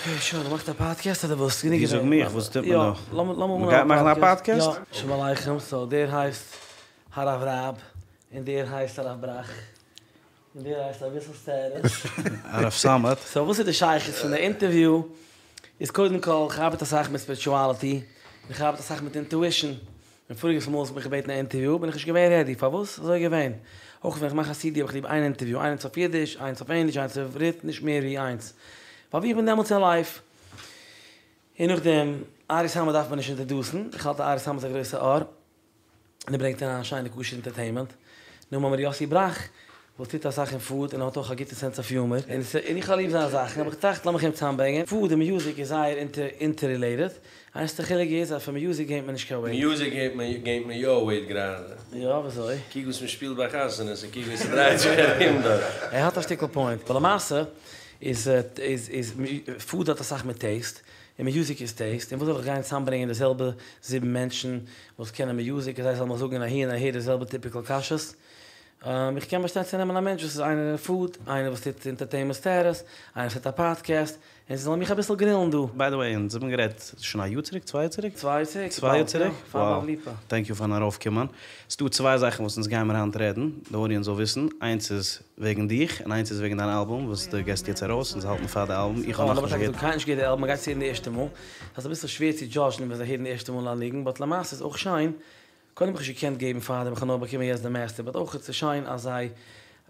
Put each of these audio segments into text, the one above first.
אקעי שוין, מ'מאכט א פאדקעסט אדער וואס? גענוג געווען. זאג מיך, וואס טוט מען יא, דא? לאמיר לאמיר מ'גייט אנהייבן מאכן א פאדקעסט? יא, שלום עליכם, סאו דער הייסט הרב רב, און דער הייסט הרב בראך, און דער הייסט אביסל סטעטוס. הרב סאמעט. סאו וואס איז די שייכות פון די אינטערוויו? איז קודם כל, כ'ארבעט אסאך מיט ספיריטואליטי, און כ'ארבעט אסאך מיט אינטואישן, און פאריגעס מאל האסט מיך געבעטן א אינטערוויו בין איך נישט געווען רעדי, פארוואס? אזוי געווען. אויך ווען איך מאך א סידי האב איך ליב איין אינטערוויו, איינס אויף אידיש, איינס אויף ענגליש, איינס אויף עברית, נישט מער ווי איינס. ווייל ווי איך בין דעמאלטס אין לייף. און נאכדעם, ארי סאמעט דארף מען נישט אינטערדוסן, איך האלט אז ארי סאמעט איז א גרויסע אור, און ער ברענגט אריין שיינע כשר'ע אינטערטעינמענט. נאכדעם האמיר יאסי בראך, וואס טוט אסאך אין פוד און האט אויך א גוטע סענס אוו יומער, און איך האב ליב זיינע זאכן, האב איך געטראכט לאמיך אים צוזאמברענגען, פוד און מיוזיק איז זייער אינטעררילעיטעד, איינציגסטע חילוק איז אז פון מיוזיק געינט מען נישט קיין וועיט. מיוזיק געינט מען יא וועיט גראדע. יא? וויאזוי? קוק וואס מען שפילט ביי חתונות און קוק ווי ס'דרייט זיך ארום דארט. ער האט א שטיקל פוינט, אבער למעשה איז איז פוד האט אסאך מיט טעיסט, און מיוזיק איז טעיסט, און וואס זאל איך גיין צוזאמברענגען די זעלבע זיבן מענטשן וואס קענען מיוזיק און זיי זאלן מיך זאגן אהין און אהער די זעלבע טיפיקעל קשיות? איך קען באשטיין צו נעמען א מענטש וואס איז איינער אין פוד, איינער וואס טוט אינטערטעינמענט סטעטוס, איינער וואס טוט א פאדקעסט, און זיי זאלן מיך אביסל גרילן דא. ביי די וועי, אונז האבן גערעדט שוין א יאר צוריק? צוויי יאר צוריק? צוויי יאר צוריק, צוויי יאר צוריק? פאר באב ליפא. טענק יו פארן ארויפקומען. ס'דא צוויי זאכן וואס אונז גיימער היינט רעדן, די אודיענס זאל וויסן, איינס איז וועגן דיך, און איינס איז וועגן דיין אלבום וואס דו געסט יעצט ארויס, אונז האלטן פאר די אלבום, איך האב נאכנישט געהערט. קיינער נישט געהערט די אלבום, מ'גייט עס הערן די ערשטע מאל, ס'איז אביסל שווער צו דזשאדזשן ווען זיי הערן די ערשטע מאל א ניגון, באט למעשה איז אויך שיין קודם האב איך נישט געקענט געבן פארדעם, איך האב נאר באקומען יעצט די מעסטער, באט אויך איז עס שיין אז זיי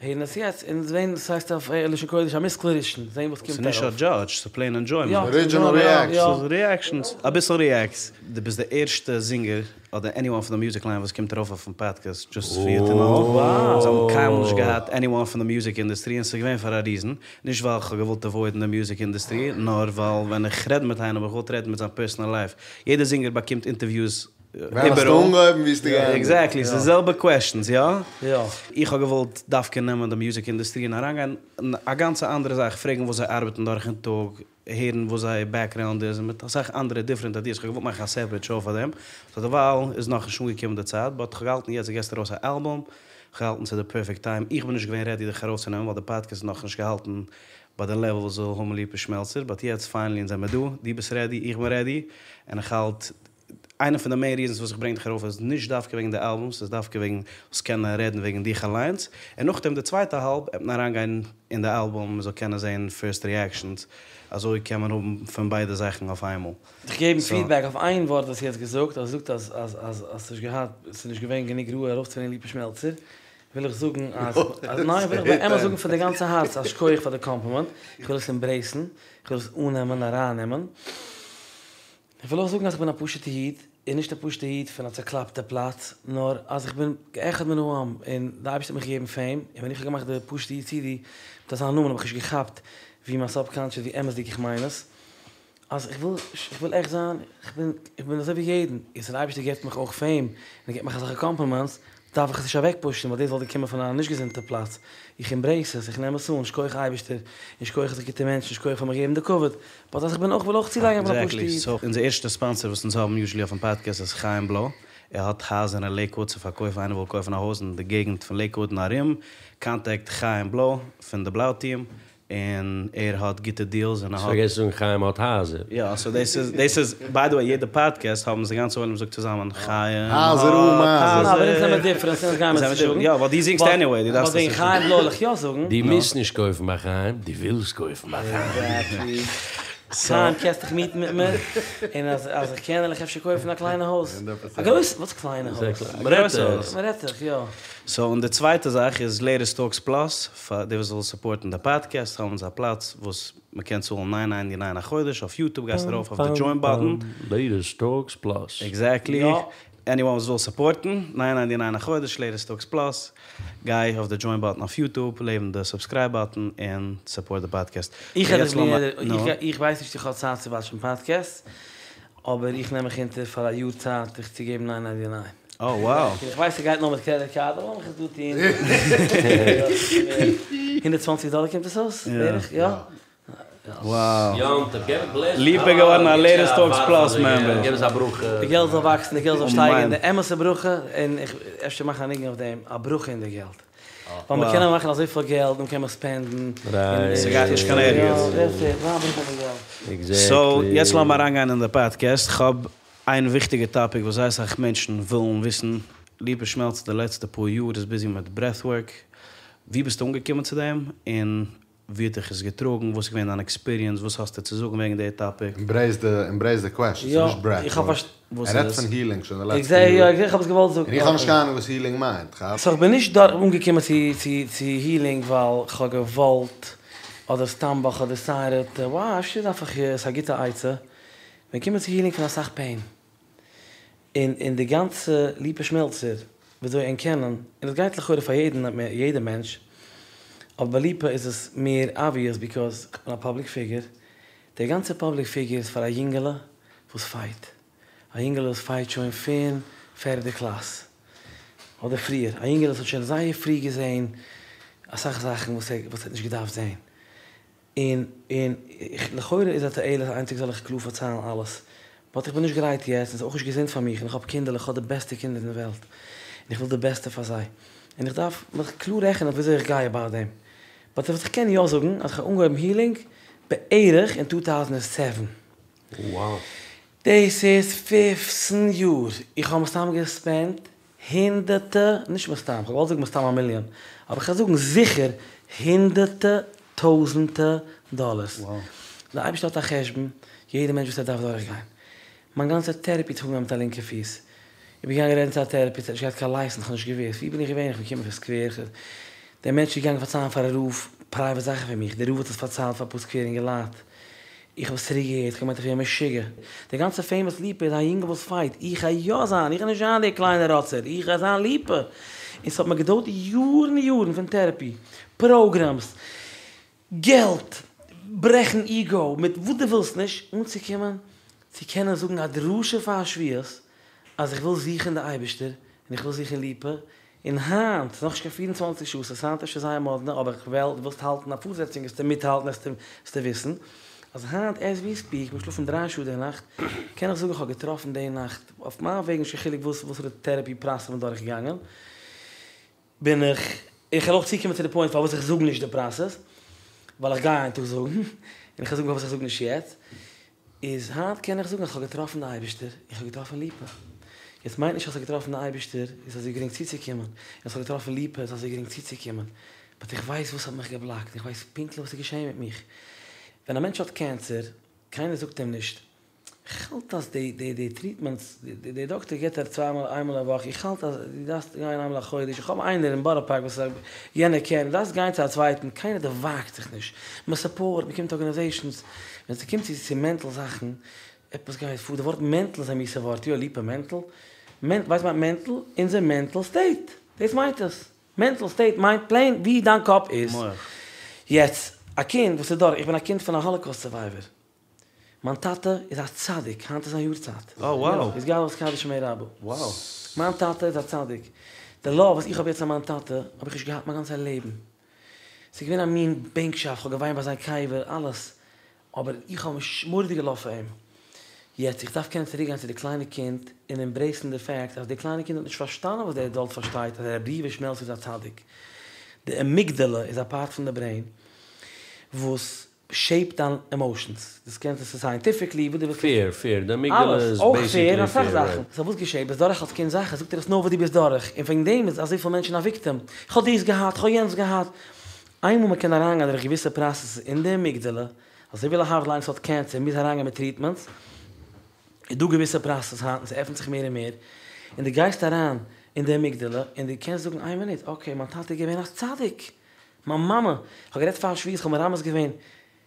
הערן עס יעצט און זעהן, עס הייסט אויף לשון קודש א מושכל ראשון, זעהן וואס קומט ס'איז נישט א ארויף. דזשאדזש, ס'איז פלעין ענדזשוימענט. ארידזשינעל ריעקשאנס. ס'איז ריעקשאנס, אביסל ריעקטס. דו ביסט די ערשטע זינגער אדער עניוואן פון די מיוזיק ליין וואס קומט ארויף אויפן פאדקעסט דזשאסט פאר יו טו נאו. זיי האבן קיינמאל נישט געהאט עניוואן פון די מיוזיק אינדוסטרי און ס'איז געווען פאר א ריזען. נישט ווייל כ'האב געוואלט עוואוידן די מיוזיק אינדוסטרי, נאר ווייל ווען איך רעד מיט איינעם האב איך געוואלט רעדן מיט זיין פערסאנעל לייף. יעדער זינגער באקומט אינטערוויוס ווען האסטו אנגעהויבן ווי ביסטו געענדיגט? עקזעקטלי, ס'איז די זעלבע קוועשאנס, יא? יא. איך האב געוואלט דווקא נעמען די מיוזיק אינדוסטרי און אריינגיין אין א גאנצע אנדערע זאך, פרעגן וואס זיי ארבעטן דורכן טאג, הערן וואס זייער בעקגראונד איז, און מיט אסאך אנדערע דיפרענט איידיעס, כ'האב געוואלט מאכן א סעפערעט שאו פאר דעם, סאו דערווייל איז נאכנישט אנגעקומען די צייט, באט כ'האב געהאלטן יעצט דו געסט ארויס א אלבום, כ'האב געהאלטן ס'איז די פערפעקט טיים, איך בין נישט געווען רעדי דיך ארויפצונעמען ווייל די פאדקעסט איז נאכנישט געהאלטן ביי די לעוועל וואס זאל האבן ליפא שמעלצער, באט יעצט פיינעלי אונז זעמער דא, דו ביסט רעדי, איך בין רעדי, און איך האלט איינע פון די מעין ריזענס וואס איך ברענג דיך ארויף איז נישט דווקא וועגן די אלבום, ס'איז דווקא וועגן זאלסט קענען רעדן וועגן דיך אליינס, און נאכדעם די צווייטע האלב עט מען אריינגיין אין די אלבום מ'זאל קענען זעהן פירסט ריעקשאנס, אזוי קען מען האבן פון ביידע זאכן אויף איינמאל. דיך געבן פידבעק אויף איין ווארט וואס דו האסט געזאגט, אז האסט געזאגט אז אז אז אז ס'נישט געהאט ס'איז נישט געווען גענוג ראוי ארויפצוברענגען ליפא שמעלצער, וויל איך זאגן אז אז ניין וויל איך באמת זאגן פון די גאנצע הארץ א שכוח פאר די קאמפלימענט, איך וויל עס עמברעיסן, איך וויל עס אננעמען ארייננעמען. איך וויל אויך זאגן אז איך בין א פשוט'ע איד, און נישט א פשוט'ע איד פון א צעקלאפטע פלאץ, נאר אז איך בין כאחד מן העם, און די אייבערשטער האט מיך געגעבן פעים, און ווען איך האב געמאכט די פשוט'ע איד סידי מיט אזא נאמען האב איך נישט געכאפט ווי מיין סאבקאנשעס ווי אמת'דיג איך מיין עס, אז איך וויל איך וויל עכט זיין, איך בין איך בין אזוי ווי יעדן, און ס'דער אייבערשטער געבט מיך אויך פעים, און ער געבט מיך אזעלכע קאמפלימענטס, דארף איך עס נישט אוועקפושן ווייל דאס וואלט געקומען פון א נישט געזונטע פלאץ, איך עמברעיס עס, איך נעם עס אן, שכוח אייבערשטער, און שכוח אזעלכע גוטע מענטשן, שכוח פאר מיך געבן די כבוד, באט אז איך בין אויך וויל אויך צולייגן איך בין א פשוטע עקזעקטלי, איד. סאו אונזער ערשטע ספאנסער וואס אונז האבן יוזשעלי אויפן פאדקעסט איז חיים בלוי, ער האט הייזער אין לעיקוואוד צו פארקויפן, איינער וויל קויפן א הויז אין די געגנט פון לעיקוואוד און ארום, קאנטעקט חיים בלוי פון די בלוי טיעם, און ער האט גוטע דיעלס און ער האט. פארגעסן זאגן חיים האט הייזער. יא סאו דאס איז דאס איז ביי די וועי יעדע פאדקעסט האבן די גאנצע עולם זאגט צוזאמען חיים הייזער אן מייזער. אבער אונז זעמער דיפרענט אונז גיימער עס נישט זאגן. יא ווייל דו זינגסט עניוועי דו דארפסט עס באט וועגן נישט. חיים בלוי וועל איך יא זאגן. דו מוזט נישט קויפן ביי חיים, דו ווילסט קויפן ביי חיים. עקזעקטלי. חיים קענסט דיך מיטן מיט מיר, און אז אז איך קען וועל איך אפשר קויפן א קליינע הויז. א גרויסע, וואס קליינע הויז? א גרויסע הויז. מ'רעדט זיך, יא. סאו און די צווייטע זאך איז לעיטעסט טאלקס פלאס, פאר די וואס ווילן סופארטן די פאדקעסט האבן זיי א פלאץ וואס מען קען צאלן ניין ניינטי ניין א חודש אויף יוטוב גייסט ארויף אויף די דזשוין באטן. לעיטעסט טאלקס פלאס. עקזעקטלי, עניוואן וואס וויל סופארטן, ניין ניינטי ניין א חודש לעיטעסט טאלקס פלאס, גיי אויף די דזשוין באטן אויף יוטוב לעבן די סובסקרייב באטן און סופארט די פאדקעסט. איך איך ווייס נישט איך האב צייט צו וואטשן פאדקעסטס, אבער איך נעם מיך אונטער פאר א יאר צייט דיך צו געבן ניין ניינטי ניין. אה wow. איך ווייס ס'גייט נאר מיט קרעדיט קארד אבער לאמיך עס דא טון. הונדערט צוואנציג דאלער קומט עס אויס בערך? יא? וואו. יום טוב, געב בלעס. ליפא געווארן א לעיטעסט טאלקס פלאס מעמבער. געב אונז א ברכה. די געלט זאל וואקסן, די געלט זאל אמן. שטייגן, די אמת'ע ברכה, און איך אפשר מאכן א ניגון אויף דעם, א ברכה אין די געלט. ווייל מען קען מאכן אזויפיל געלט, און קען מען ספענדן. רייט. ס'גייט נישט קיין ערגעץ. יא, דעטס איט, א ברכה אין די געלט. עקזעקטלי. סאו, יעצט לאמיר אריינגיין אין די פאדקעסט. כ'האב איין וויכטיגע טאפיק וואס זייער אסאך מענטשן ווילן וויסן. ליפא שמעלצער די לעצטע פאר יאר איז ביזי מיט ברעטווארק. ווי ביסטו אנגעקומען צו דעם? און ווי האט דיך עס געטראגן? וואס איז געווען דיין עקספיריענס? וואס האסטו צו זאגן וועגן די טאפיק? עמברעיס די, עמברעיס די קוועשן, ס'איז יא, נישט ברעט איך האב ווארק. פארשט. וואס ער איז רעדט עס? פון הילינג שוין די לעצטע איך זע, יאר. יא, איך האב עס געוואלט זאגן. און איך האב נישט קיין אהנונג וואס הילינג מיינט, כאפסט? סאו איך בין נישט דארט אנגעקומען צו צו צו הילינג ווייל כ'האב געוואלט, אדער סתם ווייל כ'האב דעסיידעט, wow אפשר דארף איך, ס'איז א גוטע עצה. כ'בין געקומען צו הילינג פון אסאך פעין. און און די גאנצע ליפא שמעלצער וויאזוי ענק קענען, און עס גייט לכאורה פאר יעדן יעדע מענטש, אבער ביי ליפא איז עס מער אבוויעס ביקאוז כ'בין א פאבליק פיגור, די גאנצע פאבליק פיגור איז פאר א יונגעלע וואס פייט, א יונגעלע וואס פייט שוין פון פערדע קלאס אדער פריער, א יונגעלע וואס האט שוין זייער פרי געזען אסאך זאכן וואס ער וואס ער האט נישט געדארפט זען, און און איך לכאורה איז א תועלת איין טאג זאל איך קלאר פארציילן אלעס, באט איך בין נישט גרייט יעצט און ס'איז אויך נישט געזונט פאר מיך און איך האב קינדערלעך איך האב די בעסטע קינדער אין די וועלט און איך וויל די בעסטע פאר זיי און איך דארף מיך קלאר רעכענען וויאזוי איך גיי אבאוט דעם, באט וואס איך קען יא זאגן אז איך האב אנגעהויבן הילינג בערך אין טו טאוזענד סעווען. דאס איז פופצן יאר, איך האב מסתם געספענדט הונדערטע, נישט מסתם, כ'האב געוואלט זאגן מסתם א מיליאן, אבער כ'קען זאגן זיכער הונדערטע טויזענטע דאלערס. דער אייבערשטער האט א חשבון, יעדע מענטש וואס ער דארף דורכגיין. מיין גאנצע טערעפי האט זיך אנגעהויבן מיט א לינקע פיס. איך בין געגאנגען רעדן צו א טערעפיסט, ער האט נישט געהאט קיין לייסענס, כ'האב נישט געוואוסט. ווי בין איך געווען? איך בין געקומען פון סקווער. דער מענטש איז געגאנגען פארציילן פאר א רב פרייוועט זאכן פון מיך, דער רב האט עס פארציילט פאר אפאר סקווער אינגעלייט. איך האב עס צוריק געהערט, איך האב געמיינט איך ווער משוגע. די גאנצע פעימאס ליפא איז א יונגל וואס פייט, איך גיי יא זיין, איך גיי נישט זיין דער קליינער ראצער, איך גיי זיין ליפא. און ס'האט מיר געדויערט יארן יארן פון טערעפי, פראגרעמס, געלט, ברעכן איגאו, מיט וואס דו ווילסט נישט, אנצוקומען צו קענען זאגן א דרשה פאר שבועות אז איך וויל זוכן די אייבערשטער און איך וויל זוכן ליפא, און היינט, ס'איז נאכנישט קיין פיר און צוואנציג שעה, ס'איז היינט אפשר זייער מאדנע, אבער איך וועל, דו ווילסט האלטן א פארזעצונג וועסטו מיטהאלטן וועסטו וויסן, אז היינט עז ווי ספיק, כ'בין געשלאפן דריי שעה די נאכט, קען איך זאגן איך האב געטראפן די נאכט, אויף מיין וועג נישט קיין חילוק וואס וואסערע טערעפי פראסעס כ'בין דורך געגאנגען, בין איך, איך וועל אויך צוקומען צו די פוינט פארוואס איך זאג נישט די פראסעס, ווייל איך גיי איין טאג זאגן, און איך וועל זאגן פארוואס איך זאג נישט יעצט. איז היינט קען איך זאגן אז כ'האב געטראפן די אייבערשטער, איך האב געטראפן ליפא. יעצט מיינט נישט אז כ'האב געטראפן די אייבערשטער איז אזוי גרינג צוצוקומען, און אז כ'האב געטראפן ליפא איז אזוי גרינג צוצוקומען, באט איך ווייס וואס האט מיך געבלאקט, איך ווייס פונקטליך וואס איז געשען מיט מיך. ווען א מענטש האט קענסער, קיינער זאגט אים נישט, כ'האלט אז די די די טריטמענטס, די דאקטער געבט דיר צוויי מאל איינמאל א וואך, איך האלט אז דו דארפסט גיין איינמאל א חודש, איך האב איינער אין בארא פארק וואס יענער קען, דו דארפסט גיין צו א צווייטן, קיינער דערוואגט זיך נישט, מען סופארט, מען קומט ארגאניזעישאנס, ווען ס'קומט צו צו מענטל זאכן, עפעס גייט פאר, די ווארט מענטל איז א מיאוסע ווארט, יא ליפא מענטל, ווייסט וואס מיינט מענטל? אונזער מענטל סטעיט, דאס מיינט עס, מענטל סטעיט מיינט פלעין ווי דיין קאפ איז, יעצט א קינד וואס איז דורך, איך בין א קינד פון א האלאקאוסט סורווייווער, מיין טאטע איז א צדיק, היינט איז זיין יארצייט. Oh wow. יתגדל ויתקדש שמיה רבא. Wow. מיין טאטע איז א צדיק. די לאוו וואס איך האב יעצט פאר מיין טאטע, האב איך נישט געהאט מיין גאנצע לעבן. ס'איז געווען א מין בענקשאפט, כ'האב געוויינט ביי זיין קבר, אלעס. אבער איך האב מורא'דיגע לאוו פאר אים. יעצט, איך דארף קענען צוריקגיין צו די קליינע קינד און עמברעיסן די פעקט אז די קליינע קינד האט נישט פארשטאנען וואס די עדאלט פארשטייט אז ר' ליפא שמעלצער איז א צדיק. די אמיגדעלע איז א פארט פון די ברעין וואס שעיפט דיין עמאושענס, דאס קענסט עס איז סייענטיפיקלי וואס דו ווילסט. פעיר, פעיר, די אמיגדעלע אלעס, איז אויך בעיסיקלי פעיר, אסאך פעיר, זאכן. רייט. סאו וואס געשעט? ביסט דורך אלס קינד זאכן, זאגט ער עס נאר וואס דו ביסט דורך, און וועגן דעם איז אזויפיל מענטשן א וויקטעם, איך האב דאס געהאט, איך האב יענץ געהאט. איינמאל מען קען אריינגיין דורך געוויסע פראסעסעס אין די אמיגדעלע, אזוי ווי להבדיל איינער וואס האט קענסער מוז אריינגיין מיט טריטמענטס, איז דא געוויסע פראסעס היינט און ס'עפנט זיך מער און מער, און דו גייסט אריין אין די אמיגדעלע און דו קענסט זאגן איין מינוט, אקעי מיין טאטע איז געווען א צדיק! מיין מאמע, איך האב גערעדט פאר שבועות, איך האב מרמז געווען,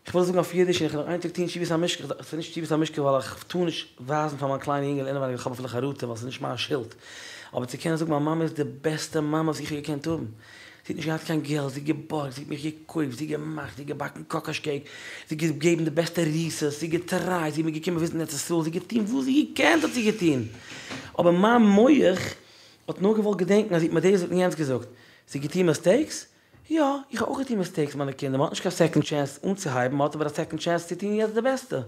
איך וויל זאגן אויף אידיש און איך וועל נאך איין טאג טון תשובת המשקל, ס'איז נישט תשובת המשקל ווייל איך טאר נישט ווייזן פאר מיין קליינע יונגעלע אינעווייניג אז איך האב אפילו חרטה ווייל ס'איז נישט מיין שולד, אבער צו קענען זאגן מיין מאמע איז די בעסטע מאמע וואס איך האב געקענט האבן, זי האט נישט געהאט קיין געלט, זי האט געבארגט, זי האט מיך געקויפט, זי האט געמאכט, זי האט געבאקן קאקאש קעיק, זי האט געגעבן די בעסטע ריסעס, זי האט געטרייט, זי איז מיר געקומען וויזיטן ארץ ישראל, זי האט געטון וואס זי האט געקענט האט זי געטון, אבער מיין מח האט נאר געוואלט געדענקן אז זי האט מיר דאס געזאגט און יענץ געזאגט, זי האט געטון מיסטעיקס? יא, איך האב אויך געטון מיסטעיקס מיינע קינדער, מ'האט נישט קיין סעקאנד טשענס אנצוהייבן, מ'האט אבער א סעקאנד טשענס צו טון יעצט די בעסטע.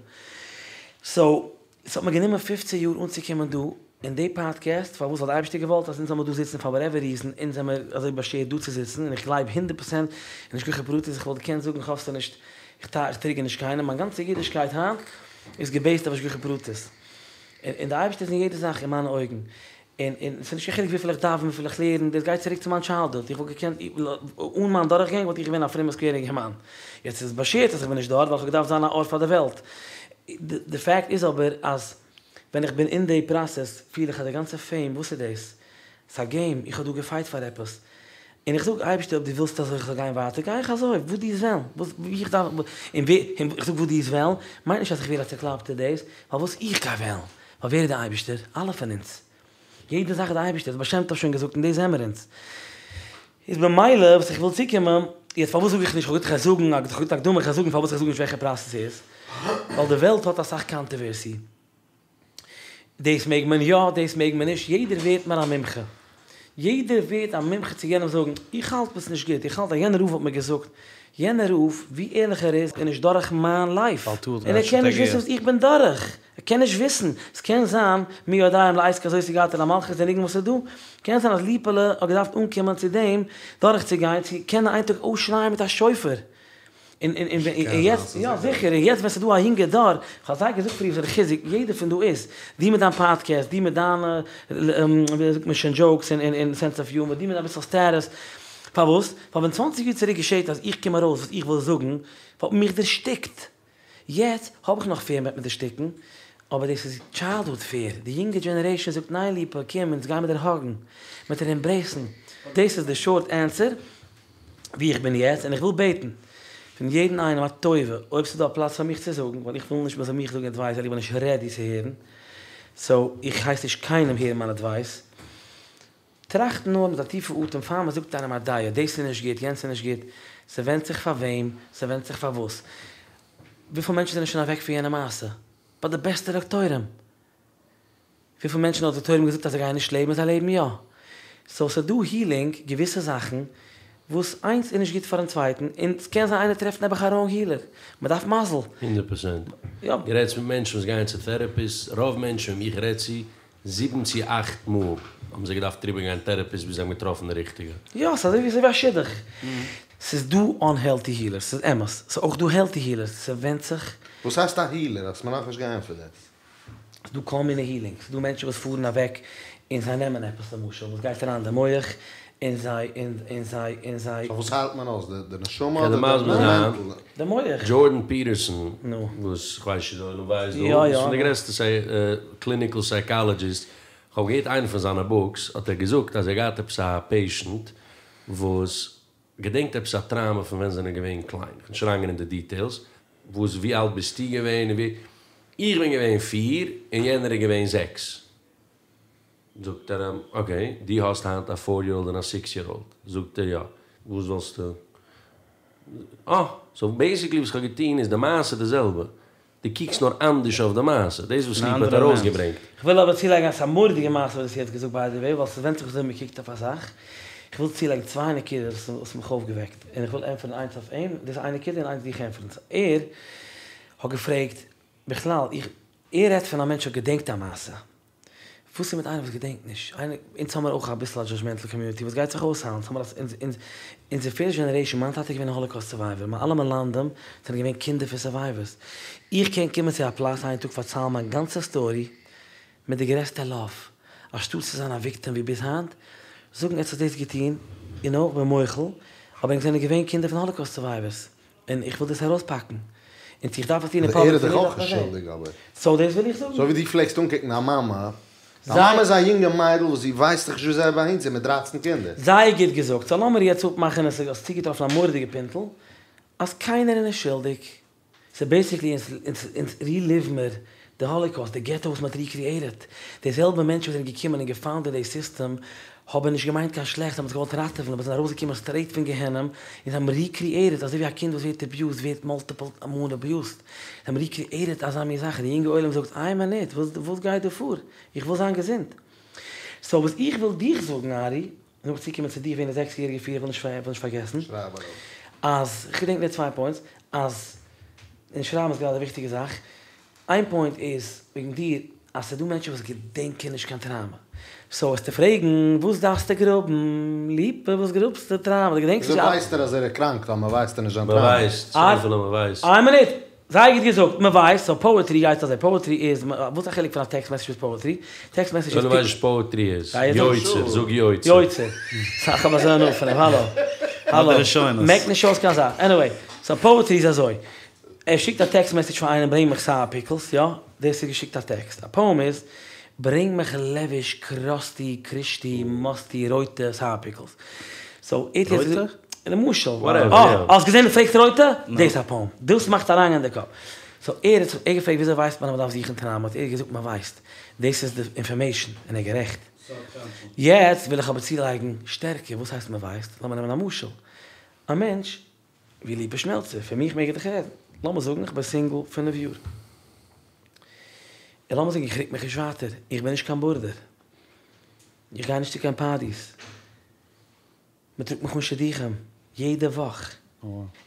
סאו, ס'האט מיר גענומען פופצן יאר אנצוקומען דא אין די פאדקעסט, פארוואס? ווייל די אייבערשטער געוואלט אז אונז זאל מיר דא זיצן פאר וואטעווער ריזען, אונז זעמיר אזוי באשערט דא צו זיצן, און איך גלייב הונדערט פראצענט אין השגחה פרטית, איך וואלט געקענט זאגן איך האף ס'נישט, איך טריגער נישט קיינעם, מיין גאנצע אידישקייט היינט איז געבעיסט אויף השגחה פרטית, און די אייבערשטער איז אין יעדע זאך אין מיינע אויגן, און און ס'איז נישט קיין חילוק וויפיל איך דאווען וויפיל איך לערן, דאס גייט צוריק צו מיין טשיילדהוד, איך וואלט געקענט, אן מיין דורכגאנג וואלט איך געווען א פרומע סקווערע אינגערמאן, יעצט איז באשערט אז איך בין נישט דארט ווייל איך האב געדארפט זיין א אור פאר די וועלט, די פאקט איז אבער אז ווען איך בין אין די פראסעס פיל איך אז די גאנצע פעים וואס איז דאס? ס'איז א געים, איך האב דא געפייט פאר עפעס, און איך זאג אייבערשטער אויב דו ווילסט אזוי איך זאל גיין ווייטער גיי איך אזוי, וואס דו וועסט וועלן, וואס איך דארף, און ווער, און איך זאג וואס דו וועסט וועלן, מיינט נישט אז איך ווער א צוקלאפטער דאס, ווייל וואס איך גיי וועלן, ווייל ווער איז דער אייבערשטער? אלע פון אונז. יעדע זאך איז דער אייבערשטער, דער בעל שם טוב האט שוין געזאגט און דאס זעמער אונז. איז במילא וואס איך וויל צוקומען, יעצט פארוואס זאג איך נישט, כ'האב געזאגט איך גיי זאגן, כ'האב געזאגט הקדמה איך גיי זאגן פארוואס איך זאג נישט וועלכע פראסעס ס'איז, ווייל די וועלט האט אסאך קאנטערווערסי. דאס מעג מען יא, דאס מעג מען נישט, יעדער ווערט מיר א מומחה. יעדער ווערט א מומחה צו יענעם זאגן, איך האלט ביסט נישט גוט, איך האלט אז יענער רב האט מיר געזאגט, יענער רב, ווי ערליך ער איז, איז נישט דורך מיין לייף, און ער קען נישט וויסן וואס איך בין דורך, ער קען נישט וויסן, ס'קען זיין, מי יודע אם לעת כזאת הגעת למלכות, די ניגון וואס איז דא, קען זיין אז ליפעלע האט געדארפט אנקומען צו דעם דורכצוגיין צו קענען איין טאג אויסשרייען מיט א שופר, און און און יעצט, יא זיכער, און יעצט ווען ס'איז דא א יונגע דור, כ'האב זיי געזאגט פריער וואס א חיזוק יעדער פון דא איז, דו מיט דיין פאדקעסט, דו מיט דיינע, ווי זאגט מען שוין, דזשאוקס און און סענס אוו יומער, דו מיט אביסל סטעטוס, פארוואס? ווייל ווען צוואנציג יאר צוריק געשעט אז איך קום ארויס וואס איך וויל זאגן, וואלט מען מיך דערשטיקט, יעצט האב איך נאך פעיר מ'וועט מיר דערשטיקן, אבער דאס איז טשיילדהוד פעיר, די יונגע דזשענערעישאן זאגט ניין ליפא קום אונז גיימיר דיר האגן, מ'וועט דיר עמברעיסן, דאס איז די שארט ענסער. ווי איך בין יעצט, און איך וויל בעטן פון יעדן איינעם א טובה, אויב ס'איז דא א פלאץ פאר מיך צו זאגן, ווייל איך וויל נישט מ'זאל מיך זאגן עדווייס ווייל איך בין נישט רעדי צו הערן, סאו איך הייס נישט קיינעם הערן מיין עדווייס, טראכט נאר מיט א טיפע אטעם פאר מ'זאגט איינעם א דעה, דאס איז נישט גוט, יענץ איז נישט גוט, ס'ווענדט זיך פאר וועם, ס'ווענדט זיך פארוואס. וויפיל מענטשן זענען שוין אוועק פון יענע מעשה? ביי די בעסטע דאקטוירים. וויפיל מענטשן האט דאקטוירים געזאגט אז זיי גייען נישט לעבן און זיי לעבן יא. סאו ס'איז דא הילינג געוויסע זאכן וואס איינס איז נישט גוט פארן צווייטן און ס'קען זיין איינער טרעפט נעבעך א ראנג הילער. מ'דארף מזל. הונדערט פראצענט. יא. דו רעדסט מיט מענטשן וואס גייען צו טערעפיסט, רוב מענטשן וועם איך רעד צו, זיבן צו אכט מאל האבן זיי געדארפט אריבערגיין טערעפיסט ביז זיי האבן געטראפן די ריכטיגע. יא, ס'איז אזוי ווי א שידוך. ס'איז דא אנהעלטי הילערס, ס'איז אמת. ס'איז אויך דא העלטי הילערס, ס'ווענדט זיך. וואס הייסט א הילער? האסט מיר נאכנישט געענטפערט דאס. ס'איז דא כל מיני הילינג, ס'איז דא מענטשן וואס פארן אוועק און זיי נעמען עפעס למשל וואס גייט אריין אין די מח און זיי און און זיי און זיי. סאו וואס היילט מען אויס? די נשמה קען אדער דיר די מסביר זיין. מענטל? די מח. דזשארדען פיטערסאן, נו. וואס כ'ווייס נישט צו די עולם ווייסט דא, יא יא. איז פון די גרעסטע קליניקעל סייקאלעדזשיסט, כ'האב געהערט איינע פון זיינע בוקס האט ער געזאגט אז ער האט געהאט עפעס א פעישענט וואס געדענקט עפעס א טראומא פון ווען זיי זענען געווען קליין, כ'וועל נישט אריינגיין אין די דיטעילס, וואס ווי אלט ביסטו געווען און ווי, איך בין געווען פיר און יענער איז געווען זעקס, זאגט ער אים אקעי דו האסט היינט א פאר יער אולד און א סיקס יער אולד, זאגט ער יא, וואס וואלסטו, אה, סאו בעיסיקלי וואס כ'האב געטון איז די מעשה די זעלבע, דו קוקסט נאר אנדערש אויף די מעשה, דאס וואס ליפא האט ארויסגעברענגט. כ'וויל אבער צולייגן אז ס'איז א מורא'דיגע מעשה וואס דו האסט יעצט געזאגט ביי די וועי, ווייל ס'ווענדט זיך וויאזוי מ'קוקט אויף א זאך. כ'וויל צולייגן צוויי נקודות וואס האסט מיך אויפגעוועקט, און איך וויל ענטפערן איינס אויף אים, דאס איז איין נקודה, און איינס דיך ענטפערן. ער האט געפרעגט, בכלל, איך, ער רעדט פון א מענטש וואס געדענקט א מעשה. וואס איז מיט איינער וואס געדענקט נישט? איינער, אונז האמיר אויך אביסל א דזשאדזשמענטל קאמיוניטי וואס גייט זיך אויסהיילן, אונז האמיר אונז אונז אונזער פירסט דזשענערעישאן, מיין טאטע איז געווען א האלאקאוסט סורווייווער, מיין אלע מלמדים זענען געווען קינדער פון סורווייווערס, איך קען קומען צו א פלאץ איין טאג פארציילן מיין גאנצע סטארי מיט די גרעסטע לאוו, אנשטאט צו זיין א וויקטעם ווי ביז היינט, זאגן עטס האט דאס געטון, יו נאו, כ'בין מוחל, אבער ענק זענען געווען קינדער פון האלאקאוסט סורווייווערס. און איך וויל דאס ארויספאקן. און צו איך דארף עס טון אין ער פאבליק איז צו דאך נישט אויך דארף מען נישט זען. שולדיג אבער. סאו דאס וויל איך זאגן. אזוי ווי דו פלעגסט אנקוקן דיין מאמע. דיין מאמע איז א יונגע מיידל וואס זי ווייסט דאך נישט וויאזוי אהינצו מיט דרייצן קינדער. זייער גוט געזאגט. סאו לאמיר יעצט אפמאכן אז האסט צוגעטראפן א מורא'דיגע פינטל אז קיינער איז נישט שולדיג. סאו בעיסיקלי אונז אונז ריליוו מיר די האלאקאוסט, די געטא וואס מ'האט ריקריעיטעד. די זעלבע מענטשן וואס זענען געקומען און געפאונדעד די סיסטעם האבן נישט געמיינט קיין שלעכטס, זיי האבן עס געוואלט ראטעווען אבער זענען ארויסגעקומען סטרעיט פון גיהנום און זיי האבן ריקריעיטעד אזוי ווי א קינד וואס ווערט אביוזד ווערט מאלטיפעל מאל אביוזד. זיי האבן ריקריעיטעד אזא מין זאך און די יונגע עולם זאגט איין מינוט וואס וואס גייט דא פאר? איך וויל זיין געזונט. סאו וואס איך וויל דיך זאגן ארי. און נאך צוקומען צו דיך וועגן די זעקס יעריגע פיר, איך וויל נישט איך וויל נישט פארגעסן. שרייב אראפ. אז, כ'געדענק נאר צוויי פוינטס, אז, און שרייבן איז גראדע א וויכטיגע זאך, איין פוינט איז וועגן דיר, אז ס'דא מענטשן וואס געדענקען נישט קיין טראומא. סאו וועסטו פרעגן, וואס דארפסטו גראבן? ליפא, וואס גראבסטו טראומא? דו געדענקסט וויאזוי נישט. ווייסט ער אז ער איז קראנק טאמער ווייסט ער נישט זיין טראומא? מ'ווייסט, ס'איז מ'ווייסט. איין מינוט! זייער גוט געזאגט, מען ווייסט, סאו פאעטרי גייט אזוי, פאעטרי איז, וואס איז א חילוק פון א טעקסט מעסעדזש ביז פאעטרי? טעקסט מעסעדזש איז דו ווייסט וואס פאעטרי איז? יוצר, זאג יוצר. יוצר. סא כ'האב אזוי הנאה פון אים, האלא. האלא. מעק נישט אויס קיין זאך. עניוועי, סאו פאעטרי איז אזוי, ער שיקט א טעקסט מעסעדזש פאר איינעם ברענג מיך סאוער פיקלס, יא? דאס איז געשיקט א טעקסט. א פאעם איז, ברענג מיך לעוויש, קראסטי, קרישטי, מאסטי, רויטע סאוער פיקלס. סאו ער האט יעצט רויטע? למשל. וואטעווער, אה! יא. האסט געזען דו פרעגסט רויטע? דאס איז א פאום. דאס מאכט אריינגיין אין די קאפ. סאו ער האט זיך ער געפרעגט וויאזוי ווייסט מען אז מ'דארף זוכן טראומא האט ער געזאגט מ'ווייסט. דאס איז די אינפארמעישן. און ער איז גערעכט. יעצט וויל איך אבער צולייגן שטערקער וואס הייסט מ'ווייסט? לאמיר נעמען א משל. א מענטש ווי ליפא שמעלצער, פון מיך מעג ער דאך רעדן. לאמיר זאגן איך בין סינגל פינף יאר. און לאמיר זאגן איך רוק מיך נישט ווייטער. איך בין נישט קיין בארדער. איך גיי נישט צו קיין פארטיס. מען טראגט מיך אן שידוכים יעדע וואך,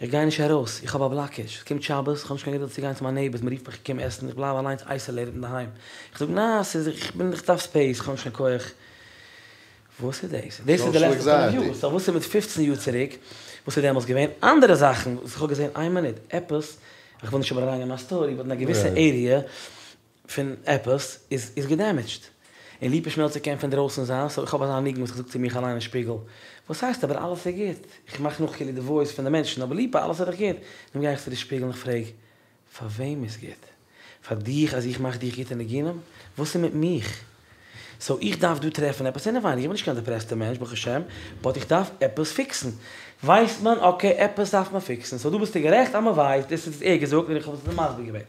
איך גיי נישט ארויס, איך האב א בלאקעדזש, עס קומט שבת, איך האב נישט קיין געדולד צו גיין צו מיין נעיבערס, מען רופט מיך קום עסן, איך בלייב אליינס אייסעלעיטעד אינדערהיים, איך זאג ניין ס'איז איך בין איך דארף ספעיס, איך האב נישט קיין כח, וואס איז דאס? דאס איז די לעצטע פינף יאר, סאו וואס איז מיט פופצן יאר צוריק, וואס איז דעמאלטס געווען? אנדערע זאכן וואס איך האב געזען, איין מינוט, עפעס, איך וויל נישט אבער אריינגיין אין מיין סטארי, באט אין א געוויסע עריע, פון עפעס איז איז געדעמעדזשט. און ליפא שמעלצער קען פון דרויסן זיין, סאו איך האב אזא ניגון וואס איך זאג צו מיך אליין אין שפיגל, וואס הייסט אבער אלעס איז גוט? איך מאך נאך כאילו די וואויס פון די מענטשן, אבער ליפא אלעס איז דאך גוט. דאן גיי איך צו די שפיגל און איך פרעג, פאר וועם איז גוט? פאר דיך אז איך מאך דיך גוטע ניגונים? וואס איז מיט מיך? סאו איך דארף דא טרעפן עפעס אינעווייניג, איך בין נישט קיין דעפרעסטע מענטש ברוך השם, באט איך דארף עפעס פיקסן. ווייסט מען, אקעי עפעס דארף מען פיקסן, סאו דא ביסטו גערעכט אז מען ווייסט, דאס האט ער געזאגט און איך האב עס מסביר געווען.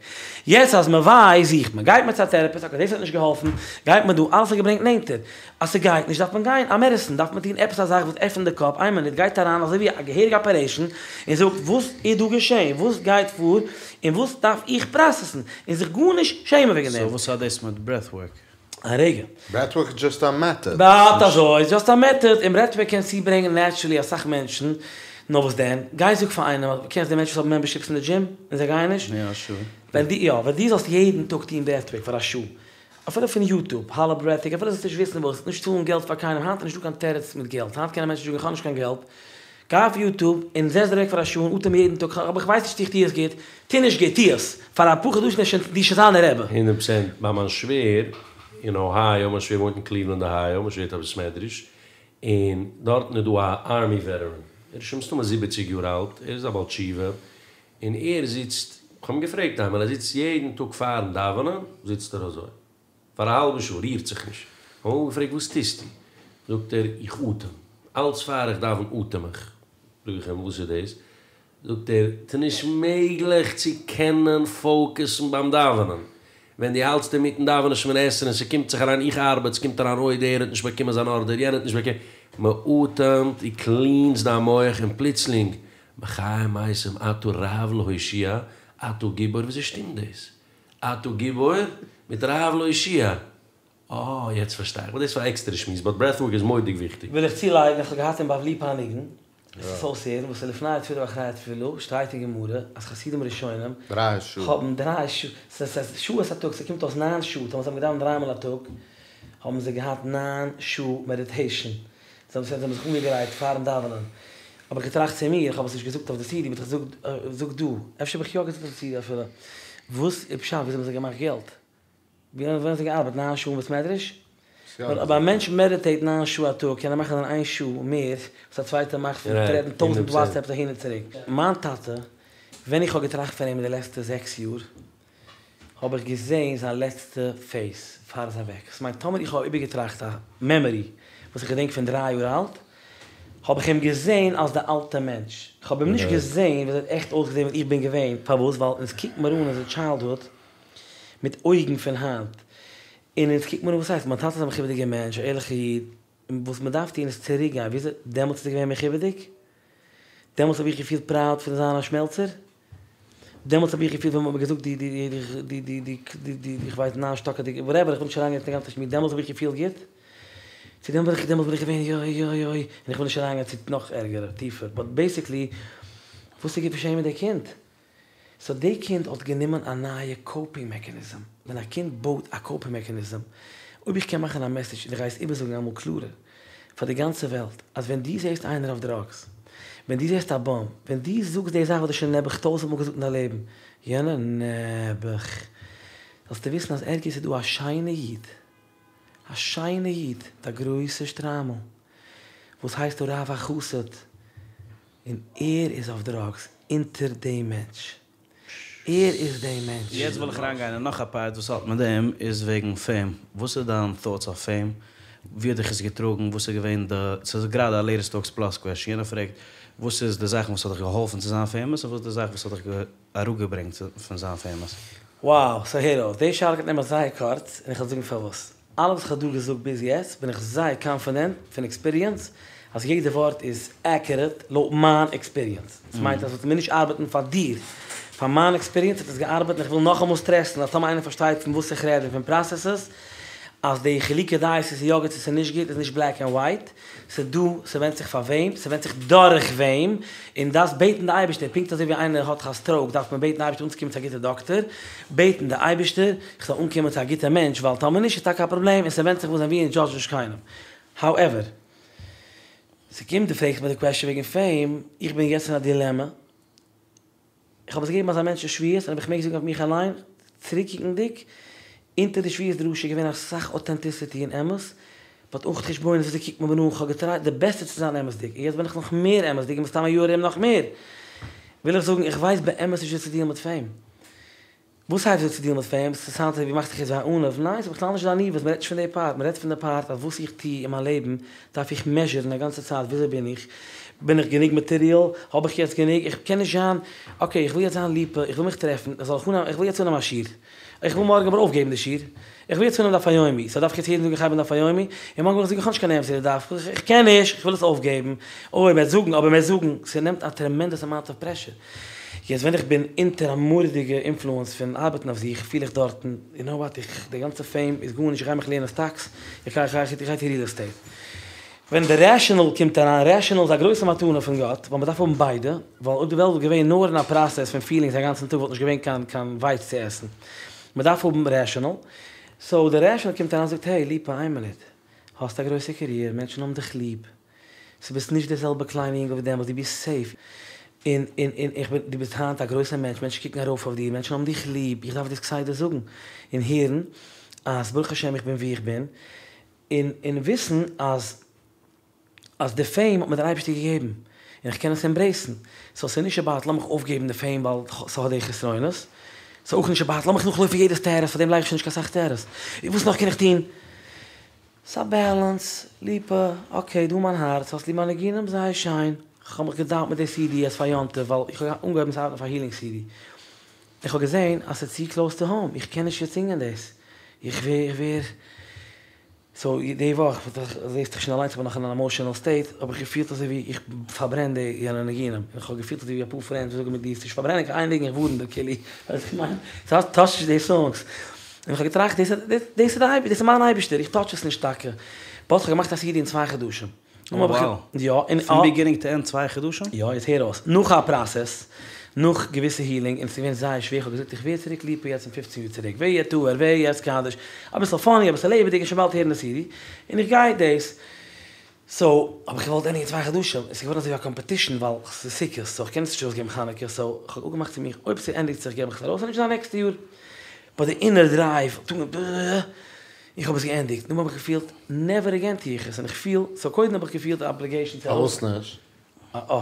יעצט אז מען ווייסט זוכט מען, גייט מען צו א טערעפיסט, אקעי דאס האט נישט געהאלפן, גייט מען דא, אלעס האט געברענגט נענטער. אז ס'גייט נישט דארף מען גיין א מעדעסין, דארף מען טון עפעס א זאך וואס עפענט די קאפ, איין מינוט, גייט אריין אזוי ווי א געהעריגע אפערעישן און זאגט וואס איז דא געשען, וואס גייט פאר, און וואס דארף איך פראסעסן, און זיך גארנישט שעמען וועגן דעם. סאו וואס האט דאס מיט ברעטווארק? א רגע. ברעטווארק איז דזשאסט א מעטאד. באט אזוי, איז דזשאסט א מעטאד, און ברעטווארק קען צוברענגען נעטשרעלי אסאך מענטשן, נאר וואס דען, גיי זאג פאר איינעם, קענסט די מענטשן וואס האבן מעמבערשיפס אין די דזשים, און זיי גייען נישט? יא שור. ווען דו, יא, ווען דו זאלסט יעדן טאג טון ברעטווארק פאר א שעה, אפילו פון יוטוב, האלא ברעטווארק, אפילו זאלסט נישט וויסן וואס, נישט צאלן געלט פאר קיינעם, היינט איז נישטא קיין תירוץ מיט געלט, היינט קענען מענטשן זאגן איך האב נישט קיין געלט, גיי אויף יוטוב און זעץ דיר אוועק פאר א שעה און אטעם יעדן טאג, אבער איך ווייס נישט צו איך טו עס גוט, טו נישט גוט, טו עס! פאר אפאר חדשים וועסט שוין דו שוין זיין דער רבי. הונדערט פראצענט, ביי מיין שווער אין אהייאו, מיין שווער וואוינט אין קליוולאנד אהייאו, מיין שווער האט א בית מדרש, און דארטן איז דא א ארמי וועטעראן, ער איז שוין מסתמא זיבעציג יאר אלט, ער איז א בעל תשובה, און ער זיצט, איך האב אים געפרעגט איינמאל, ער זיצט יעדן טאג פארן דאווענען זיצט ער אזוי, פאר א האלבע שעה, רירט זיך נישט. כ'האב אים געפרעגט וואס טוסטו? זאגט ער, איך אטעם. אלץ פאר איך דאווען אטעם איך. זאג איך אים, וואס איז דאס? זאגט ער, ס'נישט מעגליך צו קענען פאוקעסן ביים דאווענען. ווען דו האלטסט אינמיטן דאווענען שמונה עשרה און ס'קומט זיך אריין איך ארבעט, ס'קומט אריין אוי דער האט נישט באקומען זיין ארדער, יענער האט נישט באקומען, מ'אטעמט, דו קלינסט דיין מח און פלוצלינג, מחיה מתים אתה רב להושיע, אתה גיבור, וויאזוי שטימט דאס? אתה גיבור מיט רב להושיע. אה, יעצט פארשטיי איך. באט דאס איז פאר א עקסטערע שמועס, באט ברעטווארק איז מורא'דיג וויכטיג. וויל איך צולייגן, איך האב געהאט אין בבלי א ניגון, עס איז אויסהערן, וואס איז לפני התפילה ואחרי התפילה, שטייט אין גמרא אז חסידים ראשונים דריי שעה. האבן דריי שעה, ס'איז שעות א טאג, ס'קומט אויס ניין שעה, טאמער זיי האבן געדאווענט דריי מאל א טאג, האבן זיי געהאט ניין שעה מעדיטעישן, זיי האבן זיך אנגעגרייט פארן דאווענען. האב איך געטראכט צו מיר, איך האב עס נישט געזאגט אויף די סידי, באט איך זאג דא, אפשר האב איך יא געזאגט אויף די סידי אפילו, וואס איז פשט וויאזוי האבן זיי געמאכט געלט? ווי לאנג האבן זיי געארבעט? ניין שעה אין בית מדרש? ווייל אויב א מענטש מעדיטעיט ניין שעה א טאג קען ער מאכן אין איין שעה מער וואס א צווייטער מאכט פון רעדן טויזענט וואטסעפפס אהין און צוריק. מיין טאטע, ווען איך האב געטראכט פון אים אין די לעצטע זעקס יאר, האב איך געזען זיין לעצטע פעיס פאר ער איז אוועק. ס'מיינט טאמער איך האב איבערגעטראכט א מעמארי וואס איך געדענק פון דריי יאר אלט, האב איך אים געזען אלס די אלטע מענטש. איך האב אים נישט געזען ווי ער האט עכט אויסגעזען ווען איך בין געווען. פארוואס? ווייל אונז קוקט מיר אן אונזער טשיילדהוד מיט אויגן פון היינט. און אונז קוקט מיר אן וואס הייסט? מיין טאטע איז א מכובד'יגער מענטש, א ערליכער איד, און וואס מ'דארף טון איז צוריקגיין. וויאזוי דעמאלטס איז ער געווען מכובד'יג? דעמאלטס האב איך געפילט פראוד פון זיין א שמעלצער? דעמאלטס האב איך געפילט ווען מ'האט מיר געזאגט די די די די די די די די איך ווייס ניין שטאקעדיגע וואטעווער איך וויל נישט אריינגיין אין די גאנצע שמועס דעמאלטס האב איך געפילט גוט? צו דעם בין איך דעמאלטס בין איך געווען יוי יוי יוי, און איך וויל נישט אריינגיין צו נאך ערגער טיפער, באט בעיסיקלי וואס איז געשען מיט די קינד? סאו די קינד האט גענומען א נייע קאופינג מעקעניזם, ווען א קינד בויט א קאופינג מעקעניזם, אויב איך קען מאכן א מעסעדזש און איך גיי עס איבערזאגן אמאל קלארער פאר די גאנצע וועלט, אז ווען דו זעסט איינער אויף דראגס, ווען דו זעסט א באם, ווען דו זאגסט די זאך וואס דו האסט שוין נעבעך טויזענט מאל געזאגט אין דיין לעבן, יענער נעבעך, זאלסטו וויסן אז ערגעץ איז דא א שיינע איד, א שיינע איד מיט א גרויסע שטריימל וואס הייסט הרב החסיד און ער איז אויף דראגס אונטער דעם מענטש. ער איז דעם מענטש. יעצט וויל איך אריינגיין אין נאך א פארט וואס האט מיט דעם, איז וועגן פעים. וואס איז דיין טאטס אויף פעים? ווי האט דיך עס געטראגן? וואס איז געווען די, ס'איז גראדע א לעיטעסט טאלקס פלאס קוועסטשן, יענער פרעגט וואס איז די זאכן וואס האט דיך געהאלפן צו זיין פעימאס און וואס איז די זאך וואס האט דיך אראפגעברענגט פון זיין פעימאס? Wow, סאו הער אויס, די שאלה גייט נעמען זייער קורץ, און איך וועל זאגן פארוואס. אלעס וואס איך האב דא געזאגט ביז יעצט בין איך זייער קאנפידענט פון עקספיריענס אז יעדע ווארט איז עקוראט לויט מיין עקספיריענס. דאס מיינט אז עס וועט מיר נישט ארבעטן פאר דיר. פאר מיין עקספיריענס האט עס געארבעט און איך וויל נאכאמאל סטרעסן אז טאמער איינער פארשטייט פון וואס איך רעד און פון פראסעסעס אז די חילוקי דעות צו ס'איז יא גוט צו ס'איז נישט גוט איז נישט בלעק ענד ווייט. ס'דא, ס'ווענדט זיך פאר וועם, ס'ווענדט זיך דורך וועם, און דארפסט בעטן די אייבערשטער, פונקט אזוי ווי איינער האט א סטראוק דארף מען בעטן די אייבערשטער אנצוקומען צו א גוטע דאקטער, בעטן די אייבערשטער איך זאל אנקומען צו א גוטע מענטש, ווייל טאמער נישט איז טאקע א פראבלעם, און ס'ווענדט זיך וואס און ווי און דזשאדזש נישט קיינעם. האועווער, ס'קומט דו פרעגסט מיר די קוועסטשען וועגן פעים, איך בין יעצט אין א דילעמע, איך האב עס געגעבן אזא מענטש אין שבועות, און אויב איך מעג זאגן אויף מיך אליין, צוריקקוקנדיג, אונטער די שבועות דרשה איז געווען אסאך אוטענטיסיטי און אמת, באט אויך חשבונות וויאזוי קוקט מען מיר אן, כ'האב געטרייט די בעסטע צו זיין אמת'דיג, און יעצט בין איך נאך מער אמת'דיג און מסתם א יאר ארום נאך מער. וויל איך זאגן, איך ווייס באמת נישט וויאזוי צו דיעלן מיט פעים. וואס הייסט וויאזוי צו דיעלן מיט פעים? ס'סאונדט אזוי ווי מאכסט דיך יעצט ווי א עניו, ניין ס'איז בכלל נישט די עניוות, מ'רעדט נישט פון די פארט, מ'רעדט פון די פארט אז וואס איך טוה אין מיין לעבן דארף איך מעזשערן א גאנצע צייט וויאזוי בין איך, בין איך גענוג מאטעריאל, האב איך יעצט גענוג, איך קען נישט זיין, אקעי איך וויל יעצט זיין ליפא, איך וויל מיך טרעפן, איך זאל אנהייבן, איך וויל יעצט אנהייבן א שיעור, איך וויל מארגן אבער אויפגעבן די שיעור, איך וויל יעצט אנהייבן דף היומי, סאו דארף איך יעצט יעדן טאג איך הייב אן דף היומי, און מארגן וויל איך זאגן איך האב נישט קיין נערוון צו די דף, איך קען נישט, איך וויל עס אויפגעבן, אוי מ'וועט זאגן, אבער מ'וועט זאגן, ס'נעמט א טרעמענדעס אמאונט אוו פרעשור. יעצט ווען איך בין אונטער א מורא'דיגע אינפלוענס פון ארבעטן אויף זיך פיל איך דארטן, יו נאו וואט, איך, די גאנצע פעים איז גארנישט, איך גיי מיך לערנען סטאקס, איך גיי, איך גיי, איך גיי טון ריעל עסטעיט. ווען די רעשענעל קומט אריין, רעשענעל איז א גרויסע מתנה פון גאט, ווייל מ'דארף האבן ביידע, ווייל אויב די וועלט וואלט געווען נאר אין א פראסעס פון פילינגס א גאנצן טאג וואלט נישט געווען קיין קיין ווייץ צו עסן. מ'דארף האבן רעשענעל. סאו די רעשענעל קומט אריין זאגט, העי ליפא איין מינוט, האסט א גרויסע קעריער, מענטשן האבן דיך ליב, ס'איז ביסט נישט די זעלבע קליינע יונגל ווי דעמאלטס, דו ביסט סעיף, און און און איך בין, דו ביסט היינט א גרויסער מענטש, מענטשן קוקן ארויף אויף דיר, מענטשן האבן דיך ליב, איך דארף דאס כסדר זאגן און הערן אז ברוך השם איך בין ווי איך בין, און און וויסן אז אז די פעים האט מיר דער אייבערשטער געגעבן, און איך קען עס עמברעיסן, סאו ס'איז נישט אבאוט לאמיך אויפגעבן די פעים ווייל ס'האט די חסרונות, ס'איז אויך נישט אבאוט לאמיך נאכלויפן יעדע סטעטוס, פארדעם לייג איך שוין נישט קיין סאך סטעטוס, און וואס נאך קען איך טון? ס'א בעלענס, ליפא, אקעי, דא מיין הארץ, האסט ליב מיינע ניגונים? זייער שיין. כ'האב מיך געדאונט מיט די סידי יעצט פאר יום טוב, ווייל איך האב אנגעהויבן צו ארבעטן אויף א הילינג סידי. איך האב געזען אז ס'איז צו קלאוס טו האום, איך קען נישט יעצט זינגען דאס. איך ווער, איך ווער. סאו די וואך, זעסט דאך שוין אליינס איך בין נאך אין אן עמאושענעל סטעיט, האב איך געפילט אזוי ווי איך פארברען די יענע ניגונים. און איך האב געפילט אזוי ווי אפאר פרענדס וואס זאגן מיר דו וועסט נישט פארברענען קיין איין ניגון, איך ווארן דיר כאילו, ווייסט וואס איך מיין? טאטש נישט די סאנגס. און איך האב געטראכט, דאס איז דאס איז מיין אייבערשטער, איך טאטש עס נישט טאקע. באט כ'האב געמאכט א סידי אין צוויי חדשים. וואו. יא, און פון ביגינינג טו ענד צוויי חדשים? יא, יעצט הער אויס. נאך א פראסעס, נאך געוויסע הילינג, און עס איז געווען זייער שווער, איך האב געזאגט איך ווער צוריק ליפא יעצט אין פופצן יאר צוריק, ויטהר ויתקדש, אביסל פאני, אביסל לעבעדיג, און שוין באלד הערן די סידי, און איך גיי דאס. סאו, האב איך געוואלט ענדיגן צוויי חדשים, עס איז געווארן אזויווי א קאמפעטישן ווייל ס'איז סוכות, סאו איך קען עס נישט ארויסגעבן חנוכה, סאו איך האב אפגעמאכט צו מיך, אויב ס'ענדיגט זיך געב איך עס ארויס, אויב נישט זיין נעקסטע יאר. באט די אינער דרייוו האט אנגעהויבן, איך האב עס געענדיגט, נאכדעם האב איך געפילט, נעווער עגעין טו איך עס, און איך פיל, סאו קודם האב איך געפילט א אבליגעישן צו פארוואס נישט? אה,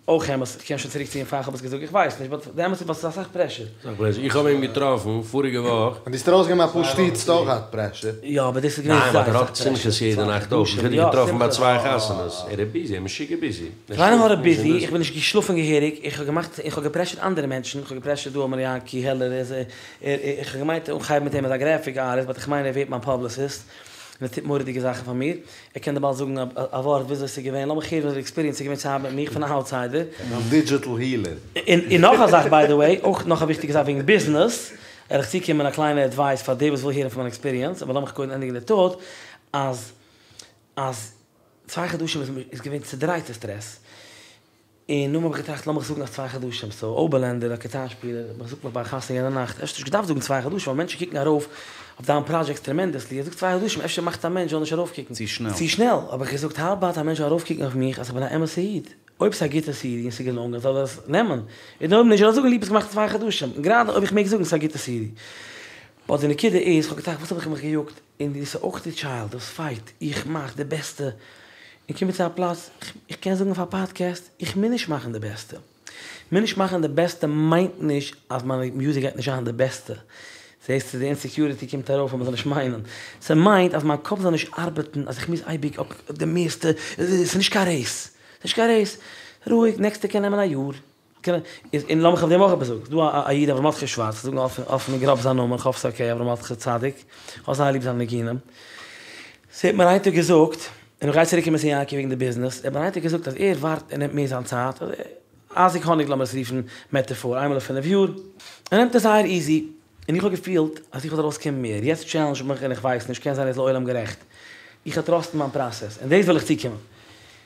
אויך אמת, איך קען שוין צוריק ציען פאר איך האב עס געזאגט, איך ווייס נישט, באט די אמת איז ווייל ס'איז אסאך פרעשור. אסאך פרעשור, איך האב אים געטראפן פאריגע וואך. ווען דו האסט ארויסגעגעבן אפאר שטותים האסטו אויך געהאט פרעשור. יא אבער דאס איז געווען ניין באט זייער ער האט אסאך פרעשור. שמחות יעדע נאכט אויך, איך האב אים געטראפן ביי צוויי חתונות, ער איז ביזי, ער איז משוגע ביזי. קיין עין הרע ביזי, איך בין נישט געשלאפן געהעריג, איך האב געמאכט, איך האב געפרעשורט אנדערע מענטשן, איך האב געפרעשורט דא אמיר יענקי העלער, ער איז, איך האב געמיינט אנהייבן מיט אים אזא גרעפיק ארטיסט, באט איך מיין ער ווערט מיין פאבליסיסט, און ער טוט מורא'דיגע זאכן פאר מיר, ער קען דיר באלד זאגן א ווארט וויאזוי ס'איז געווען, לאמיך הערן וויאזוי די עקספיריענס איז געווען צו ארבעטן מיט מיך פון א אוטסיידער. דיין דידזשיטעל הילער. און נאך א זאך ביי די וועי, אויך נאך א וויכטיגע זאך וועגן ביזנעס, וועל איך צוקומען א קליינע עדווייס פאר דער וואס וויל הערן פון מיין עקספיריענס, אבער לאמיך קודם ענדיגן די טאט, אז. אז צוויי חדשים איז געווען צודרייטע סטרעס, און נאכדעם האב איך געטראכט לאמיך זאגן אז צוויי חדשים, סאו אויבערלענדער א גיטאר שפילער האט מיך געזאגט מיך ביי א חתונה יענע נאכט, אפשר נישט געדארפט זאגן צוויי חדשים ווייל מענטשן קוקן ארויף אויף דיין פראדזשעקט טרעמענדעסלי, זאג צוויי חדשים אפשר מאכט א מענטש זאל נישט ארויפקוקן. צו שנעל. צו שנעל, האב איך געזאגט האו אבאוט א מענטש זאל ארויפקוקן אויף מיך אז איך בין א אמת'ע איד, אויב ס'איז א גוטע סידי און ס'איז געלונגען זאל ער עס נעמען, און אויב נישט זאל ער זאגן ליפא האט עס געמאכט אין צוויי חדשים, און גראדע אויב איך מעג זאגן ס'איז א גוטע סידי. באט די נקודה איז, כ'האב געטראכט וואס האב איך מיך געיאגט, און דאס איז אויך די טשיילד, דאס פייט, איך מאך די בעסטע, און קומען צו א פלאץ, איך קען זאגן אויף א פאדקעסט, איך מוז נישט מאכן די בעסטע. מוז נישט מאכן די בעסטע מיינט נישט אז מיין מיוזיק גייט נישט זיין די בעסטע. זעסט די אינסעקיוריטי קומט ארויף אז מ'זאל נישט מיינען. ס'מיינט אז מיין קאפ זאל נישט ארבעטן אז איך מוז אייביג אויף די מערסטע, ס'איז נישט קיין רעיס. ס'נישט קיין רעיס. רואיג, נעקסטע קען נעמען א יאר. און לאמיך אויף דעם אויך עפעס זאגן. ס'דא א איד אברהם מרדכי שווארץ, כ'זאג אפן און גראב זיין נאמען, כ'האף ס'איז אקעי, אברהם מרדכי צדיק, כ'האב זייער ליב זיינע ניגונים. ס'האט מיר איין טאג געזאגט, און איך גיי צוריק קומען צו יענקי וועגן די ביזנעס, ער האט מיר איין טאג געזאגט אז ער ווארט ער נעמט מער זיין צייט, אייזיק האניג לאמיר עס רופן מעטעפאר, איינמאל אין פינף יאר, ער נעמט עס זייער איזי, און איך האב געפילט אז איך וועל ארויסקומען מער, יעצט טשעלענדזש מיך און איך ווייס נישט, קען זיין ער איז לעולם גערעכט, איך וועל טראסטן מיין פראסעס, און דאס וויל איך צוקומען,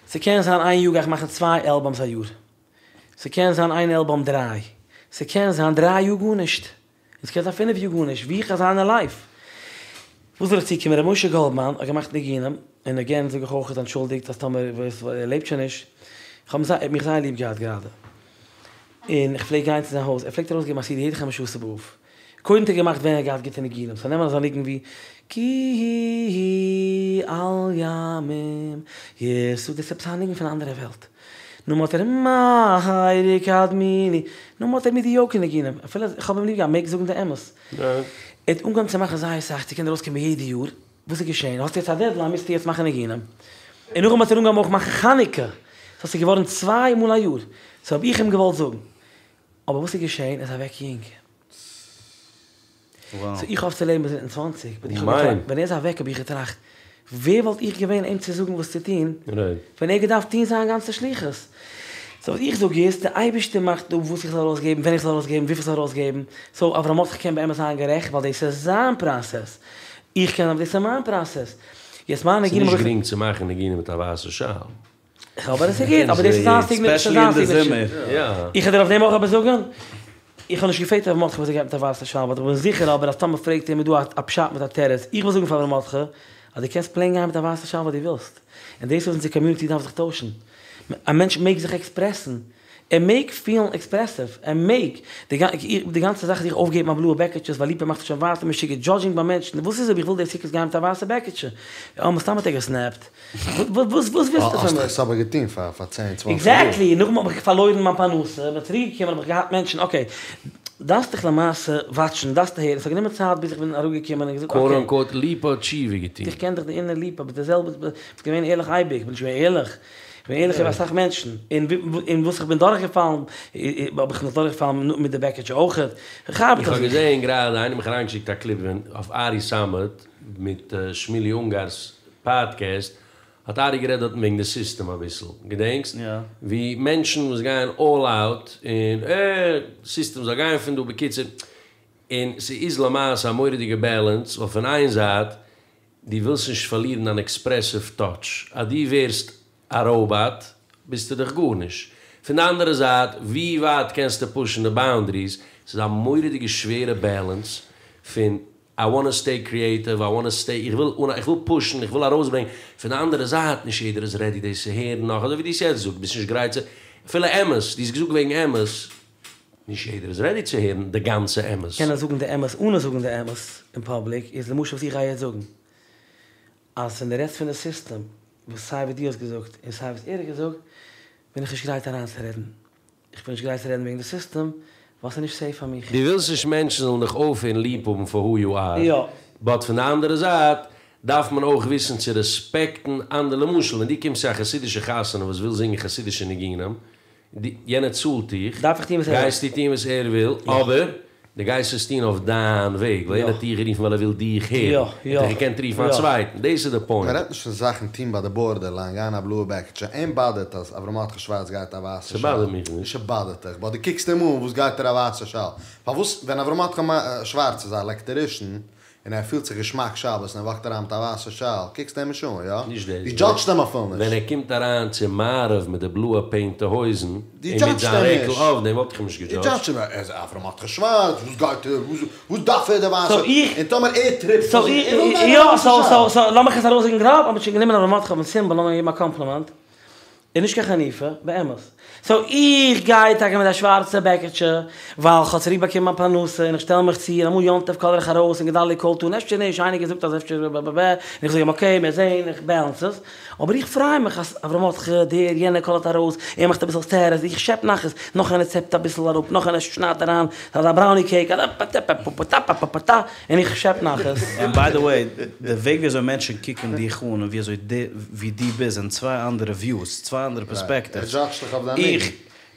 ס'קען זיין איין יאר גיי איך מאכן צוויי אלבאמס א יאר, ס'קען זיין איין אלבאם דריי, ס'קען זיין דריי יאר גארנישט, און ס'קען זיין פינף יאר גארנישט, ווי איך וועל זיין אין לייף. וואס וויל איך צוקומען, ר' משה גאלדמאן האט געמאכט ניגונים, און אגעין זאג איך אויך אנטשולדיגט אז טאמער וואס ער לעבט שוין נישט, איך האב אים זייער, ער האט מיך זייער ליב געהאט גראדע, און איך פלעג גיין צו זיין הויז, ער פלעגט ארויסגעבן א סידי יעדע חמשה עשר באב, קודם האט ער געמאכט ווען ער האט געהאט גוטע ניגונים, סאו נעמען אזא ניגון ווי כי על ימים יסעו, דאס איז עפעס א ניגון פון א אנדערע וועלט. נאכדעם האט ער מהרה יקדמוני, נאכדעם האט ער מידיאוקער ניגונים, אפילו איך האב אים ליב געהאט, מעג זאגן די אמת. ער האט אנגעהויבן צו מאכן זייער סאך צו קענען ארויסקומען יעדע יאר, וואס איז געשען? האסט יעצט א דעדליין מוזטו יעצט מאכן ניגונים. און נאכדעם האט ער אנגעהויבן אויך מאכן חנוכה, סאו ס'איז געווארן צוויי מאל א יאר. סאו האב איך אים געוואלט זאגן. אבער וואס איז געשען? ער איז אוועק יונג. סאו איך האף צו לעבן ביז 120, באט איך האב געטראכט, ווען ער איז אוועק האב איך געטראכט, ווער וואלט איך געווען אים צו זאגן וואס צו טון, ווען ער האט געדארפט טון זיין גאנצע שליחות. סאו וואס איך זאג איז, דער אייבערשטער מאכט אפ וואס איך זאל ארויסגעבן, ווען איך זאל ארויסגעבן, וויפיל איך זאל ארויסגעבן, סאו אברהם מרדכי קען באמת זיין גערעכט, ווייל דאס איז זיין פראסעס, איך קען אבער דאס איז מיין פראסעס. יעצט מיינע ניגונים האב איך. ס'איז נישט גרינג צו מאכן ניגונים מיט א ווייסע שאל. אבער עס איז גוט, אבער דאס איז זיין סיגנעטשער, ספעשעלי אין די זומער. איך וועל דיר אויף דעם אויך עפעס זאגן, איך האב נישט געפרעגט אברהם מרדכי וואס ער גייט מיט א ווייסע שאל, באט איך בין זיכער אבער אז טאמער פרעגט אים איז דא א פשט מיט א תירוץ, איך וויל זאגן פאר אברהם מרדכי אז דו קענסט פלעין גיין מיט א ווייסע שאל וואס דו ווילסט, און דאס איז וואס אונזער קאמיוניטי דארף זיך טוישן, א מענטש מעג זיך עקספרעסן, ער מעג פילן עקספרעסיוו, ער מעג, די גאנצע זאך זיך אויפגעבן א בלויע בעקיטשע ווייל ליפא מאכט זיך שוין ווייטער משוגע דזשאדזשינג ביי מענטשן, וואס איז אויב איך וויל די סוכות גיין מיט א ווייסע בעקיטשע? יא מסתם האט ער געסנעפט. וואס ווילסטו פון מיר? האסט עס אבער געטון פאר צען צוואנציג יאר. עקזעקטלי! נאכדעם האב איך פארלוירן מיין פרנסה, בין צוריק געקומען האב איך געהאט מענטשן, אקעי, דארפסט דיך למעשה וואטשן, דארפסט הערן, ס'האט גענומען צייט ביז איך בין אראפגעקומען און געזאגט אקעי. קוואוט אנקוואוט ליפא האט תשובה געטון. איך קען דיך די אינער ליפא, ביסט די זעלבע, ביסט געווען ערליך אייביג, כ'בין נישט געווען ערליך, כ'בין ערליך איבער אסאך מענטשן, און און וואס איך בין דורכגעפאלן, האב איך נאך דורכגעפאלן מיט די בעקיטשע אויכעט, כ'ארבעט איך האב געזעהן גראדע איינער האט מיך אריינגעשיקט א קליפ ווען אויף ארי סאמעט מיט שמילי אונגאר'ס פאדקעסט האט ארי גערעדט דארטן וועגן די סיסטעם אביסל, געדענקסט? ווי מענטשן וואס גייען אלל אוט און אה, סיסטעם זאל גיין פון דא, בקיצור, און ס'איז למעשה א מורא'דיגע בעלענס, ווייל פון איין זייט דו ווילסט נישט פארלירן דיין עקספרעסיוו טאטש, אז דו ווערסט א ראובאט ביסטו דאך גארנישט, פון די אנדערע זייט ווי ווייט קענסטו פושן די באונדעריס, ס'איז א מורא'דיגע שווערע בעלענס פון איי וואנט טו סטעי קריעטיוו, איי וואנט טו סטעי, איך וויל איך וויל פושן, איך וויל ארויסברענגען, פון די אנדערע זייט נישט יעדער איז רעדי דאס צו הערן נאך, אזוי ווי דו האסט יעצט געזאגט, ביסט נישט גרייט צו, אפילו אמת, דו האסט געזאגט וועגן אמת, נישט יעדער איז רעדי צו הערן די גאנצע אמת. קענען זאגן די אמת אנע זאגן די אמת אין פאבליק איז למשל וואס איך גיי יעצט זאגן, אז ווען דו רעדסט פון די סיסטעם, וואס סיי וואס דו האסט געזאגט און סיי וואס ער האט געזאגט, בין איך נישט גרייט אריינצורעדן. איך בין נישט גרייט צו רעדן וועגן די סיסטעם, ווייל ס'איז נישט סעיף פאר מיך. דו ווילסט נישט מענטשן זאלן דיך אויפהערן ליב האבן פאר הו יו אר, יא. באט פון די אנדערע זייט דארף מען אויך וויסן צו רעספעקטן אנדערע, למשל ווען דו קומסט צו א חסידישע חתונה וואס וויל זינגען חסידישע ניגונים, יענער צאלט דיך, דארף איך טון וואס ער וויל. גייסטו טון וואס ער וויל, אבער דו גייסט עס טון אויף דיין וועג, ווייל יענער האט דיך גערופן ווייל ער וויל דיך הערן, ער האט דיך געקענט רופן א צווייטן, דאס איז די פוינט. מען רעדט נישט פון זאכן טון ביי די בארדער ליין, גיין א בלויע בעקיטשע, אים באדערט אז אברהם מרדכי שווארץ גייט א ווייסע שאל. ס'באדערט מיך נישט. נישט ס'באדערט דיך, באט דו קוקסט אים אן וואס גייט ער א ווייסע שאל? פארוואס ווען אברהם מרדכי שווארץ איז א עלעקטערישן. און ער פילט זיך געשמאק שבת און ער וואקט אריין מיט א ווייסע שאל, קוקסטו אים נישט אן, יא? נישט דאס. דו דזשאדזשסט אים אפילו נישט. ווען ער קומט אריין צו מעריב מיט די בלויע פעינטע הויזן, און דו מיט דזשאדזשסט זיין אים רעקל נישט. אויף דעם וואלט איך אים נישט דו געדזשאדזשט. דזשאדזשסט אים, ער איז אברהם מרדכי שווארץ, וואס גייט ער, וואס דארף ער די ווייסע, סאו איך. און טאמער ער טריפט סאו פון זיך, איך, ער וויל גיין יא, מיט א ווייסע סאו, שאל. סאו, סאו, לאמיך עס ארויסזאגן גראב, האב איך שוין גענומען אברהם מרדכי אויפן סימבאל, לאמיר אים געבן א קאמפלימענט. איז נישט קיין חניפה, באמת. סאו איך גיי טאקע מיט א שווארצע בעקיטשע, ווייל כ'האב צוריק באקומען מיין פרנסה און איך שטעל מיך צו, און אמאל יום טוב קאלער איך ארויס און גדלי' קאלט אן, אפשר נישט, איינער געזאגט אז אפשר ב ב ב, און איך זאג אים אקעי מיר זעהן, איך בעלענס עס, אבער איך פריי מיך אז אברהם מרדכי, דער, יענער קאלערט ארויס, ער מאכט אביסל סטעטוס, איך שעפ נחת, נאך איינער צעפט אביסל אראפ, נאך איינער שניידט אריין, אזא בראוני קעיק, אראפ-א-טע-פע-פו-פו-טא-פא-פא-פא-טא. און איך שעפ נחת. און ביי די וועי, די וועג ווי אזוי מענטשן קוקן דיך אן און ווי אזוי די ווי דו ביסט זענען צוויי אנדערע וויוס, צוויי אנדערע פערספעקטיווס. ער דזשאדזשט דיך אויף דיין ניגון. איך,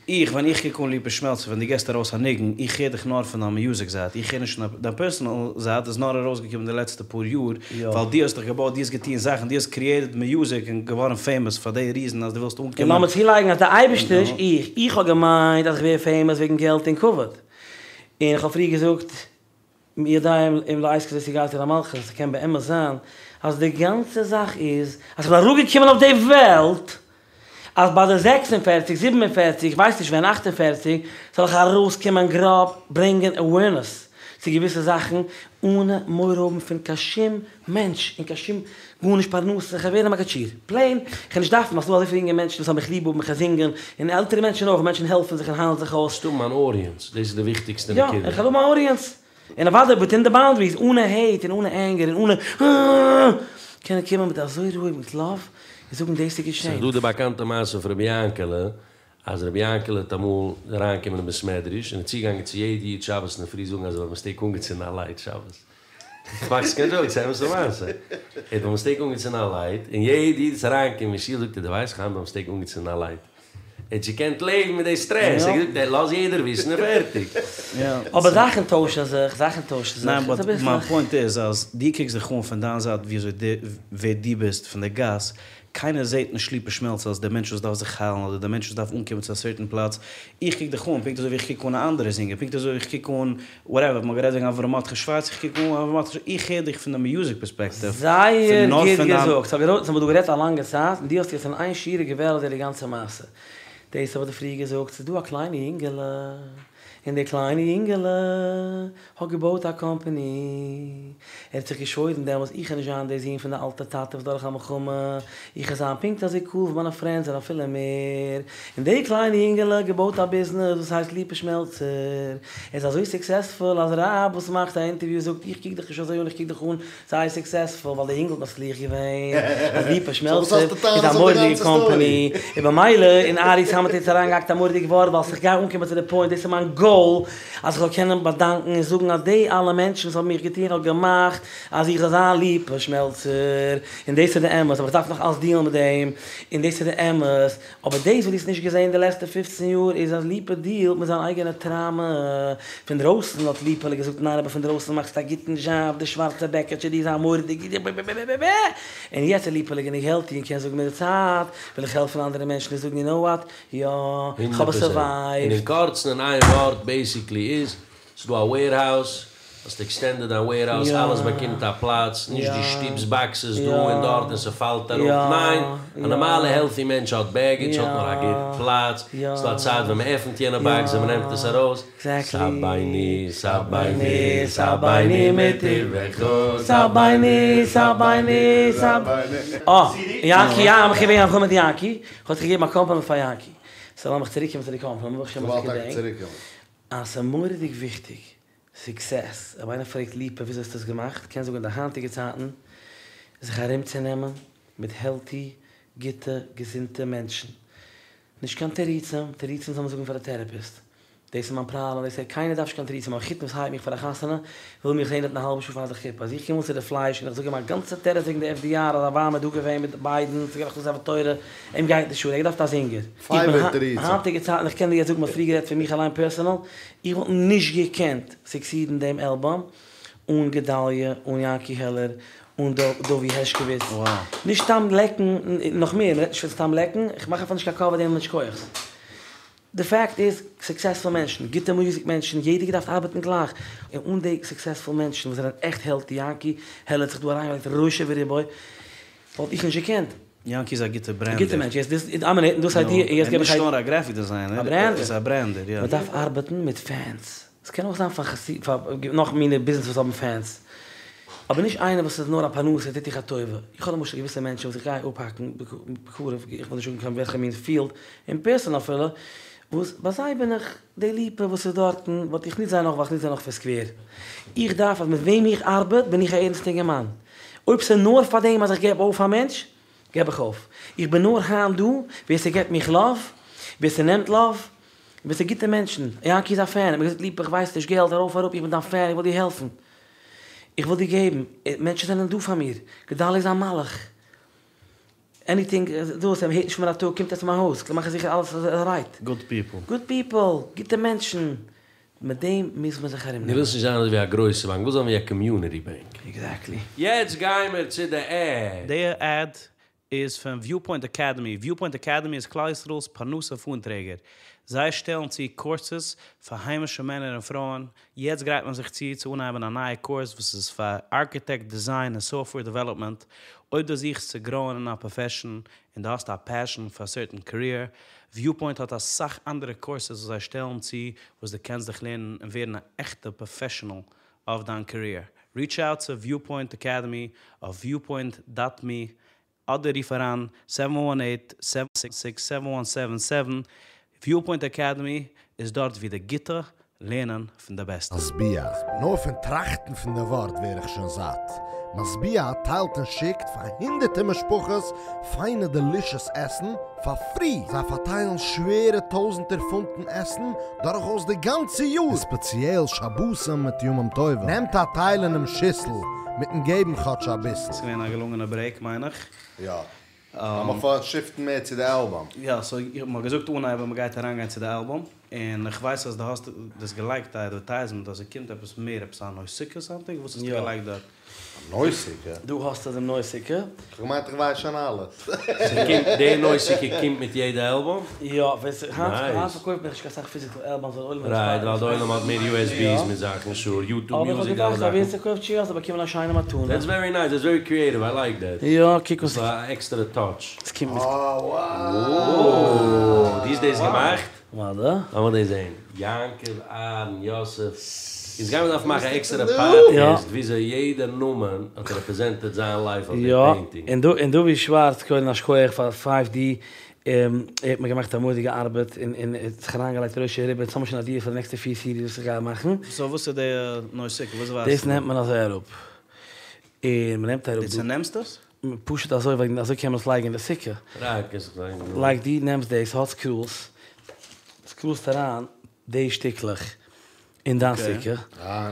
איך, ווען איך קוק אן ליפא שמעלצער ווען דו געסט ארויס א ניגון, איך הער דיך נאר פון דיין מיוזיק זייט, איך הער נישט פון דיין פערסאנעל זייט איז נאר ארויסגעקומען די לעצטע פאר יאר, ווייל דו האסט דיך געבויט, דו האסט געטון זאכן, דו האסט קריעטעד מיוזיק און געווארן פעימאס פאר די ריזען אז דו ווילסט אנקומען. און לאמיר צולייגן אז די אייבערשטער, נישט איך, איך האב געמיינט אז איך ווער פעימאס וועגן געלט און כבוד, און איך האב פריער געזאגט, מי יודע אם לעת כזאת הגעתי למלכות, ס'קען באמת זיין אז די גאנצע זאך איז אז כ'בין אראפגעקומען אויף די וועלט אז ביי די זעקס און פערציג, זיבן און פערציג, כ'ווייס נישט ווען, אכט און פערציג, זאל איך ארויסקומען גראב, ברענגען awareness צו געוויסע זאכן, אנע מורא האבן פון קיין שום מענטש און קיין שום גארנישט פרנסה, כ'וועל ווערן א מגיד שיעור, פלעין, כ'וועל נישט דארפן, ווייל ס'דא אזויפיל יונגע מענטשן וואס האבן מיך ליב האבן, מיך זינגען, און עלטערע מענטשן אויך, מענטשן העלפן זיך און היילן זיך אויס. וועסט האבן אן אודיענס, דאס איז די וויכטיגסטע יא, נקודה. איך וועל האבן אן אודיענס. און אוודאי וויטין די באונדעריס, אנע העיט און אנע ענגער און אנע אה. קענען קומען מיט אזוי רואיג מיט לאוו און זאגן דאס איז געשען. ס'איז דא די באקאנטע מעשה פון רבי יענקעלע, אז רבי יענקעלע האט אמאל אריינגעקומען אין בית מדרש און איז צוגעגאנגען צו יעדע איד שבת אינדערפרי זאגן אז ער האט ביי מיסטעיק אנגעצינדן א לייט שבת. כ'מאך נישט קיין דזשאוק, ס'איז א אמת'ע מעשה. ער האט ביי מיסטעיק אנגעצינדן א לייט, און יעדע איד איז אריינגעקומען אין שול זאגט ער דו ווייסט כ'האב היינט ביי מיסטעיק אנגעצינדן א לייט. ער האט נישט געקענט לעבן מיט די סטרעס, ער האט געזאגט לאז יעדער וויסן און פערטיג. אבער זאכן טוישן זיך, זאכן טוישן זיך, ניין איז באט אביסלעך. מיין פוינט איז אז דו קוקסט דיך אן פון דיין זייט וויאזוי דו ווער דו ביסט פון די גאס, קיינער זעט נישט ליפא שמעלצער אלס דער מענטש וואס דארף זיך היילן אדער דער מענטש וואס דארף אנקומען צו א סערטען פלאץ, איך קוק דיך אן פונקט אזוי ווי איך קוק אן א אנדערע זינגער, פונקט אזוי ווי איך קוק אן וואטעווער, מ'האט גערעדט וועגן אברהם מרדכי שווארץ, איך קוק אן אברהם מרדכי שווארץ, איך הער דיך פון די מיוזיק פערספעקטיוו, זייער פון נאר גוט פון דיין. געזאגט, ס'האב גערעדט, ס'האמיר דא גערעדט א לאנגע צייט, און דו האסט יעצט אין איין שורה געוועלט די גאנצע מעשה. דאס האב איך דיר פריער געזאגט, ס'איז דא א קליינע יונגעלע, און די קליינע יונגעלע האט געבויט א קאמפעני, ער האט זיך געשוואוירן דעמאלס איך וועל נישט זיין דער זון פון די אלטע טאטע וואס דורך א מלחמה, איך וועל זיין פונקט אזוי קול ווי מיינע פרענדס און אפילו מער. און די קליינע יונגעלע האט געבויט א ביזנעס וואס הייסט ליפא שמעלצער, ער איז אזוי סוקסעספול אז רב וואס מאכט א אינטערוויו זאגט איך קוק דיך נישט אזוי אן איך קוק דיך אן זייער סוקסעספול ווייל די יונגל האט מצליח געווען אז ליפא שמעלצער איז א מורא'דיגע קאמפאני און במילא און ארי סאמעט האט יעצט אריינגעהאקט א מורא'דיג ווארט ווייל איך גיי אנקומען צו די פוינט דאס איז מיין גאול אז איך זאל קענען באדאנקן און זאגן אז די אלע מענטשן וואס האבן מיך געטון האט געמאכט אז איך זאל זיין ליפא שמעלצער און דאס איז די אמת אבער איך דארף נאך אלס דיעלן מיט דעם און דאס איז די אמת אבער דאס וואס דו האסט נישט געזען די לעצטע פופצן יאר איז אז ליפא דיעלט מיט זיין אייגענע טראמע. פון דרויסן האט ליפא'לע געזאגט ניין אבער פון דרויסן מאכסטו א גוטן דזשאב, די שווארצע בעקעטשע די איז א מורא'דיגע ב ב ב ב ב און יעצט איז ליפא'לע גענוג העלטי און קען זאגן מיט די צייט וויל איך העלפן אנדערע מענטשן און זאגן יו נאו וואט יא כ'האב עס הונדערט פראצענט. און אין סורווייווט. קורצן אין איין ווארט בעיסיקלי איז, ס'איז דא א וועירהאוז, האסט עקסטענדעד דיין וועירהאוז, יא. אלעס באקומט א פלאץ, נישט דו יא. שטופסט באקסעס דא יא. און דארט און ס'פאלט אראפ, יא. ניין, א יא. נארמאלע העלטי מענטש האט בעגעדזש, האט נאר א יא. גוט פלאץ, יא. ס'דא א צייט ווען מ'עפנט יענע באקס און מ'נעמט עס ארויס, עקזעקטלי. סבייני סבייני סבייני מטובך סבייני סבייני סבייני. אה, יאנקי, יא, איך בין געווען מיט יאנקי, כ'האב זיך געגעבן א קאמפלימענט פאר יאנקי. סאו לאמיך צוריקקומען צו די קאמפלימענט, ברוך השם אז איך כ'וואלט טאקע געדענק. צוריקקומען. אז ס'איז מורא'דיג וויכטיג סוקסעס, אויב איינער פרעגט ליפא וויאזוי האסטו עס געמאכט, קען זאגן אין די היינטיגע צייטן, זיך ארומצונעמען מיט העלטי, גוטע, געזונטע מענטשן. נישט קיין תירוצים, תירוצים זאל מען זאגן פאר די טערעפיסט. דאס איז מיין פראבלעם, דאס איז, קיינער דארף נישט קיין תירוצים, א מחותן וואס הייערט מיך פאר א חתונה, וויל מיך זען דארט א האלבע שעה פאר די חופה. אז איך קום אן צו די פלייש און איך זאג אים א גאנצע תירוץ וועגן די FDR אז אבאמא איז דא געווען מיט ביידען, ס'איז געווען א הכנסת ספר תורה, אים גייט נישט אן, ער האט געדארפט א זינגער. איך בין היינטיגע צייטן, איך קען דיר יעצט זאגן, מ'האט פריער גערעדט פון מיך אליין פערסענעל, איך וואלט נישט געקענט סוקסידן דעם אלבום אן גדליה, אן יענקי העלער, אן דובי הערשקאוויץ. נישט סתם לעקן, נאך מער, מ'רעדט נישט פון סתם לעקן, איך מאך אפילו נישט קיין קאווער דעם מענטש כוחות. די פאקט איז, סוקסעספול מענטשן, גוטע מוזיק מענטשן, יעדער געדארפט ארבעטן גלייך, און אן די סוקסעספול מענטשן וואס זענען עכט העלטי, יענקי העלער האט זיך דא אריינגעלייגט ראשו ורובו, וואלט איך נישט געקענט. יענקי איז א גוטע ברענדער. א גוטע מענטש, יעצט דאס, איין מינוט, און דאס איידיע, און יעצט געב איך נישט נאר א גרעפיק דיזיינער, א ברענדער. איז א ברענדער, יא. מען דארף ארבעטן מיט פענס. עס קען אויך זיין פאר חסיד, פאר נאך מיני ביזנעס וואס האבן פענס. אבער נישט איינער וואס איז נאר א פרנסה טוט דיך א טובה. איך האב למשל געוויסע מענטשן וואס איך גיי אפהאקן בקרוב, איך וויל נישט זאגן קיין וועלכע מין פיעלד, אין פערסאן אפילו, וואס ביי זיי בין איך די ליפא וואס איז דארטן, באט איך נוץ זיי נאך ווייל איך נוץ זיי נאך פון סקווער. איך דארף אז מיט וועם איך ארבעט בין איך א ערנסטע אינגערמאן. אויב ס'איז נאר פאר דעם אז איך געב אויף א מענטש, געב איך אויף. איך בין נאר היינט דא ווער ס'געבט מיך לאוו, ווער ס'נעמט לאוו, ווער ס'איז גוטע מענטשן. יענקי איז א פען, ער האט מיר געזאגט ליפא איך ווייס נישט געלט ארויף אראפ איך בין דיין פען איך וויל דיר העלפן. איך וויל דיר געבן. מענטשן זענען דא פאר מיר. גדלי' איז א מלאך. עניטינג דאס ער הערט נישט פון מיר א טאג קומט ער צו מיין הויז כ'זאל מאכן זיכער אלעס איז רייט. גוד פיפל. גוד פיפל, גוטע מענטשן. מיט דעם מוז מען זיך ארום דו נעמען. ווילסט נישט זיין אזויווי א גרויסע באנק, ווילסט זיין ווי א קאמיוניטי באנק. עקזעקטלי. יעצט גיימער צו די עד. די עד איז פון וויופוינט אקעדעמי, וויופוינט אקעדעמי איז כלל ישראל'ס פרנסה פאן טרעגער, זיי שטעלן צו קורסעס פאר היימישע מענער און פרויען, יעצט גרייט מען זיך צו צו אנהייבן א נייע קורס וואס איז פאר ארקיטעקט, דיזיין און סאפטוועיר דעוועלאפמענט, אויב דו זוכסט צו גראוען אין א פראפעשן און דו האסט א פעשן פאר א סערטען קעריער, וויופוינט האט אסאך אנדערע קורסעס וואס זיי שטעלן צו וואס דו קענסט דיך לערנען און ווערן א עכטע פראפעשענעל אויף דיין קעריער. ריטש אוט צו וויופוינט אקעדעמי אויף וויופוינט דאט מי אדער רוף אריין סעווען וואן עיט, סעווען סיקס סיקס, סעווען וואן סעווען סעווען. וויופוינט אקעדעמי איז דארט ווי די גוטע לערנען פון די בעסטע. משביע, נאר פון טראכטן פון די ווארט ווער איך שוין זאט. משביע טיילט און שיקט פאר הונדערטער משפחות פיינע דעלישעס עסן פאר פרי! זיי פארטיילן שווערע טויזנטער פונטן עסן דורכאויס די גאנצע יאר, און ספעציעל שבתים מיט ימים טובים. נעמט א טייל אינעם שיסל מיטן געבן כאטש אביסל. ס'איז געווען א געלונגענע ברעיק מיין איך. יא. לאמיר פאר שיפטן מער צו די אלבום. יא, סאו מ'האט געזאגט אנהייב אז מ'גייט אריינגיין צו די אלבום, און איך ווייס אז דו האסט דאס געלייגט א אדווערטייזמענט אז ס'קומט עפעס מער, עפעס א נוי סוכה סאמטינג, וואס האסטו געלייגט דארט? א נוי סוכה? דא האסטו דעם נוי סוכה. כ'האב געמיינט איך ווייס שוין אלעס. ס'קומט, די נוי סוכה קומט מיט יעדע אלבום? יא, ווען ס' היינט פארקויפט מען נישט קיין סאך פיזיקל אלבומס ווייל עולם רייט, ווייל די עולם האט מער יו עס בי'ס מיט זאכן, שור, יוטוב אבער איך האב מיוזיק, אלע געדאכט אז זאכן. ווער ס'קויפט שוין יא זאל באקומען א שיינע מתנה. דעטס ווערי נייס, דעטס ווערי קריעטיוו, איי לייק דעט. יא, קוק וואס. ס'איז א עקסטערע טאטש. ס'קומט מיט. אה וואו! דו האסט דאס געמאכט? וואדע. לאמיר דאס זעהן. יעקב אהרן יוסף. אונז גיימיר דארפן מאכן א עקסטערע פאדקעסט וויאזוי יעדע נאמען האט רעפרעזענטעד זיין לייף אויף די פעינטינג. יא, און דובי שווארץ קודם א שכוח פאר פייוו די, ער האט מיר געמאכט א מורא'דיגע ארבעט און און ער האט זיך אריינגעלייגט ראשו ורובו, אונז האבן שוין איידיעס פאר די נעקסטע פיר סידיס וואס איך גיי מאכן. סאו וואס איז די נוי סוכה? וואס ווייזטו דאס דא? נעמט מען אזוי אראפ. און מ'נעמט אראפ דו דא. צונעמסט עס? פשוט אזוי ווייל אזוי קען מען עס לייגן אין די סוכה. רייט, קענסט עס לייגן דא. לייק דו נעמסט דאס, האט סקרולס, סקרולסט אריין די שטיקלעך אין דיין סוכה,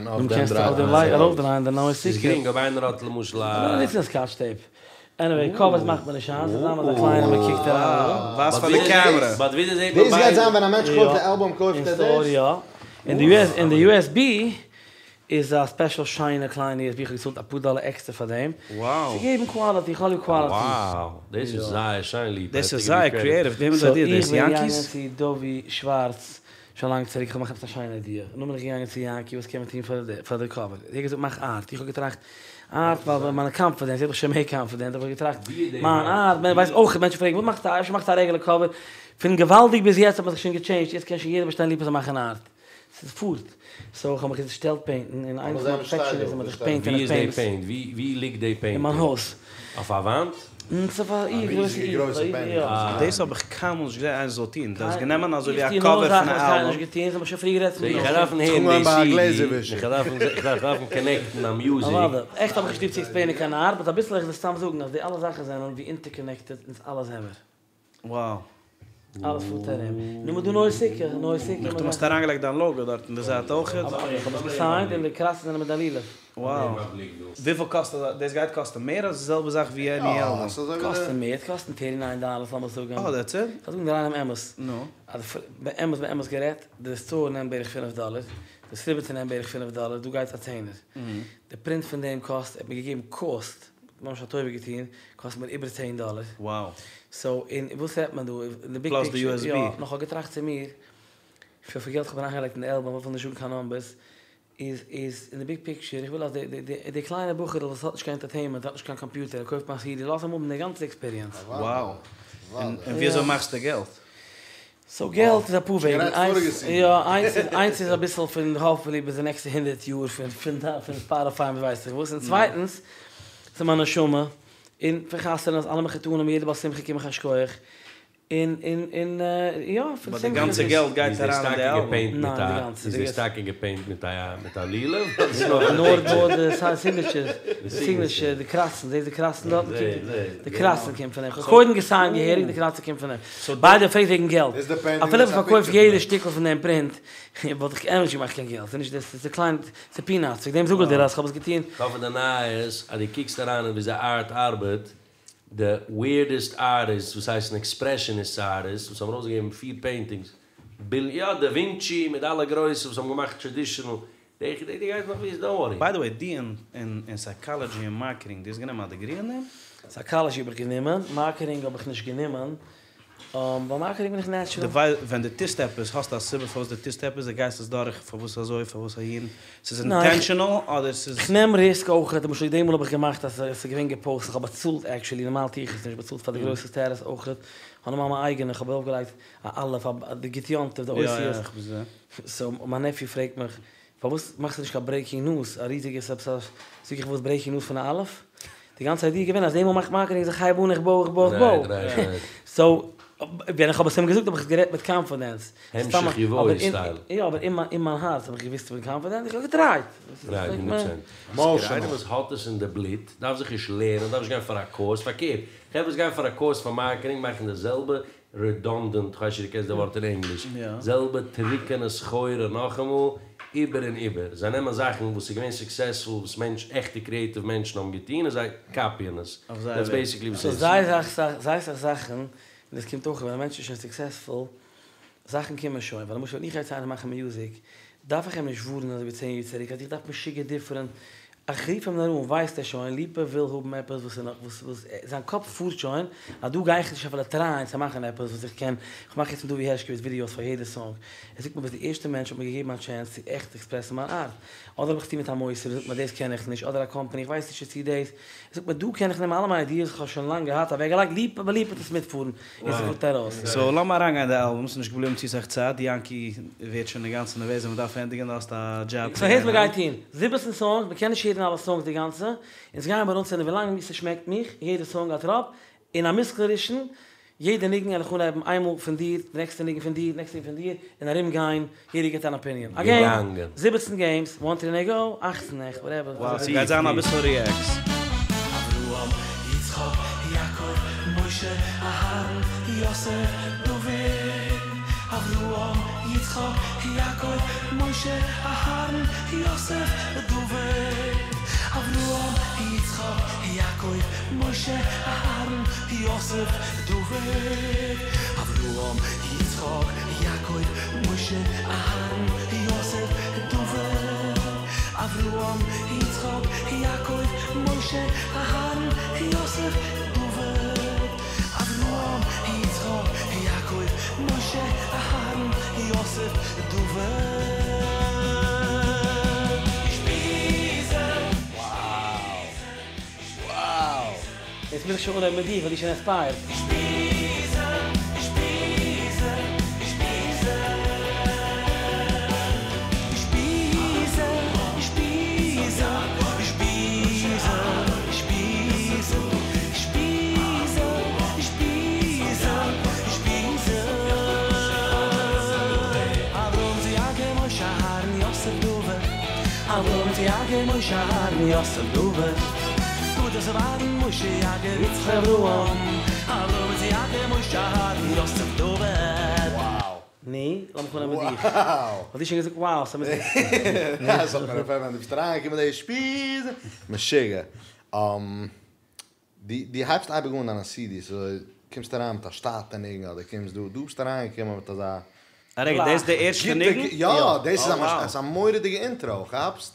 און דאן קענסטו אויף דעם לייק ארויפדרייען די נוי סוכה. ס'איז גרינג אויב איינער האט למשל א. מיר נוצן סקאטש טעיפ. עניוועי, קאווערס מאכט מען נישט היינט, ס'איז זיין אזא קליינע מען קוקט אריין. ווייז פאר די קעמרע. באט וויאזוי זעט מען דאס גייט זיין ווען א מענטש קויפט די אלבום קויפט ער דאס? יא. און די יו עס בי איז א ספעשל שיינע קליינע יו עס בי, איך האב געצאלט אפאר דאלער עקסטער פאר דעם, צו געבן קוואליטי, איך האב ליב קוואליטי. Wow! דאס איז זייער שיין ליפא. דאס איז זייער קריעטיוו, וועמענס סאו איידיע איך דאס? בין געגאנגען יענקי'ס? צו דובי שווארץ שוין לאנג צוריק, איך האב געמאכט עפעס א שיינע איידיע, נאכדעם בין איך געגאנגען צו יענקי וואס קען מען טון פאר די קאווער, ער האט געזאגט מאך ארט, איך האב געטראכט ארט ווייל מיינע קאנפידענס, יעצט האב איך שוין מער קאנפידענט, האב איך געטראכט מיין ארט, מען ווייסט אויך, מענטשן פרעגן וואס מאכסטו, אפשר מאכסטו א רעגולער קאווער, פון געוואלדיג ביז יעצט האט מען זיך שוין געטשעינדזשט, יעצט קען שוין יעדער באשטיין ליפא זאל מאכן ארט. ס'איז פארט. סאו איך האב מיך געשטעלט פעינטן און איינס פון מיין פערפעקשעניזם אז איך פעינט און ווי איך איז די פעינט. פעינט? ווי ליגט די פעינטינג? אין מיין הויז. אויף א וואנט? ס'איז אויף א ריזיגע גרויסע פעינטינג. דאס האב איך קיינמאל נישט געזען איינער זאל טון. דו האסט גענומען אזוי ווי איך א טו נאר קאווער זאכן פון א וואס קיינער אלבום. נישט געטון, ס'האב איך שוין פריער גערעדט פון איך דעם. דארף הערן אנגעהויבן די ביי א סידי, גלעזער ווישער. איך דארף איך דארף דארפן קאנעקטן א מיוזיק. אוודאי. עכט האב איך נישט ליב צו עקספלעינען קיין ארט, באט אביסל איך וועל סתם זאגן אז די אלע זאכן זענען ווי אינטערקאנעקטעד אונז אלע זעמער. Wow. אלעס פארט ארום. נו מ'דא נוי סוכה, נוי סוכה. נאכדעם האסטו אריינגעלייגט דיין לאגא דארט אין די זייט אויכעט. איך האב עס געסיינט און די קראסן זענען מיט די לולב. Wow. וויפיל קאסט אזא, דאס גייט קאסטן מער אדער די זעלבע זאך ווי עני אלבום? קאסטן מער, ס'קאסט טערטי ניין דאלערס לאמיר זאגן. אה דעטס איט? כ'וועל זאגן די ריינעם אמת. נו. אז באמת באמת גערעדט, די סטאר נעמט בערך פינף דאלער, די דיסטריביוטער נעמט בערך פינף דאלער, דא גייט א צענער. די פרינט פון דעם קאסט, ער האט מיר געגעבן קאסט, ממש א טובה געטון, קאסט מיר איבער צען דאלער. Wow. סאו, און וואס רעדט מען דא? אין די ביג פלאס די פיקטשער, USB. יא, נאר כ'האב געטראכט צו מיר. וויפיל געלט כ'האב אריינגעלייגט אין די עלבאם, כ'וויל נישט זאגן קיין נאמבערס, איז איז אין די ביג פיקטשער, איך וויל אז די די די קליינע בחור'ל וואס האט נישט קיין ענטערטעינמענט, האט נישט קיין קאמפיוטער, ער קויפט מיין סידי, לאז אים האבן די גאנצע עקספיריענס. Wow. און וויאזוי מאכסטו געלט? סאו געלט איז אפאר וועגן, איינס יא איינס איז איינס איז אביסל פון האפפולי ביז די נעקסטע הונדרעט יאר פון פון פון ספאטיפיי און ווייס איך וואס, און צווייטענס ס'איז מיין נשמה, און פון חתונות אלע מחותנים יעדע בעל שמחה קום איך א שכוח, און און און יא פון באט די גאנצע געלט גייט אריין אין די אלבום. ניין די גאנצע. איז דאס טאקע געפעינט מיט א מיט א לולב? נאר נאר די סיגנעטשער, די סיגנעטשער, די קראצן, זעסט די קראצן דארטן? די קראצן קומט פון אים, כ'האב קודם געסיינט געהעריג, די קראצן קומט פון אים. ביי די וועי פרעגסט וועגן געלט, אפילו איך פארקויף יעדע שטיקל פון דעם פרינט, וואלט איך עניוועי נישט געמאכט קיין געלט, ס'איז נישט דאס, ס'איז קליין, ס'איז פינאטס, וועגן דעם זאג איך דיר אז כ'האב עס געטון. כ'האף פאר די נייעס אז דו קוקסט אריין אין וויאזוי ארט ארבעט, די וויערדעסט ארטיסטס וואס הייסן עקספרעשעניסט ארטיסטס וואס האבן ארויסגעגעבן פיר פעינטינגס, ביל יא דע ווינטשי מיט אלע גרויסע וואס האבן געמאכט טרעדישענעל, די די גייסט נאך וויסן דאנט ווארי. ביי די וועי די אין אין סייקאלעדזשי און מארקעטינג די האסט גענומען א דעגרי אין דעם? סייקאלעדזשי האב איך גענומען, מארקעטינג האב איך נישט גענומען, ווייל מארקעטינג בין איך נעטשרעל. די ווייל ווען די טוסט עפעס האסטו א סיבה פארוואס די טוסט עפעס די גייסט עס דורך פארוואס אזוי פארוואס אהין ס'איז אינטענשענעל אדער ס'איז. כ'נעם ריסק אויכעט, למשל די מאל האב איך געמאכט אז ס'איז געווען געפאוסט, איך האב באצאלט עקשעלי, נארמאל טו איך עס נישט, באצאלט פאר די גרויסע סטעטוס אויכעט, כ'האב נארמאל מיין אייגענע, כ'האב ארויפגעלייגט א אלף, א די גוט יום טוב, די אותיות, סאו מיין נעפיו פרעגט מיך, פארוואס מאכסטו נישט קיין ברעיקינג ניוז, א ריזיגע סאבסאס, זאג איך וואס ברעיקינג ניוז פון א אלף? די גאנצע איידיע איז געווען אז די מאל מאכט מארקעטינג אז איך הייב אן איך בוי איך בוי איך בוי, סאו ווען איך האב עס אים געזאגט האב איך עס גערעדט מיט קאנפידענס, המשך יבוא סטייל. יא אבער אין מיין הארץ האב איך געוואוסט איך בין קאנפידענט, איך האב געטרייט. רייט, הונדערט פראצענט. איינער וואס האט עס אין די בלוט דארף זיך נישט לערנען, דארף נישט גיין פאר א קורס, פארקערט, חברה וואס גייען פאר א קורס פאר מארקעטינג מאכן די זעלבע רעדאנדענט, כ'ווייס נישט צו דו קענסט די ווארט אין ענגליש, זעלבע טרוקענע סחורה נאכאמאל, איבער און איבער. זיי נעמען זאכן וואס איז געווען סוקסעספול, וואס מענטש, עכטע קריעטיוו מענטשן האבן געטון און זיי קאפיען עס. דעטס בעיסיקלי וואס ס'איז. זייער אסאך זייער אסאך זאכן, און דאס קומט אויך ווען א מענטש איז שוין סוקסעספול, זאכן קומען שוין, ווייל למשל ווען איך גיי צו איינעם מאכן מיוזיק, דארף איך אים נישט ווארענען אזוי ווי צען יאר צוריק אז איך דארף משוגע דיפרענט, איך רוף אים נאר אן ווייסט ער שוין, ליפא וויל האבן עפעס וואס איז נאך וואס וואס זיין קאפ פארט שוין אז דא גיי איך נישט אפילו טרייען צו מאכן עפעס וואס איך קען, איך מאך יעצט מיט דובי הערשקאוויץ ווידיאוס פאר יעדע סאנג, ער זאגט מיר ביסט די ערשטע מענטש וואס האט מיר געגעבן א טשענס צו עכט עקספרעסן מיין ארט, אדער האב איך צוטון מיט א מוסד וואס זאגט מיר דאס קען איך נישט, אדער א קאמפאני איך ווייס נישט צו דאס, ער זאגט מיר דא קען איך נעמען אלע מיינע איידיעס וואס איך האב שוין לאנג געהאט אוועקגעלייגט ליפא ביי ליפא וועט עס מיטפארן און ס'פארט ארויס. סאו לאמיר אריינגיין אין די אלבום, ס'איז נישט געבליבן צו סאך צייט, יענקי ווערט שוין אינגאנצן נערוועז אז מ'דארף ענדיגן, דו האסט א דזשאב צו סאו הערסט גיין מ'גייט טון זיבעצן סאנגס, מ'קען נישט הערן אלע סאנגס די גאנצע, אונז גייען מיר אנצינדן ווילאנג ס'שמעקט מיך, יעדע סאנג א טראפ, און א מושכל ראשון, יעדע ניגון וועל איך אנהייבן איינמאל פון דיר, די נעקסטע ניגון פון דיר, די נעקסטע ניגון פון דיר, און ארום גיין, יעדער גיבט אן אפיניען. אגעין, זיבעצן געימס, וואן טרי נעי גאו, אכצן עכט, וואטעווער. וואו, ס'גייט זיין אביסל ריעקס. אברהם, יצחק, יעקב, משה, אהרן, יוסף, דוד. אברהם, יצחק, יעקב, משה, אהרן, יוסף, דוד. אברהם, יצחק, יעקב, משה, אהרן, יוסף, דוד. אברהם, יצחק, יעקב, משה, אהרן, יוסף, דוד. אברהם, יצחק, יעקב, משה, אהרן, יוסף, דוד. אברהם, יצחק, יעקב, משה, אהרן, יוסף, דוד. יעצט מוז איך שוין אנהויבן מיט דיך ווייל דו שוין אינספייערט. נו, לאמיך אנהייבן מיט דיך. האסט דו שוין געזאגט wow, סא מוז איך. ס'האט מיר געפעלט ווען דו ביסט אריינגעקומען די אושפיזא. משוגע. דו הייבסט אייביג אן דיינע סידיס אזוי, קומסט אריין מיט א שטאטע ניגון אדער קומסט דא, דא ביסטו אריינגעקומען מיט אזא. א רגע, דאס איז די ערשטע ניגון? יא, דאס איז א מורא'דיגע אינטראו, כאפסט?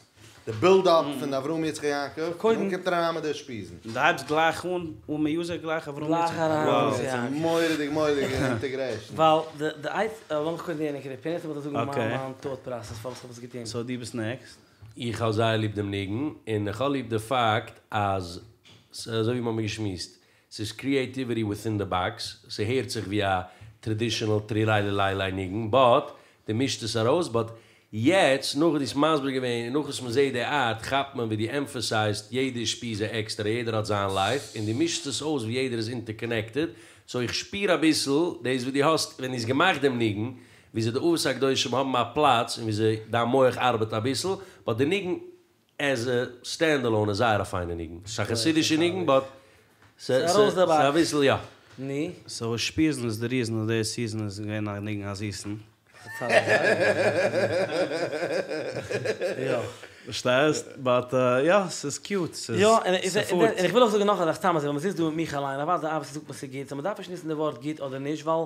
די בילד אפ פון אברהם יצחק יעקב, און דאן קומט ער אריין מיט די אושפיזין. און דו הייבסט גלייך אן אן מיוזיק גלייך אברהם יצחק? גלייך אריין אברהם יצחק יעקב. מורא'דיג מורא'דיגע אינטעגרעישן. ווייל די די אייט, לאמיך קודם די נקודה, פיניש און וועל איך זאגן מיין טאט פראסעס פארוואס כ'האב עס געטון. סאו דו ביסט נעקסט. איך האב זייער ליב דעם ניגון, און איך האב ליב די פאקט אז ס'איז אזוי ווי מ'האמיר געשמועסט, ס'איז קריעטיוויטי וויטין די באקס, ס'הערט זיך ווי א טרעדישענעל טריליליליליי ניגון, באט דו מישט עס ארויס, באט יעצט נאך וואס דו האסט מסביר געווען און נאך וואס מ'זעהט די ארט כאפט מען ווי דו עמפעסייזט יעדע אושפיזא עקסטער יעדער האט זיין לייף און דו מישסט עס אויס ווי יעדער איז אינטערקאנעקטעד, סאו איך שפיר אביסל דאס וואס דו האסט ווען דו האסט געמאכט דעם ניגון, וויאזוי די אבות הקדושים האבן א פלאץ און וויאזוי דיין מח ארבעט אביסל, באט די ניגון עז ע סטענד אלאון איז זייער א פיינע ניגון, ס'איז א חסידישע ניגון באט ס'איז אביסל יא. ני. סאו אושפיזין איז די ריזען אז די סיזען איז געווען א ניגון א זיסן. יא. פארשטייסט? באט יא, ס'איז קיוט, ס'איז יא, און ס'פארט. איך וויל אויך זאגן נאך א זאך, סתם אזוי, ווייל מ'זיצט דא מיט מיך אליין, אוודאי אבוויעסלי זאגט מען ס'גוט, סאו מ'דארף נישט ניצן די ווארט גוט אדער נישט, ווייל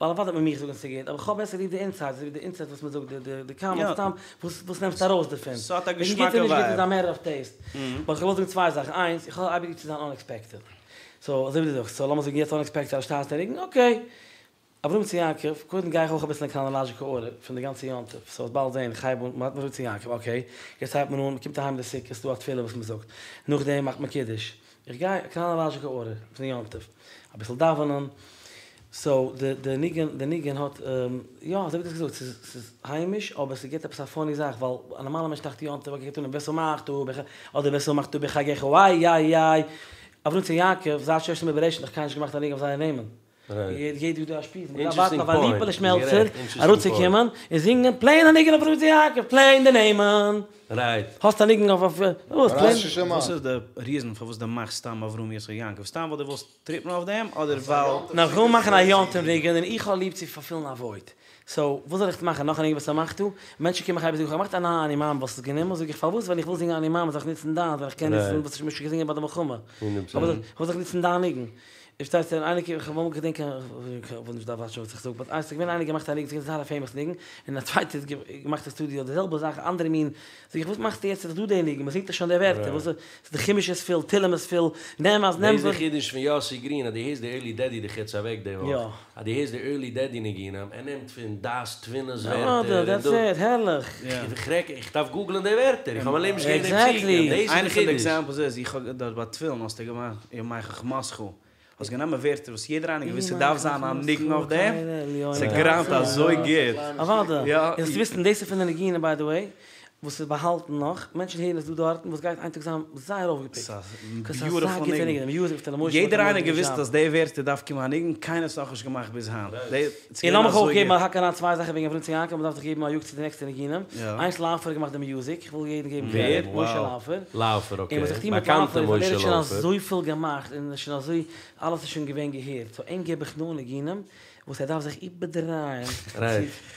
ווייל אוודאי וועט מען מיך זאגן ס'גוט, אבער כ'האב בעסער ליב די אינסייט, אזוי ווי די אינסייט וואס מ'זאגט, די די די קאמענטס, סתם וואס וואס נעמסטו ארויס דערפון? ס'האט א וועגן גוט געשמאקע און נישט גוט איז א ווייב. מעטער אוו טעיסט. באט כ'וויל זאגן צוויי זאכן, איינס, איך האב אייביג ליב צו זיין אנעקספעקטעד. סאו אזוי ווי דו זאגסט, סאו לאמיר זאגן יעצט אנעקספעקטעד א שטארקע ניגון, אקעי. אברהם יצחק יעקב, קודם גיי איך אויך אביסל אין קראנאלאזשיקע ארדער פון די גאנצע יום טוב, סאו וועסט באלד זען, איך הייב אן, מ'האט אברהם יצחק יעקב, אקעי, יעצט הייבט מען אן, מ'קומט אהיים די סוכה, ס'דא א תפילה וואס מ'זאגט, נאכדעם מאכט מען קידוש, איך גיי קראנאלאזשיקע ארדער פון יום טוב, אביסל דאווענען, סאו די די ניגון די ניגון האט יא אזוי ווי דו האסט געזאגט ס'איז ס'איז היימיש אבער ס'גיבט עפעס א פאני זאך ווייל א נארמאלע מענטש טראכט יום טוב אקעי גייט אן ושמחת בח אדער ושמחת בחגך איי איי איי אברהם יצחק יעקב זייט ששת ימי בראשית האט נאך קיינער נישט געמאכט א ניגון אויף זייער נעמען. יעדע יאר דא אושפיזין, מ'דארף ווארטן אויף א ליפעלע שמעלצער אראפצוקומען און זינגען פלעין א ניגון אויף אברהם יצחק יעקב, פלעין די נעמען. האסט א ניגון אויף וואס? פלעין. וואס איז די ריזען פארוואס דו מאכסט סתם אברהם יצחק יעקב? סתם ווייל דו ווילסט טריפן אויף דעם אדער ווייל. נאר כ'וויל מאכן א יום טוב ניגון און איך האב ליב צו פארפילן א וואויד. סאו וואס זאל איך מאכן נאך א ניגון ושמחת? מענטשן קומען מיך אייביג זאגן כ'האב געמאכט א נייע אני מאמין וואלסט עס גענומען? זאג איך פארוואס ווען איך וויל זינגען אני מאמין זאל איך נוצן דיינס ווען איך קען נוצן וואס איז שוין געזינגען ביי די מלחמה? פארוואס זאל איך נוצן דיין ניגון? פארשטייסט און איינער איך האב אמאל געדענקען איך וויל נישט דארף וואטשן וואס איך זאג באט איינס איז געווען איינער געמאכט א ניגון ס'איז געווען זייער א פעימאס ניגון און א צווייטער האט געמאכט אין סטודיאו די זעלבע זאך אנדערע מין זאג איך וואס מאכסטו יעצט ס'איז דאך דא די ניגון מ'זינגט דאך שוין די ווערטער וואס איז די חומש איז פול תהלים איז פול נעם אז נעם דאס איז די חידוש פון יאסי גרין אז דו הערסט די ערלי דעדי דיך יעצט אוועק די וואך אז דו הערסט די ערלי דעדי ניגונים ער נעמט פון דעת תבונה'ס ווערטער און דעטס איט, הערליך. איך דארף גוגלען די ווערטער, איך האב אין לעבן נישט געהערט די פסוקים, דאס איז די איינע פון די חידוש. עקזעמפלס איז, איך האב דארט ביי תפילין האסטו געמאכט ימי חכמתך, האסט גענומען ווערטער וואס יעדער איינער געוואוסט ס'דארף זיין א ניגון אויף דעם, ס'גראמט אזוי גוט. אוודאי, און זאלסט וויסן דאס איז פון די ניגונים ביי די וועי, וואס איז באהאלטן נאך, מענטשן הערן עס דא דארטן, וואס גייט איין טאג זיין זייער אויפגעפיקט. ס'איז א ביוטיפול ניגון. יעדער איינער געוואוסט אז די ווערטער דארף קומען א ניגון, קיינער האט עס נאכנישט געמאכט ביז היינט. און לאמיך אויך געבן א האק אריין צוויי זאכן וועגן אברהם יצחק יעקב, מ'דארף זיך געבן א יאג צו די נעקסטע ניגונים. איינס לאופער האט געמאכט די מיוזיק, איך וויל יעדן געבן קרעדיט, משה לאופער. לאופער אקעי, און וואס איך טו מיט באקאנטע לאופער איז ווייל ער משה האט שוין לאופער. אזויפיל געמאכט און איז שוין אזוי, אלעס איז שוין געווען געהערט, סאו אים געב איך נאר ניגונים וואס ער דארף זיך איבערדרייען צו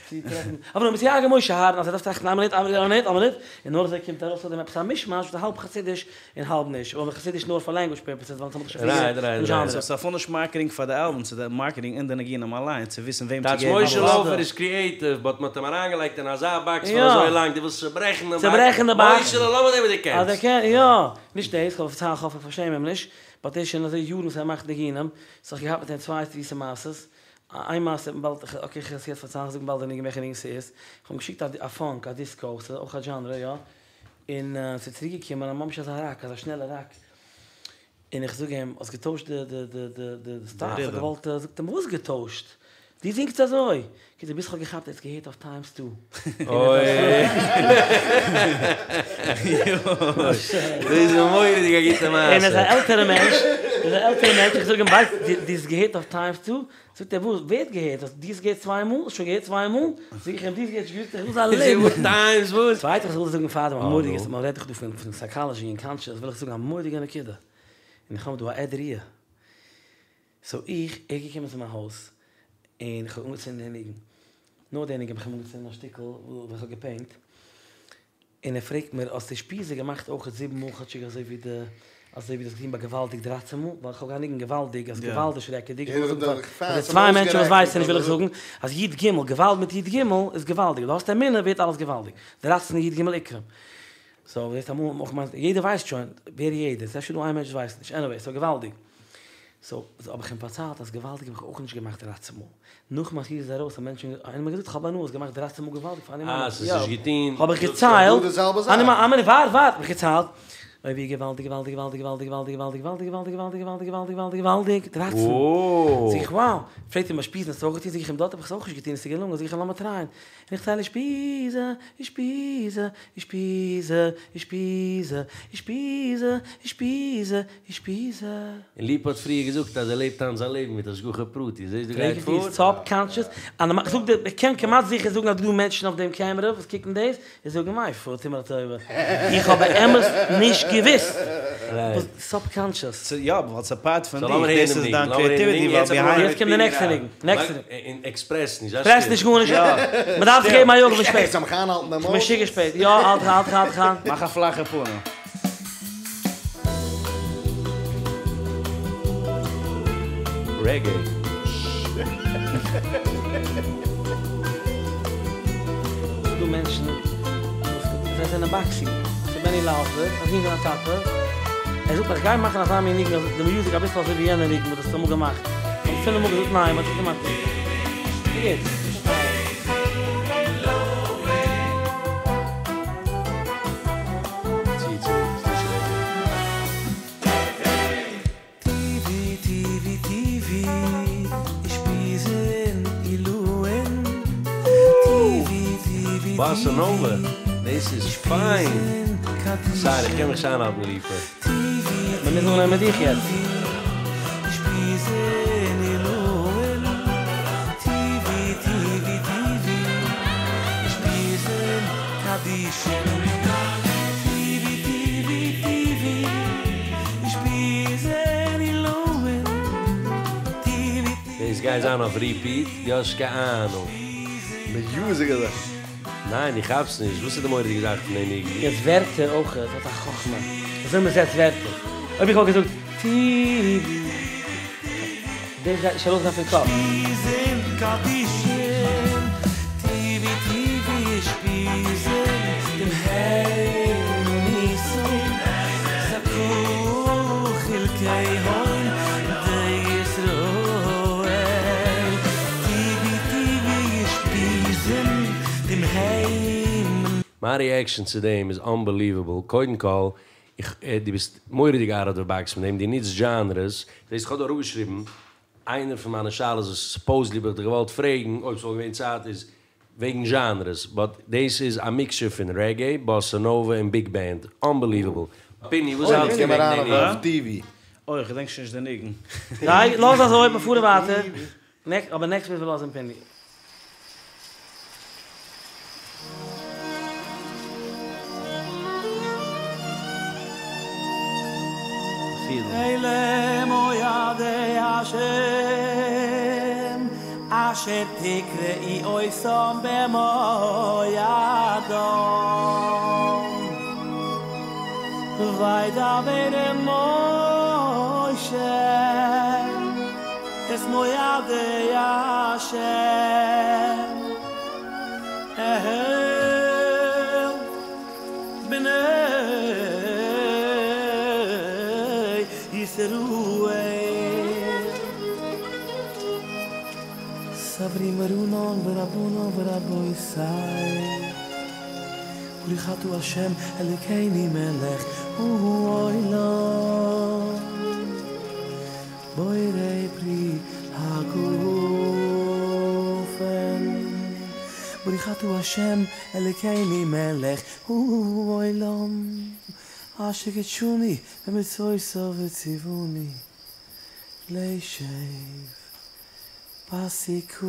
טרעפן אברהם יצחק יעקב משה אהרן אז ער דארף טראכטן איין מינוט איין מינוט איין מינוט און נאר אזוי קומט ארויס פון דעם עפעס א מישמאש וואס איז האלב חסידיש און האלב נישט אבער חסידיש נאר פאר לענגוויטש פערפעסעס ווייל אונז האבן דאך שוין פריער דעם זשאנרע. סאו ס'איז אפילו נישט מארקעטינג פאר די אלבום ס'איז די מארקעטינג אין די ניגונים אליין צו וויסן וועם צו טייטש געבן משה וואס. לאופער איז קריעטיוו באט מ'האט אים אריינגעלייגט אין אזא באקס פאר אזוי לאנג דו ווילסט צוברעכן דעם באקס משה לאמיר זען וואס דו קענסט. יא נישט דאס כ'האף איך פארשעם אים נישט באט ער איז שוין אזוי יארן וואס ער מאכט ניגונים סאו איך האב געהאט מיט אים צוויי זיסע מעשות, איין מעשה האט מען באלד, אקעי כ'וועל עס יעצט פארציילן, כ'זאג באלד די ניגון וועלכע ניגון ס'איז, כ'האב אים געשיקט א פאנק, א דיסקאו, ס'איז אויך א דזשאנרע יא, און ס'איז צוריק געקומען א ממש אזא ראק, אזא שנעלע ראק, און איך זאג אים, האסט געטוישט די די די די די סטייל, כ'האב געוואלט, זאגט ער מיר וואס געטוישט? דו זינגסט אזוי! קיצור ביז כ'האב געכאפט ער האט עס געהערט אויף טיימס טו. אוי. דאס איז א מורא'דיגע גוטע מעשה. און ער איז א עלטערע מענטש, ער איז א עלטערע מענטש, איך זאג אים ווייסט דו האסט געהערט אויף טיימס טו? זאגט ער וואס? ווער האט געהערט? דו האסט געהערט צוויי מאל? האסט שוין געהערט צוויי מאל? זאג איך אים דו האסט געהערט שוין געזאגט איך וויל זיין לעבן. טיימס וואס? צווייטע איך וויל זאגן פאר דעם א מורא'דיגע, מען רעדט דאך דא פון סייקאלעזשי און קאנטשעס, וויל איך זאגן א מורא'דיגע נקודה, און איך האב דא א עד ראיה. סאו איך, ער איז געקומען צו מיין הויז, און איך האב אנגעצינדן די ניגון. נאר די ניגון האב איך אים אנגעצינדן א שטיקל וואס איך האב געפעינט, און ער פרעגט מיר, האסט די אושפיזא געמאכט אויך זיבן מאל כאטשיג אזוי ווי די, אזוי ווי דו האסט געטון ביי געוואלדיג דרייצן מאל? ווייל איך האב געהאט א ניגון געוואלדיג, אז געוואלד איז שרעקעדיג, איך וויל זאגן פאר די צוויי מענטשן וואס ווייסן נישט וויל איך זאגן, אז י ג, געוואלד מיט י ג איז געוואלדיג, דו האסט אמונה ווערט אלעס געוואלדיג, דרייצן י ג עיקרים. סאו זעסט אמאל האט מען אויך געמיינט יעדער ווייסט שוין, ווער יעדער? ס'איז אפשר דא איין מענטש וואס ווייסט נישט, עניוועי סאו געוואלדיג. סאו האב איך אים פארציילט אז געוואלדיג האב איך אויך נישט געמאכט דרייצן מאל. נאך מיין איז ארויס האבן מענטשן איינער מיר געזאגט כ'האב הנאה האסט געמאכט דרייצן מאל געוואלדיג פאר אני מאמין. אה ס'איז נישט געטון. האב איך געציילט, דא די זעלבע זאך. אני מאמין, ווארט ווארט, האב איך געציילט, אוי ווי געוואלדיג געוואלדיג געוואלדיג געוואלדיג געוואלדיג געוואלדיג געוואלדיג געוואלדיג געוואלדיג געוואלדיג געוואלדיג געוואלדיג דרייצן. זאג איך wow, פרעגט ער מיר אושפיזין האסטו אויך געטון, זאג איך אים דארט האב איך עס אויך נישט געטון עס איז געלונגען, זאג איך אים לאמיר טרייען, און איך צייל אושפיזא, אושפיזא, אושפיזא, אושפיזא, אושפיזא, אושפיזא, אושפיזא. און ליפא האט פריער געזאגט אז ער לעבט היינט זיין לעבן מיט השגחה פרטית, זעסט דא פרעג גייט איך דיר, פאר? סאבקאנשעס, איך זאג דיר, איך קען כמעט זיכער זאגן אז דא מענטשן אויף דעם קעמערע וואס קוקן דאס, און זאגן מאיפה טו מיר א טובה, איך האב באמת נישט געוואוסט וואס סאבקאנשעס. יא, ווייל ס'איז פארט פון סאו דיך, לאמיר הערן דאס דעם איז ניגון, דיין לאמיר הערן דעם קריעטיוויטי, ניגון, ווייל יעצט האב ביהיינד. יעצט קומט די נעקסטע ניגון, נעקסטע ניגון. און עקספרעס נישט, זיי פרעס שטיל. נישט גארנישט, מ'דארף זיך געבן א יאג, כ'בין שפעט. זאל מיך איינהאלטן דעם כ'בין מויל. משוגע שפעט, יא האלט דיך האלט דיך האלט דיך איין. מאך א פלאכע פנים. רעגעי. ס'דא מענטשן וואס זיי זענען באקסי, ס'איז בעני לאופער, א זון פון א טאטע, ער זאגט איך גיי מאכן אזא מין ניגון אז די מיוזיק אביסל אזוי ווי יענע ניגון וואס דו האסט אמאל געמאכט, כ'האב פינף מאל געזאגט ניין, מ'האט נישט געמאכט. ווי גוט. צי צו איז נישט רעגעי. טיווי טיווי טיווי אושפיזין עילאין טיווי טיווי באסא נאווע, טיווי דאס איז פיין. אושפיזין סארי, איך קען מיך קדישין נישט איינהאלטן ליפא. טיווי מען מוז אנהייבן מיט טיווי דיך יעצט. טיווי אושפיזין עילאין טיווי טיווי טיווי אושפיזין קדישין טיווי טיווי טיווי אושפיזין עילאין טיווי דאס גייט זיין אויף ריפיט, דו האסט קיין אהנונג. מיוזיק איז א. ניין איך כאפס נישט, וואס איז די מורא'דיגע זאך פון די ניגון? יעצט ווערטער אויך, עס האט א חכמה וויאזוי מען זעצט ווערטער. אויב איך וואלט געזאגט טיווי, דאס גייט נישט ארויסגיין פון קאפ. אושפיזין קדישין טיווי טיווי אושפיזין דמהימנותא זכאה חולקיהון דישראל טיווי טיווי אושפיזין דמהימנותא. מיין ריעקשאן צו דעם איז אנבעליוועבל, קודם כל, איך, דו ביסט מורא'דיג אוט אוו די באקס מיט דעם, דו נוצט דזשאנרעס, זעסט איך האב דא אראפגעשריבן איינער פון מיינע שאלות וואס סופאוזדלי האב איך דיך געוואלט פרעגן אויב ס'וואלט געווען צייט איז וועגן זשאנרעס, באט דאס איז א מיקסטשער פון רעגעי, באסא נאווע און ביג בענד, אנבעליוועבל. פיני וואס אוי, האלטסטו קום וועגן אריין די ניגון? אויף טיווי. אוי, איך געדענק שוין נישט די ניגון. זיי, לאז אזוי, מיר פארן ווייטער. נעקסט, אבער נעקסט מוז מען לאזן פיני. אלה מועדי השם אשר תקראו אותם במועדם וידבר משה את מועדי השם אל בני ישראל סברי מרנן ורבנן ורבותי ברוך אתה ה' אלוקינו מלך העולם בורא פרי הגפן ברוך אתה ה' אלוקינו מלך העולם אשר קדשנו במצוותיו וציוונו לישב בסוכה.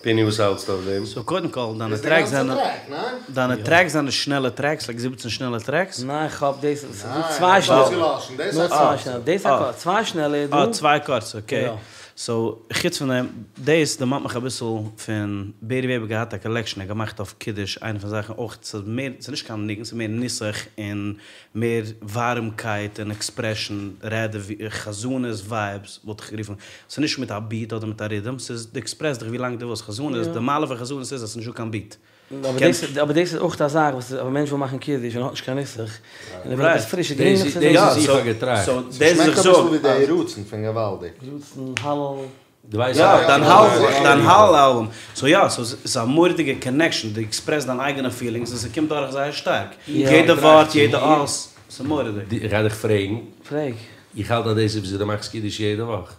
פיני וואס האלטסטו אויף דעם? סאו קודם כל, דיינע איז די טרעקס גאנצע זענען, טרעק, ניין? דיינע טרעקס זענען שנעלע טרעקס, לייק זיבעצן שנעלע טרעקס? ניין כ'האב דאס, ס'איז דא ניין, צוויי איך האב שנעלע. אויסגעלאשן, דאס נאר איז א צוויי קורצע. שנעלע, דאס א קורצע, צוויי שנעלע איז דא. אה, צוויי קורצע, אקעי. יא. סאו, חוץ פון דעם, דאס דערמאנט מיך אביסל פון בערי וועבער האט געהאט א קאלעקשאן ער האט געמאכט אויף קידוש, איינע פון די זאכן אויך, ס'איז מער, ס'איז נישט קיין ניגון, ס'איז מער נוסח און מער ווארעמקייט און עקספרעשאן רעדער ווי חזנות ווייבס וואלט איך גערופן, ס'איז נישט מיט א ביעט אדער מיט א רידעם, ס'איז דו עקספרעסט דיך ווי לאנג דו ווילסט, חזנות, די מעלה פון חזנות איז אז ס'איז נישטא קיין ביעט. אבער דאס איז אויך א זאך וואס א מענטש וויל מאכן קידוש און האט נישט קיין נוסח, און ער וויל עפעס פריש, איז גרינג נאך צו זאגן. דאס איז איך האב געטראכט. ס'שמעקט אביסל ווי די יהי רצון פון געוואלדיג. יהי רצון, הלל. דו ווייסט יא, דיין הלל, דיין הלל אלבום. סאו יא, סאו ס'איז א מורא'דיגע קאנעקשאן, דו עקספרעסט דיין אייגענע פילינגס און ס'קומט דורך זייער שטארק. יעדע ווארט, יעדע אות, ס'איז מורא'דיג. איך גיי דיך פרעגן. פרעג. איך האלט אז דאס איז וויאזוי דו מאכסט קידוש יעדע וואך.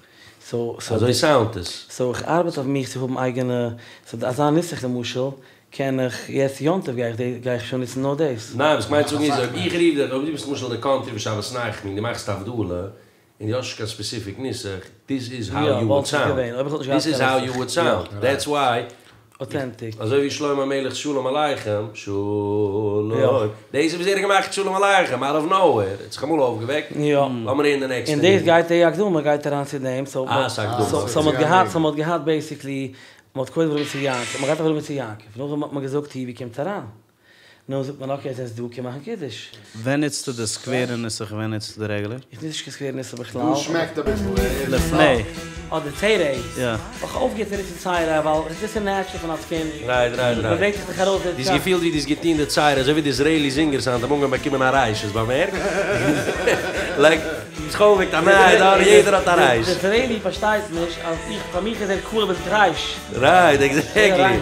סאו, סאו. אזוי סאונדט עס. סאו איך ארבעט אויף מיך צו האבן אייגענע, סאו אזא נוסח למשל, קען איך, יעצט יום טוב גיי איך גיי איך שוין נוצן נאר דאס. ניין, וואס כ'מיין צו זאגן איז, אויב איך רוף דיך, אויב דו ביסט למשל אין די קאנטרי בשבת נחמו און דו מאכסט הבדלה, און דו האסט נישט קיין ספעסיפיק נוסח, דיס איז האו יו וואלד סאונד, דיס איז האו יו וואלד סאונד, דעטס וויי, אוטענטיק. אזוי ווי שלמה המלך'ס שלום עליכם, שלום, דאס איז וויאזוי ער האט געמאכט שלום עליכם, אאוט אוו נאווער, ער האט זיך אמאל אויפגעוועקט, לאמיר הערן די נעקסטע און דאס גייט די הקדמה גייט אריין צו דעם, סאו מ'האט געהאט, סאו מ'האט געהאט בעיסיקלי, מ'האט קודם אברהם יצחק יעקב, מ'האט געהאט אברהם יצחק יעקב, נאכדעם האט מען געזאגט ווי קומט אריין. נו, זאגט מען אקעי זעסט דא קען מאכן קידוש. ווען נוצטו די סקווערע נוסח און ווען נוצטו די רעגולער? איך נוץ נישט קיין סקווערע נוסח בכלל. דא שמעקט אביסל די ערשטע לפני. אדער צירי. יא. איך האב אויפגעהערט צו נוצן צירי ווייל עס איז נעטשרעל פון אלס קינד. רייט רייט רייט. מ'ברענגט זיך דאך ארויס די דאס געפיל ווי דו האסט געטון די צירי אזוי ווי די איזרעילי זינגערס היינט האבן אנגעהויבן באקומען א רייש האסט באמערקט? לייק זיך אויפגעוועקט א נייע דור יעדער האט א רייש. די איזרעילי פארשטייט נישט אז איך פאר מיך איז ער קול אבער ס'איז רייש. רייט עקזעקטלי.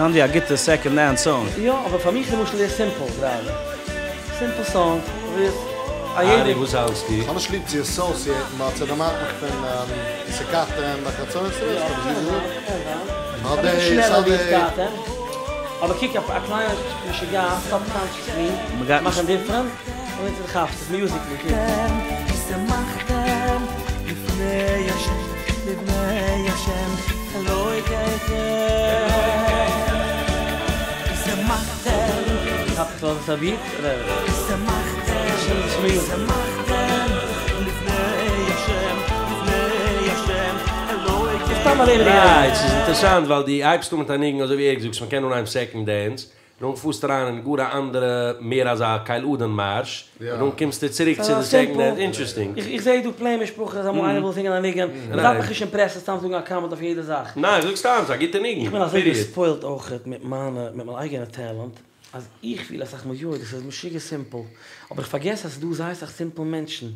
סאונד ווי א גוטע סעקאנד הענד סאנג. יא, אבער פאר מיך למשל איז עס סימפל גראדע. סימפל סאנג, אבער א יעדער. ארי וואס האלטסטו? כ'האב נישט ליב צו אסאסיעטן באט ס'דערמאנט מיך פון ותקעתם בחצוצרות, האב איך געזאגט? קען זיין. אביסל שנעלער ווי ותקעתם. אבער קוק א קליינע משוגעת סאבקאנשעסלי מאכן דיפרענט און יעצט כאפסט עס מיוזיקלי קוק. כאפט עס א ביט? רייט, ס'איז אינטערסאנט ווייל דו הייבסט אן מיט א ניגון אזוי ווי ער האט געזאגט מ'קען אנהייבן סעקאנד דענס, דאן פארסטו אריין אין גאר א אנדערע מער אזא קל אדון מארש, און דאן קומסטו צוריק צו די סעקאנד דענס, אינטערעסטינג. איך זעה דא פלעין משפחות אז אמאל איינער וויל זינגען א ניגון, מ'דארף מיך נישט אימפרעסן סתם זאגן א קאמענט אויף יעדע זאך. ניין, איך זאג סתם, ס'איז א גוטע ניגון, איך בין אזוי פיריעד. געספוילט אויכעט מיט מיינע, מיט מיין אייגענע טעלענט, אז איך פיל אסאך מאל יוי דאס איז משוגע סימפל, אבער איך פארגעס אז ס'איז דא זייער אסאך סימפל מענטשן, און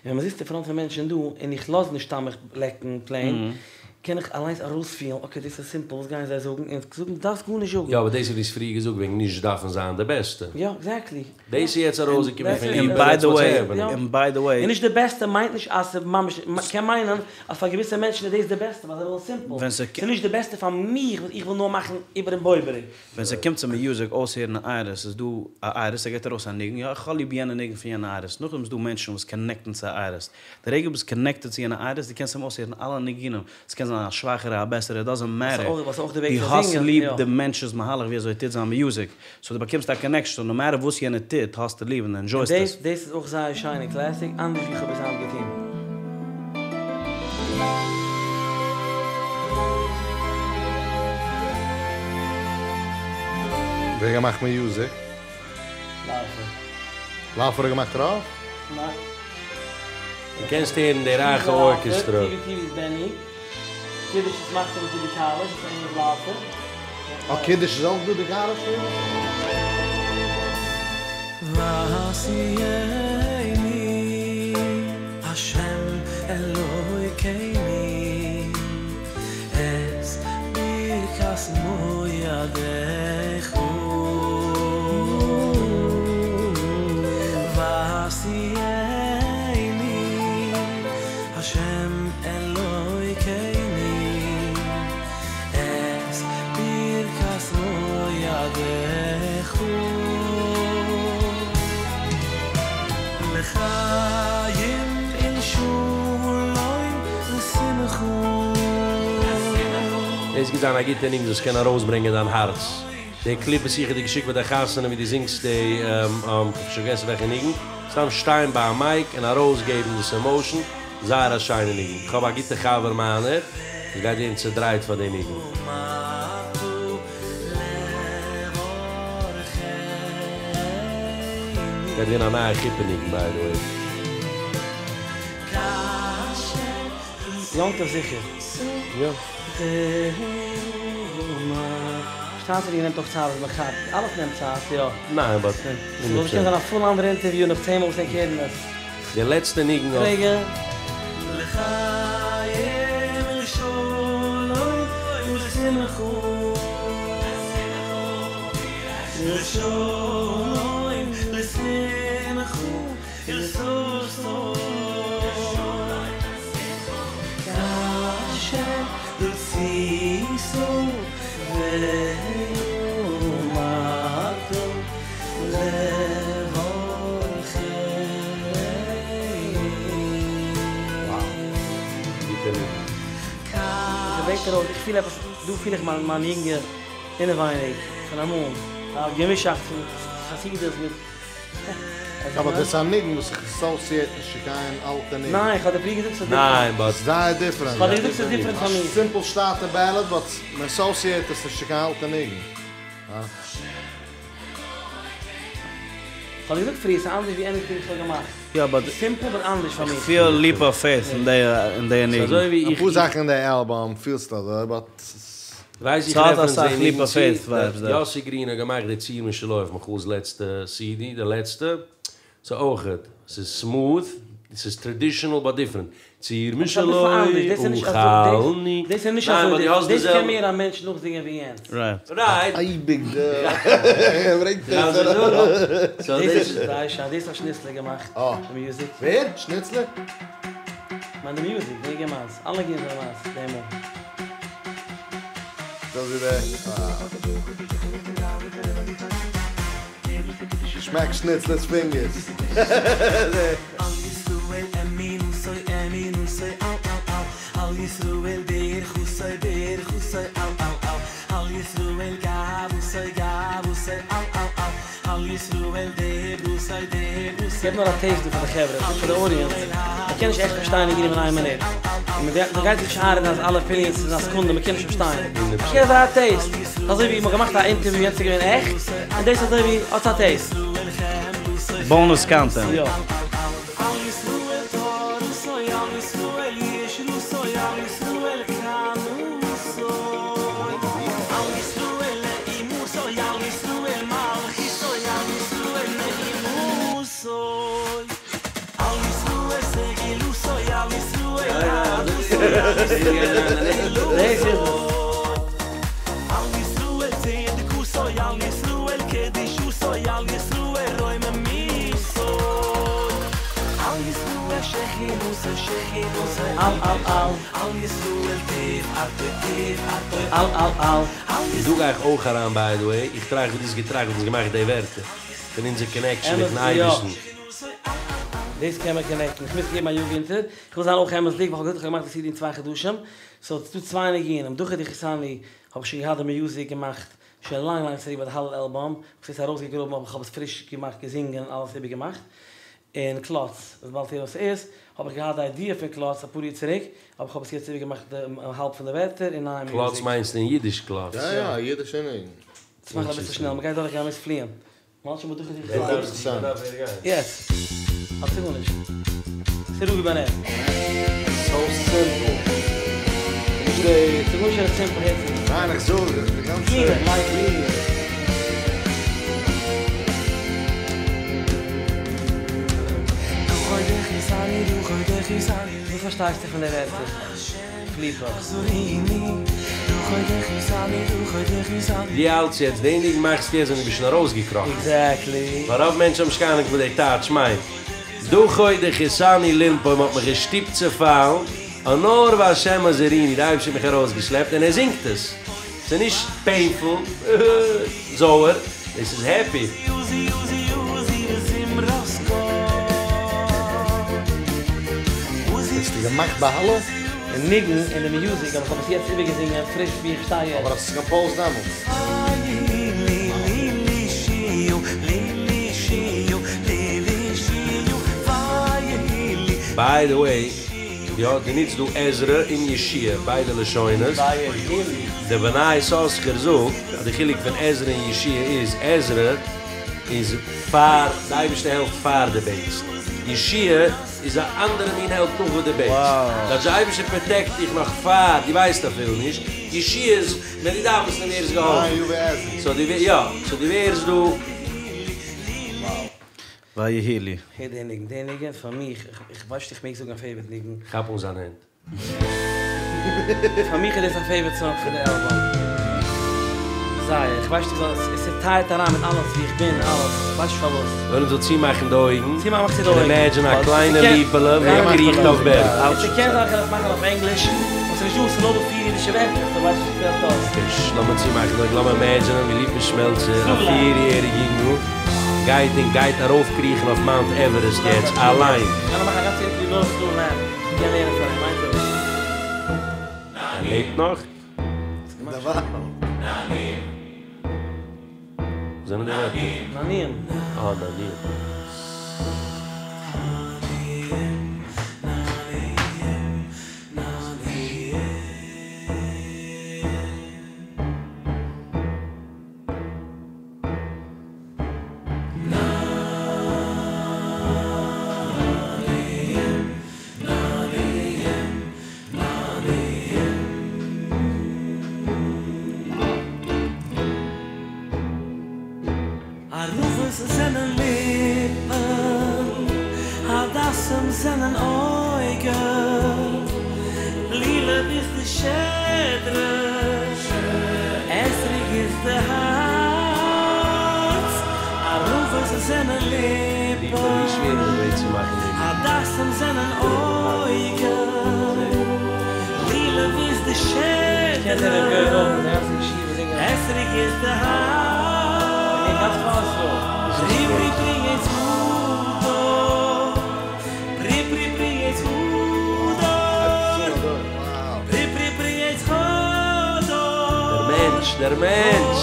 ווען מ'זיצט אין פראנט פון מענטשן דא און איך לאז נישט סתם מיך לעקן פלעין, קען איך אליינס ארויספילן אקעי דאס איז סימפל וואס גייען זיי זאגן, און זאגן דו דארפסט גארנישט זאגן. יא אבער דאס האט דו פריער געזאגט וועגן נישט דארפן זיין די בעסטע. יא עקזעקטלי. דאס איז יעצט ארויסגעקומען פון און ביי די וועי, און ביי די וועי. און נישט די בעסטע מיינט נישט אז ס'איז ממש, קען מיינען אז פאר געוויסע מענטשן איז דאס די בעסטע ווייל זיי ווילן סימפל, ס'איז נישט די בעסטע פאר מיך וואס איך וויל נאר מאכן איבער און בויבעריק. ווען ס'קומט צו מיוזיק אויסהערן א ארטיסט איז דא א ארטיסט ער געבט ארויס א ניגון יא איך האב ליב יענע ניגון פון יענע ארטיסט נאכדעם איז דא מענטשן וואס קאנעקטן צו א ארטיסט די רגע ביסט קאנעקטעד צו יענע ארטיסט דו קענסט אים אויסהערן אלע ניגונים ס'קען זיין א שוואכערע א בעסערע דאזענט מעטער דו האסט ליב די מענטש'ס מהלך ווי אזוי ער טוט זיין מיוזיק סאו דו באקומסט א קאנעקשאן נאו מעטער וואס יענער טוט האסטו ליב און ענדזשויסט עס. דאס איז אויך זייער שיין און קלעסיק אנדערש ווי איך האב עס היינט געטון. ווער געמאכט מיוזיק? לאופער. לאופער האט געמאכט רוב? ניין. דו קענסט הערן די רייכע ארקעסטרא. טיווי טיווי איז בעני. קידוש איז מאכט ער מיט די קאלעזש איז ענגליש לאופער. אה קידוש איז אויך דא די קאלעזש והשיאני השם אלוקינו את ברכת מועדיך והשיאני השם אלוקינו את ברכת מועדיך לחיים ולשלום ולשמחה. דאס גייט זיין א גוטע ניגון וואס קען ארויסברענגען דיין הארץ. די קליפ וואס איך האב דיר געשיקט ביי די חתונה ווי דו זינגסט די, כ'האב שוין פארגעסן וועלכע ניגון. סתם שטיין ביי א מייק און ארויסגעבן דאס עמאושען, זייער א שיינע ניגון, איך האב א גוטע חבר מיינער וואס גייט ווערן צודרייט פאר די ניגון. גייט ווערן א נייע חופה ניגון ביי די וועי. יום טוב זיכער. יא. שטאטע ניגון נעמט אויך צייט אז מען כאפט, אלעס נעמט צייט, יא. ניין באט. ס'וואלט געקענט זיין א פול אנדערע אינטערוויו נאך צען מאל וואס ענק הערן עס. די לעצטע ניגון אויף. רגע. לחיים לשלום ולשמחה לשלום לשמחה ולששון כאשר רצית ואמרת לברכני. גוטע ניגון. ס'וועגט ארויס, איך פיל עפעס, דא פיל איך מיין מיין יונגע אינעווייניג פון אמאל, א געמישאכטס פון חסידות מיט. אבער דאס איז א ניגון וואס איך אסאוסיעט נישט צו קיין אלטע ניגון. ניין, איך האב דיר פריער געזאגט ס'איז דיפרענט. ניין באט. זייער דיפרענט. כ'האב דיר געזאגט ס'איז דיפרענט פאר מיר. סימפל שטאטע בעלעד באט מען אסאוסיעט עס נישט צו קיין אלטע ניגון. כ'האב דיר געזאגט פריער ס'איז אנדערש ווי עניטינג וואס כ'האב געמאכט. יא באט. סימפל באט אנדערש פאר מיר. איך פיל ליפ אוו פעיט אין די אין די ניגון. ס'אזוי ווי איך. אפאר זאכן אין די אלבום פילסטו אזוי באט. ווייס איך ס'האט רעפערענס אסאך די ליפ ניגון אוו צו פעיט ווייבס דארט. יאסי גרין האט געמאכט די צור משלו אויף מיכאל'ס לעצטע סידי, די לעצטע, ס'איז אויכעט, ס'איז סמוד, ס'איז טרעדישענעל באט דיפרענט, צור אבער ס'איז אביסל משלו אנדערש, דאס איז נישט אזוי, אוכלני, דאס איז נישט ניין אזוי באט דו האסט די דאס קען זעלבע. מער א מענטש נאכזינגען ווי יענץ. רייט. רייט. אייביג די ברענגט עס אראפ. דאס איז זייער שיין, דאס האט שניצלער געמאכט, די מיוזיק. ווער? שניצלער? כ'מיין די מיוזיק, די ניגון מיינס, אלע ניגונים זענען מיינס, די מאל. דאס איז די. שמעק שניצלער'ס פינגערס. על ישראל אמינותו אמינותו על על על על ישראל ברכותו ברכותו על על על על ישראל גאוותו גאוותו על על על על ישראל דברותו דברותו געב נאר א טעיסט דא פאר די חברה, פאר די אודיענס, מען קען נישט עכט פארשטיין ניגונים אין איין מינוט, און מען גייט זיך נישט איינרעדן אז אלע אפיניענס איז אין א סעקונדע, מען קען נישט פארשטיין. געב זיי א טעיסט, אזוי ווי מען האט געמאכט א אינטערוויו יענץ איז געווען עכט, און דאס אזוי ווי האטס א טעיסט. באנוס קאנטענט. יא. על ישראל תורתו על ישראל ישרותו על ישראל קנותו על ישראל נעימותו על ישראל מלכותו על ישראל נעימותו על ישראל סגולתו על ישראל יהדותו על ישראל דאס איז עס. על ישראל צדקותו על ישראל קדושתו על ישראל רוממותו על ישראל שכינותו שכינותו על על על. על ישראל תפארתו תפארתו על על על. דא גיי איך אויך אריין ביי די וועי, איך טראכט ווי דו האסט געטראכט ווען דו האסט געמאכט די ווערטער פון אונזער קאנעקשאן אמת מיטן יא. אייבערשטן. דאס קען מען קאנעקטן, איך מוז געבן א יאג אונטער, איך וויל זיין אויך אמת'דיג ווייל כ'האב געזאגט איך האב געמאכט די סידי אין צוויי חדשים, סאו ס'דא צוויי ניגונים, דחה דחיתני האב איך שוין געהאט די מיוזיק געמאכט שוין לאנג לאנג צוריק ביי די הלל אלבום, וואס איז ארויסגעגראבן אבער כ'האב עס פריש געמאכט געזינגען אלעס איבערגעמאכט, און קלאץ, וואס באלד הערן וואס ס'איז, האב איך געהאט די איידיע פון קלאץ אפאר יאר צוריק, אבער כ'האב עס יעצט איבערגעמאכט די האלב פון די ווערטער און נייע קלאץ מיוזיק. מיינסטו אין אידיש קלאץ? יא יא, אידישע ניגון. צו מאכן אביסל שנעל, מ'גייט דורכגיין מ'מוז פליען. מ'האלט שוין ביי דחה דחיתני. יעס. האט זיך גארנישט. ס'איז רבי בן ער. סאו סימפל. נישט די. ס'איז גארנישט אזוי סימפל הערט זיך. ניין איך זאג די גאנצע. קלינער לייק. וואס פארשטייסטו פון די ווערטער? ליפא. דו האלטסט יעצט די ניגון מאכסטו יעצט ווען דו ביסט שוין ארויסגעקראכן. עקזעקטלי. ווייל רוב מענטשן האבן נישט קיין אהנונג וואס די טייטש מיינט. דחה דחיתני לנפול מ'האט מיך געשטופט צו פאלן, און נאר והשם עזרני די אייבערשטער האט מיך ארויסגעשלעפט און ער זינגט עס. ס'איז נישט פעינפול, זויער, דאס איז העפי. האסטו געמאכט ביי הלל? די ניגון און די מיוזיק אבער כ'האב עס יעצט איבערגעזינגען פריש ווי איך שטיי יעצט. אבער האסט עס קאמפאוזד דעמאלטס? ביי די וועי, יא, דו נוצט דא עזרא און יהושע ביידע לשונות. די בני יששכר זאגט אז די חילוק פון עזרא און יהושע איז, עזרא איז פאר, די אייבערשטער העלפט פאר דו בעטסט, יהושע איז א אנדערע מין העלפ נאך וואס דו בעטסט. דאס די אייבערשטער פראטעקט דיך נאך פאר דו ווייסט אפילו נישט, יהושע איז ווען דו דארפסט און ווערסט געהאלפן. סאו דו יא, סאו דו ווערסט דא. ויהי לי. הער די ניגון, די ניגון איז פאר מיך, איך ווייס נישט איך מעג זאגן א פעיווארט ניגון. כאפ אן זיין הענט. פאר מיך איז דאס א פעיווארט סאנג פון די אלבום. זייער, איך ווייס נישט עס טייעט אריין מיט אלעס ווי איך בין אלעס, איך ווייס נישט פארוואס. ווען מ'זאל צומאכן די אויגן, צומאכן מאך צו די אויגן. און אימעדזשין א קליינע ליפעלע ווי ער קריכט אויף בערג. אויך. ס'קען זיין איך קען עס מאכן אויף ענגליש, און ס'נישט דא, ס'נאר דא פיר אידישע ווערטער, סאו ווייס נישט וואס פעלט אויס. ש, לאמיר צומאכן די אויגן, לאמיר אימעדזשינען ווי ליפא שמעלצער, א פיר יעריג יונגל, גייט און גייט ארויפקריכן אויף מאונט עווערעסט יעצט, אליין. קען ער מאכן א גאנצע אינטערוויו נאר אויף סלאו לעם, מ'קען לערנען פון אים, מיינט דאס. ער לעבט נאך? וואס זענען די ווערטער? נענועים. אה, נענועים. ערבות זענען ליפן, הדסים זענען אויגן, לולב איז די שדרה, אתרוג איז די הארץ, ערבות זענען ליפן, הדסים זענען אויגן, לולב איז די שדרה, אתרוג איז די הארץ, פרי פרי פרי עץ הדר, פרי פרי פרי עץ הדר, פרי פרי פרי עץ הדר. דער מענטש, דער מענטש!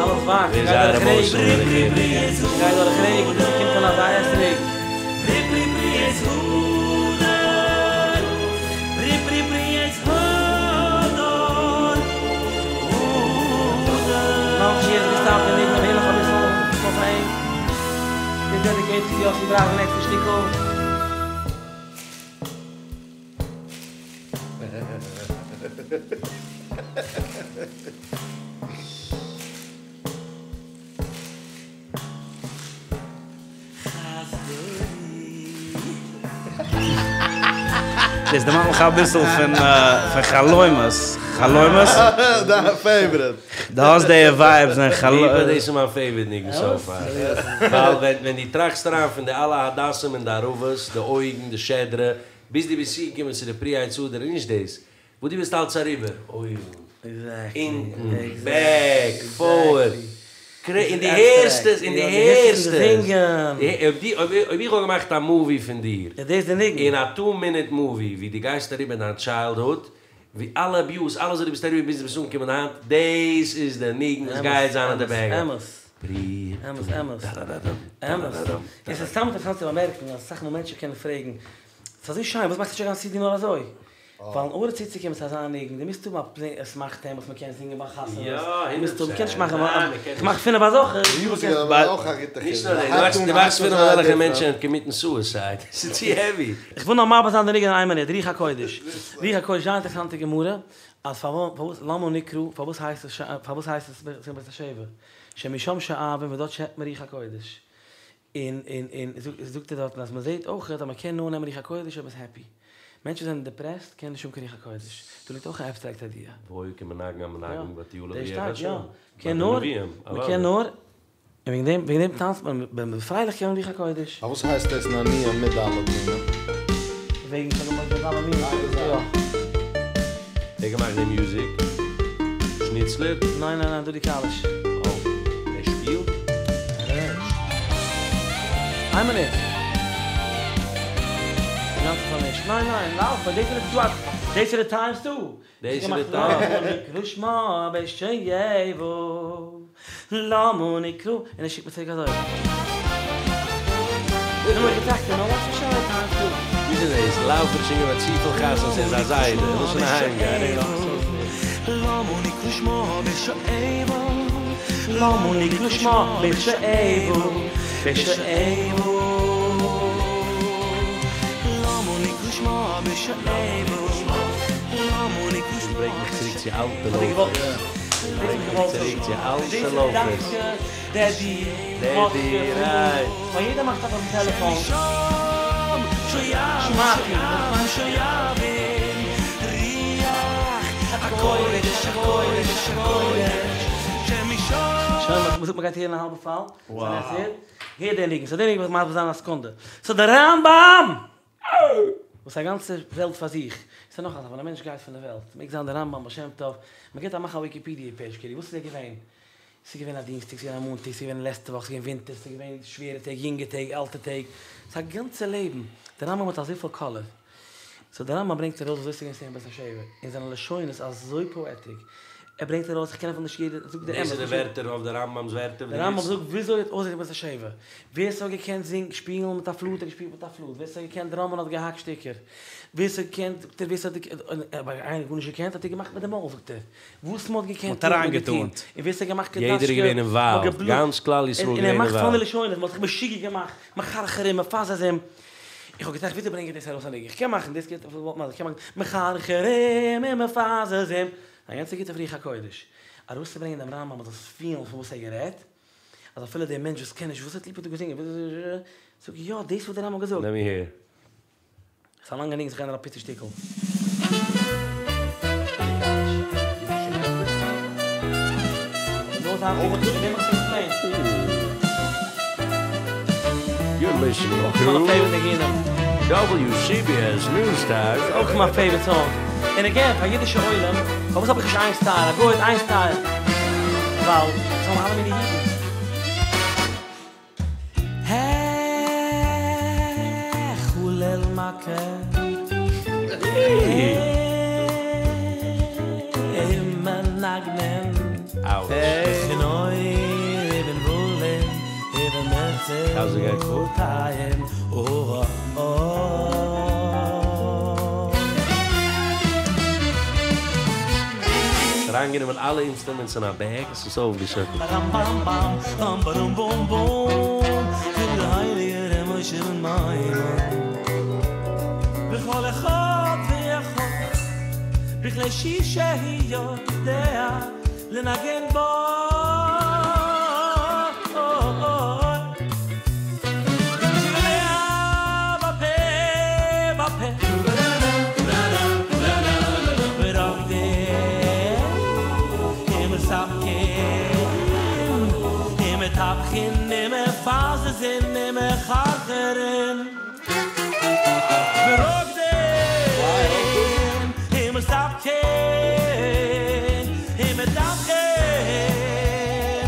אלעס וואקסט, ווער גייט זייער דורך עמאושענעל רעגן, ווען איך הער די ניגון. גייט דורך רעגן ביז ס'קומט אן אזא אתרוג. פרי פרי פרי עץ הדר, פרי פרי פרי עץ הדר, הדר. מלכי יעצט געסטאפט די ניגון אבער נאך אביסל אויף אים. איז דעדיקעיטעד צו יוסי בראך די נעקסטע שטיקל. דאס דערמאנט מיך אביסל פון פון חלומות, חלומות? דיין פעיוואריט. דו האסט די ווייבס אין חלומות. ליפא דאס איז מיין פעיוואריט ניגון סאו פאר. ווייל ווען ווען דו טראכסט אריין פון די אלע הדסים און די ערבות, די אויגן, די שדרה, ביז דו ביסט צוגעקומען צו די פרי עץ הדר איז נישט דאס וואס דו ביסט אלץ אריבער, אויבן, אונטן, בעק, פארווערד, און דו הערסט עס, און דו הערסט עס, אויב איך וואלט געמאכט א מאווי פון דיר, און א טו מינוט מאווי ווי דו גייסט אריבער דיין טשיילדהוד, ווי אלע אביוז, אלעס וואס דו ביסט אריבער ביז דו ביסט אנגעקומען היינט, דאס איז די ניגון וואס גייט זיין אין די בעקגראונד. פרי אמת, אמת, אמת. עס איז סתם אינטערעסאנט צו באמערקן אז אסאך מאל מענטשן קענען פרעגן, ס'איז אזוי שיין, וואס מאכסטו נישט א גאנצע סידי נאר אזוי? ווייל אין ארדער צוצוקומען צו אזא ניגון, דו מוזט האבן א פלעי עס מאכט טעם וואס מ'קען זינגען ביי חתונות, דו מוזט האבן, מ'קען נישט מאכן, איך מאך פינף אזעלכע, נישט נאר דאס, דו מאכסט פינף אזעלכע מענטשן קאמיטן סועסייד, ס'איז צו העווי. איך וויל נאר מרבה זיין די ניגון אין איין מינוט, רוח הקודש, רוח הקודש, זייער אינטערעסאנטע גמרא, אז פארוואס למה נקרא, פארוואס הייסט עס, פארוואס הייסט עס בית השואבה, שמשם שואבים פון דארט שעפט מען רוח הקודש, און און און זאגט ער דארטן אז מען זעט אויך אז מען קען נאר נעמען רוח הקודש אויב מען איז העפי. מענטשן וואס זענען דעפרעסט קענען נישט האבן קיין רוח הקודש. דא ליגט אויך א עבסטרעקט איידיע. והיה כמנגן המנגן ותהי עליו דאס רוח שטייט השם. יא. ביי קען די נאר, נביאים, מען קען נאר, און וועגן דעם וועגן דעם טאנצט מען ווען מען איז פרייליך קען מען רוח הקודש. פארוואס הייסט דאס נענועים מיט אלע מינים? וועגן ס'האט געמאכט מיט אלע מינים. יא. ווער האט געמאכט די מוזיק? שניצלער? ניין ניין ניין דודי קאליש. אוי, ער שפילט? איין מינוט. גאנץ פארמישט. ניין ניין, לאו, באט דאס איז די טו, דאס איז די טיימס טו. דאס איז די טיימס. למה נקרא שמה בית שואבה למה נקרא, און ער שיקט מיר צוריק אזוי. נאר איך געטראכט, יו נאו וואט, ס'איז שוין טיים טו. וויאזוי דאס? לאופער שוין געווען צופיל חתונות ער איז א זיידע, ער וויל שוין אהיים גיין. למה נקרא שמו בשואבה? למה נקרא שמו בשואבה? בשואבה. למה נקרא שמו בשואבה? למה נקרא דאס שמו ברענגט מיך צוריק צו אלטע האט ער געוואלט לויפערס. ברענגט מיך צוריק צו אלטע לויפערס. דעדי, דעדי, מאטקע, רייט. פאר יעדער מאכט אפ אויפן טעלעפאן. שם שמעתי. שואבים ריח הקודש הקודש הקודש שמשם שוין, מ'זאגט מ'גייט הערן א האלבע פאל. סאו דעטס איט. הער די ניגון. סאו די ניגון וועל איך מסביר זיין א סעקונדע. סאו די רמב"ם! וואס א גאנצע וועלט פאר זיך. ס'איז נאך א זאך, ווען א מענטש גייט פון די וועלט, מעג זיין די רמב"ם, בעל שם טוב, מ'געט א מאך א וויקיפידיע פעידזש, כאילו וואס איז ער געווען? ס'איז געווען א דינסטאג, ס'איז געווען א מאנטאג, ס'איז געווען לעצטע וואך, ס'איז געווען ווינטער, ס'איז געווען שווערע טעג, יונגע טעג, אלטע טעג. ס'איז א גאנצע לעבן. דער רמב"ם האט אזויפיל קאלער. סאו דער רמב"ם ברענגט ארויס וויאזוי ס'איז געווען שמחת בית השואבה, און זיינע לשונות איז אזוי פאעטיק. ער ברענגט ארויס, איך קען אפילו נישט יעדע, זאגט די אמת. דאס איז די ווערטער אויף די רמב"ם'ס ווערטער וואס דער דו רמב"ם גיבסט? זאגט וויאזוי האט אויסגעזען בית השואבה. ווער ס'האט געקענט זינג, שפילן מיט א פלוט האט געשפילט מיט א פלוט, ווער ס'האט געקענט דראמען האט געהאקט שטיקער, ווער ס'האט געקענט, זאגט ער, ווער ס'האט געקענט, אבער איינער האט גארנישט געקענט האט ער געמאכט מיט די מויל, זאגט ער. וואס מ'האט געקענט מ'האט טון האט מען געטון, אריינגעטאנט. און ווער ס'האט געמאכט יעדער איז קדאשקע, געווען מ'האט אינוואלווד, געבלאזן, גאנץ כלל ישראל און ער געווען מאכט פאני אינוואלווד. לשונות, מ'האט זיך משוגע געמאכט, מחרחרים, מפזזים, איך האב געטראכט וויאזוי ברענג איך דאס ארויס א ניגון, איך קען מאכן, דאס גייט אויף, איך קען מאכן, מחרחרים ומפזזים, א גאנצע גוטע רוח הקודש, ארויסצוברענגען דעם רמב"ם מ'זאל פילן פון וואס ער גערעדט, אז אפילו דער מענטש וואס קען נישט, וואס האט ליפא דא געזינגען, זאג איך יא, דאס וואס דער רמב"ם האט געזאגט. לעט מי הער. ס'איז א לאנגע ניגון ס'קען זיין א פיצי שטיקל. You're listening to WCBS News Time. אויך מיין פעיוואריט סאנג. און אגעין, פאר אידישע עולם, פארוואס האב איך נישט איין סטייל? א גוי האט איין סטייל. ווייל זיי האבן אלע מיני אידן. החולל מכה הם מנגנים בכינור ובנבלים ובמצלתיים אריינגענומען אלע אינסטרומענטס אין א בעג, עס איז אויפגעשעפט.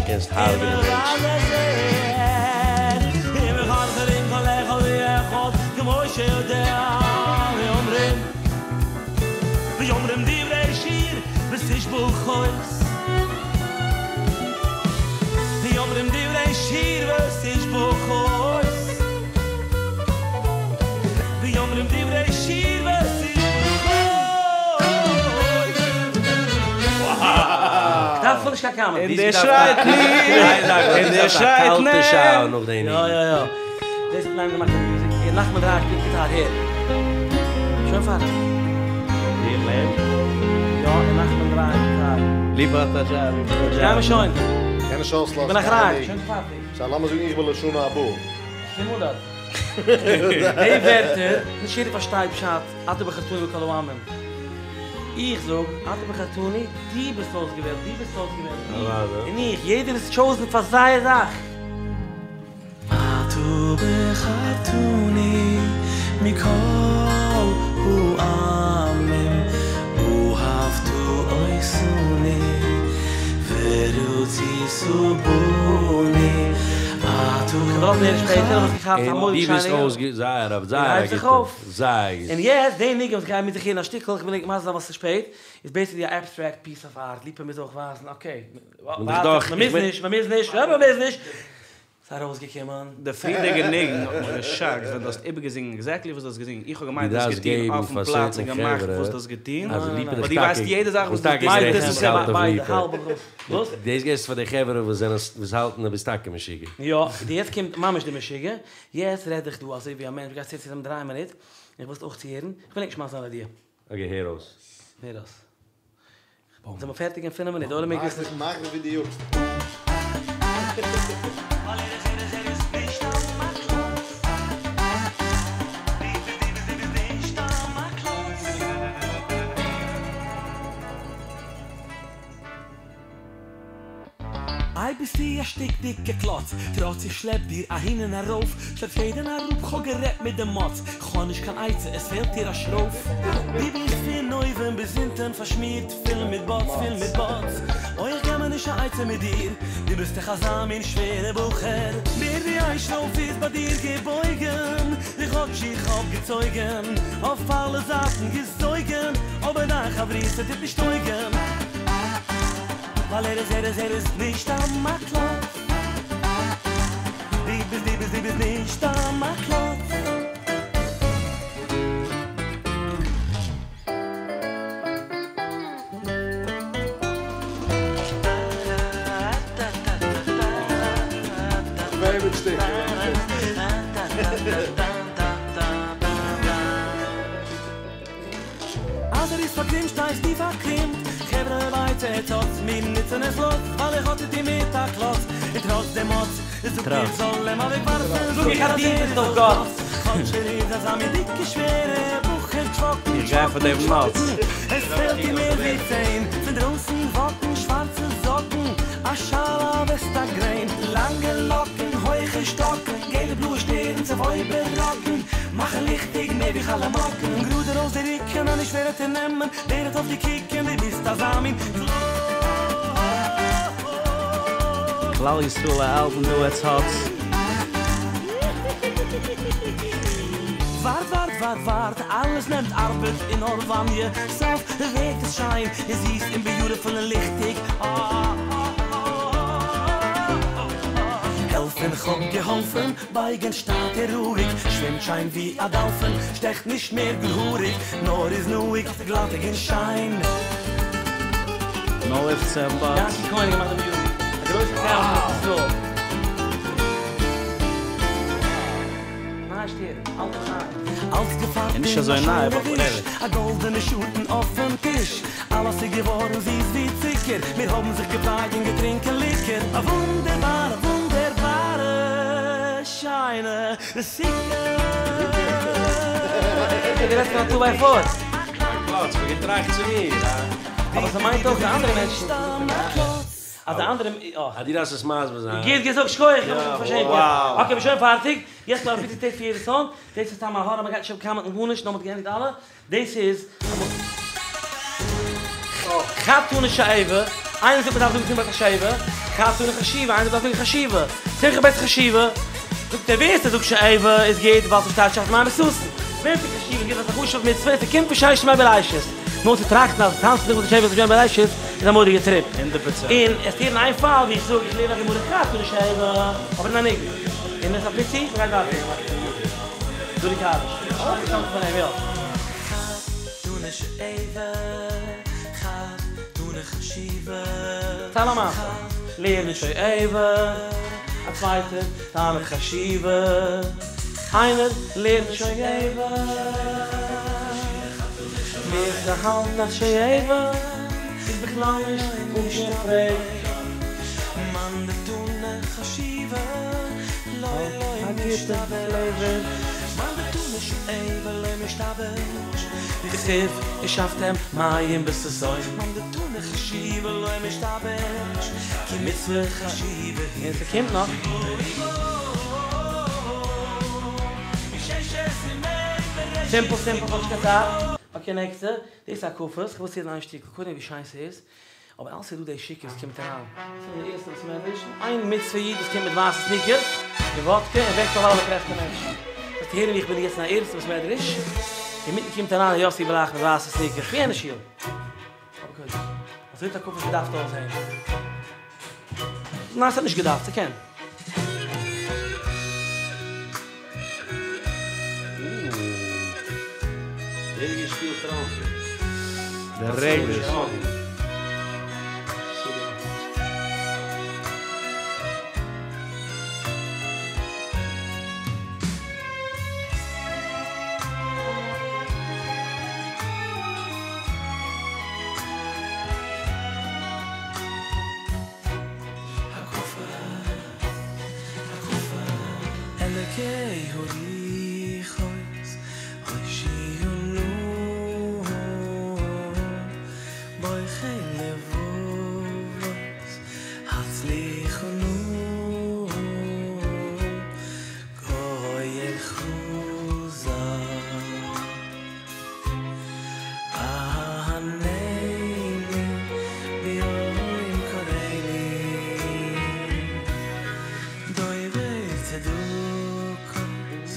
קענסט הרג'נען מענטשן. כ'דארף נישט קיין קאמענט. און דער שרייט נישט, און דער שרייט קאלטע שאוער ניין. נאך די יא ניגון. יא יא. דאס האט ניין געמאכט די מוזיק. און נחמן דרייער שפילט גיטאר הער. שוין פארטיג. ווער לערנט? יא, און נחמן דרייער גיטאר. ליפא האט א דזשאב, ליפא האט א דזשאב. גיימער שוין. קען נישט אויסלאזן בין איך קיין ריין, ניגון. שוין פארטיג. סא לאמיר זאגן איך בין לשנה הבאה. שטימ אן דארט. די ווערטער, נישט יעדער פארשטייט פשט, אתה בחרתנו מכל העמים. איך זאג, אתה בחרתנו, דו ביסט אויסגעוועלט, דו ביסט אויסגעוועלט, דו, און איך, יעדער איז טשאוזן פאר זייער זאך. אתה בחרתנו מכל העמים אהבת אותנו ורצית בנו אתה כ'וועל מער שפעטער, האב איך געכאפט א און מורא'דיג דו ביסט שיינע ניגון. אויסגע... זייער א און זייער א הייבט זיך גוטע. אויף. זייער גוט. און יעצט די ניגון וואס כ'גיי מיט זיך הערן א שטיקל, כ'וויל ענק מסביר זיין וואס ס'איז שפעט, איז בעיסיקלי א עבסטרעקט פיס אוו ארט, ליפא מוז אויך ווייזן, אקעי, בין איך דאך, מ'מוז איך בין נישט, מ'מוז נישט, יא מ'מוז נישט. ס'איז ארויסגעקומען. די פריערדיגע ניגון האט מיך געשאקט ווען דו האסט איבערגעזינגען עקזעקטלי וואס דו האסט געזינגען, איך האב געמיינט דו דו האסט דארפסט געטון געבן אויפן פאר פלאץ און סערטען געמאכט חברה וואס דו האסט געטון, אז ליפא באט איז דו ווייסט טאקע יעדע זאך וואס ביסט דו טאקע טוסט גערעכט דאס איז איך האלט אויף ביידע ליפא. האלב וואס? דאס געבסטו פאר די חברה וואס זענען וואס האלטן אז ביסט טאקע משוגע. יא, די יעצט קומט ממש די משוגע, יעצט רעד איך דא אזוי ווי א מענטש, מ'גייט צו צו דעם דריי מינוט, איך וויל עס אויך צוהערן, איך וויל ענק נישט מסביר זיין א דיעה. אקעי הער אויס. הער אויס. זעמער פערטיג אין פינף מינוט, די עולם מעג וויסן. מאך ווי דו יאגסט. איי ביסטו א שטיק דיקע קלאץ, טראץ איך שלעפ דיר אהין און ארויף, שלעפסט יעדען אראפ, כ'האב גערעדט מיט די מאץ, כ'האב נישט קיין עצה, עס פעלט דיר א שרויף. דו ביסט פון אויבן ביז אונטען פארשמירט, פול מיט באץ, פול מיט באץ, אוי איך געב מיר נישט א עצה מיט דיר, דו ביסט דאך אזא מין שווערע בחור. מער ווי איין שרויף איז ביי דיר געבויגן, און כאטש איך האב געצויגן, אויף אלע זייטן געזויגן, אבער דיין חברותא טוט נישט טויגן. ווייל ער איז ער איז ער איז נישט א מקלט. דו ביסט דו ביסט דו ביסט נישט א מקלט. אז ער איז פארקרימט שטייסטו פארקרימט חברה ווייטער האטס מיר נוצן עס לויט ווייל איך האב צו טון מיט א קלאץ און טראץ דעם מאץ זאגט איך זאל אים אוועקווארפן זאג איך אז דו ביסט אויף גאט. כאטש ער איז אזא מין דיקע שווערע בחור טשוואקן איך גיי פאר דעם מאץ. עס פעלט דיר מער ווי ציין פון דרויסן וואקן שווארצע זאקן א שאל א וועסט א גרעין לאנגע לאקן הויכע שטאקן געלע בלויע שטערנס אויף אויבערראקן מאכן ליכטיג מער ווי חלה באקן גראד ארויס די רוקן אז נישט ווער וועט דיר נעמען ווער וועט אויף דיר קוקן דו ביסט אזא מין כלל ישראל האלטן דא עטס האטס. ווארט ווארט ווארט ווארט אלעס נעמט ארבעט און הארוואניע סוף ווערט עס שיין און זיס און ביוטיפול און ליכטיג העלפן כ'האב געהאלפן בייגן שטאט און רואיג שווימט שיין ווי א דאלפין שטעכט נישט מער געהאריג נאר איז נוהג גלאטיג און שיין. נאו איפס ענד באטס. יענקי כהן האט געמאכט די מיוזיק. א גרויסע טאלענט אין ישראל. נייע שטערן, אלטע חיים. אלץ געפארבט און נישט אין א אזוי ניי שיינע אבער וויש, וואטעווער. א גאלדענע שאטן אויפן טיש, אלעס איז געווארן זיס ווי צוקער, מיר האבן זיך געפרייט און געטרינקען ליקער, א וואונדערבארע וואונדערבארע שיינע סוכה. די רעדסט פון א טו ביי פאר. קלאץ, כ'האב געטראכט צו מיר, א. אבער ס'מיינט אויך די אנדערע מענטשן. אז די אנדערע, אה. אז דו דארפסט עס מסביר זיין. גוט געזאגט, שכוח, איך האב מיך פארשעמט יעצט. אקעי, מ'איז שוין פארטיג. יעצט נאר א פיצי טעיסט פון יעדע סאנג. דאס איז סתם א הארה, מ'גייט נישט קאמענטן גארנישט, נאר מ'האט געענדיגט אלע. דאס איז חד תני שואבה, איינער זאגט מ'דארף זאגן שמחה בית השואבה, חד תני חשובה, איינער דארף זאגן חשיבה, שמחה בית חשיבה, זאגט ער ווער ס'זאגט שואבה איז גוט ווייל ס'שטייט ששת ימי בששון, ווער ס'זאגט חשובה איז גוט ווייל ס'איז א חשוב'ע מצוה און ס'קומט פון ששת ימי בראשית, נאר צו טראכטן אז טאנצן שמחת בית השואבה איז געווען בראשית איז א מורא'דיגע טריפ. הונדערט פראצענט. און עס הערן איין פאל ווי איך זאג איך לערן א גמרא חד תני שואבה אבער אין א ניגון, און עס איז א פיצי, מ'גייט ווייטער. דודי קאליש. אויך געשטאנען פון אים, יא. חד תני שואבה, חד תני חשובה. טייל א מעשה. לערנען שואבה, א צווייטער טענה'ט חשובה. איינער לערנט שואבה. ווער ס'האלט אז שואבה איז בכלל נישט אפגעפרעגט. מאן דתני חשובה, לא לא א גוטע פלעיווער. מאן דתני שואבה לא משתבש. דכתיב ושאבתם מים בששון. מאן דתני חשובה לא משתבש. כי מצוה חשובה היא. און ס'קומט נאך. סימפל סימפל כ'האב נישט קיין צייט. אקעי נעקסטע. דאס איז הקפות, כ'וויל צו איין שטיקל, קודם ווי שיין ס'איז. אבער אלס איז דא די שיכור וואס קומט אריין. ס'איז די ערשטע בית מדרש, איין מצוה איד וואס קומט מיט ווייסע סניקערס און וואדקע און וועקט אויף אלע דעפרעסטע מענטשן. זאלסטו הערן ווי איך בין יעצט אין א ערנסטע בית מדרש, אינמיטן קומט אריין יוסי בראך מיט ווייסע סניקערס פון יענע שול. אבער קודם, אזוי האט הקפות געדארפט אויסזען. ניין ס'האט נישט געדארפט, ס'קען. פיל טראמפ. דער רגש. אלוקי הוליכות, הושיעו בויכי לבבות, הצליחו נו, גואל חוזה. אהנני ביום קוראני דויבל צדוקות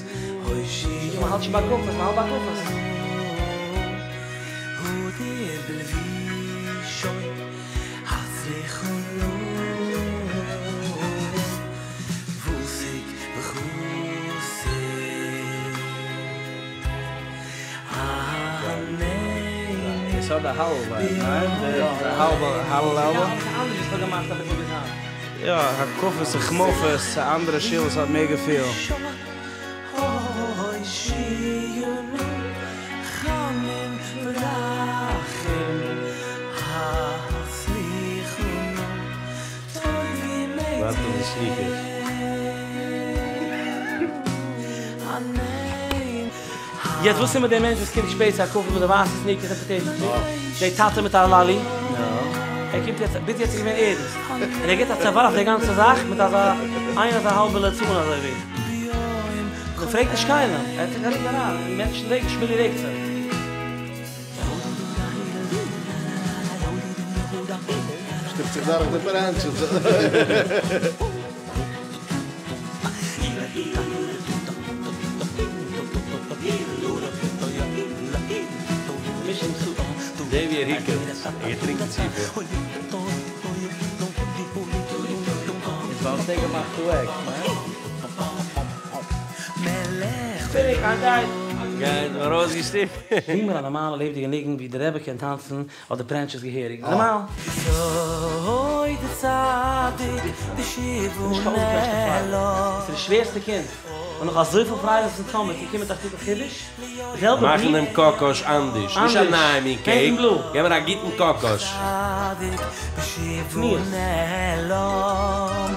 הושיעו מ'האלט שוין ביי הקפות, מ'האלט ביי הקפות. הודיר בלבישוי הצליחו נו ווסיק וחוסיק אהנני עס האט א הלל vibe, ניין? די האלבע הלל Ja, album. אנדערש וואס כ'האב געמאכט אביסל ביז היינט. יא, הקפות און שמאפות, א אנדערע שיר וואס האט מער געפיל. ווארט אויף די sneakers. יעצט וואס איז מיט דעם מענטש וואס קומט שפעט צו הקפה מיט די ווייסע sneakers און potato chips? דער טאטע מיט א lolly. ער קומט יעצט, ביז יעצט איז געווען ערנסט. און ער גיבט א צעווארף די גאנצע זאך מיט אזא איין אזא האלבע ליצנות אזוי ווי. מען פרעגט נישט קיינעם. ער האט זיך גערעגט אריין. און מענטשן רעגן, שמילי רעגט זיך. שטופט זיך דורך די פארענטשעס. זע ווי ער היקעט. ער טרינקט צו פיל. איז ווייל ס'איז געמאכט צו עק, ניין? פיניג, איין גייט ארויסגעשטופט. זינג מיר א נארמאלע לעבעדיגע ניגון ווי דער רבי קען טאנצן אויף די פארענטשעס געהעריג. נארמאל. אוי די צדיק די שיבו נישט קיין אויסגעקוועטשטע פרייליך. עס איז די שווערסטע קינד. און נאך אזויפיל פרייליכס און טאמער קומט מיט א שטיקל חידוש. די זעלבע מאכן beat. דעם קאקאש אנדערש. נישט א אנדערש. נייע מין Pink cake. and blue. געב מיר א גוטן קאקאש. צדיק בשיבו מיאוס. נעלם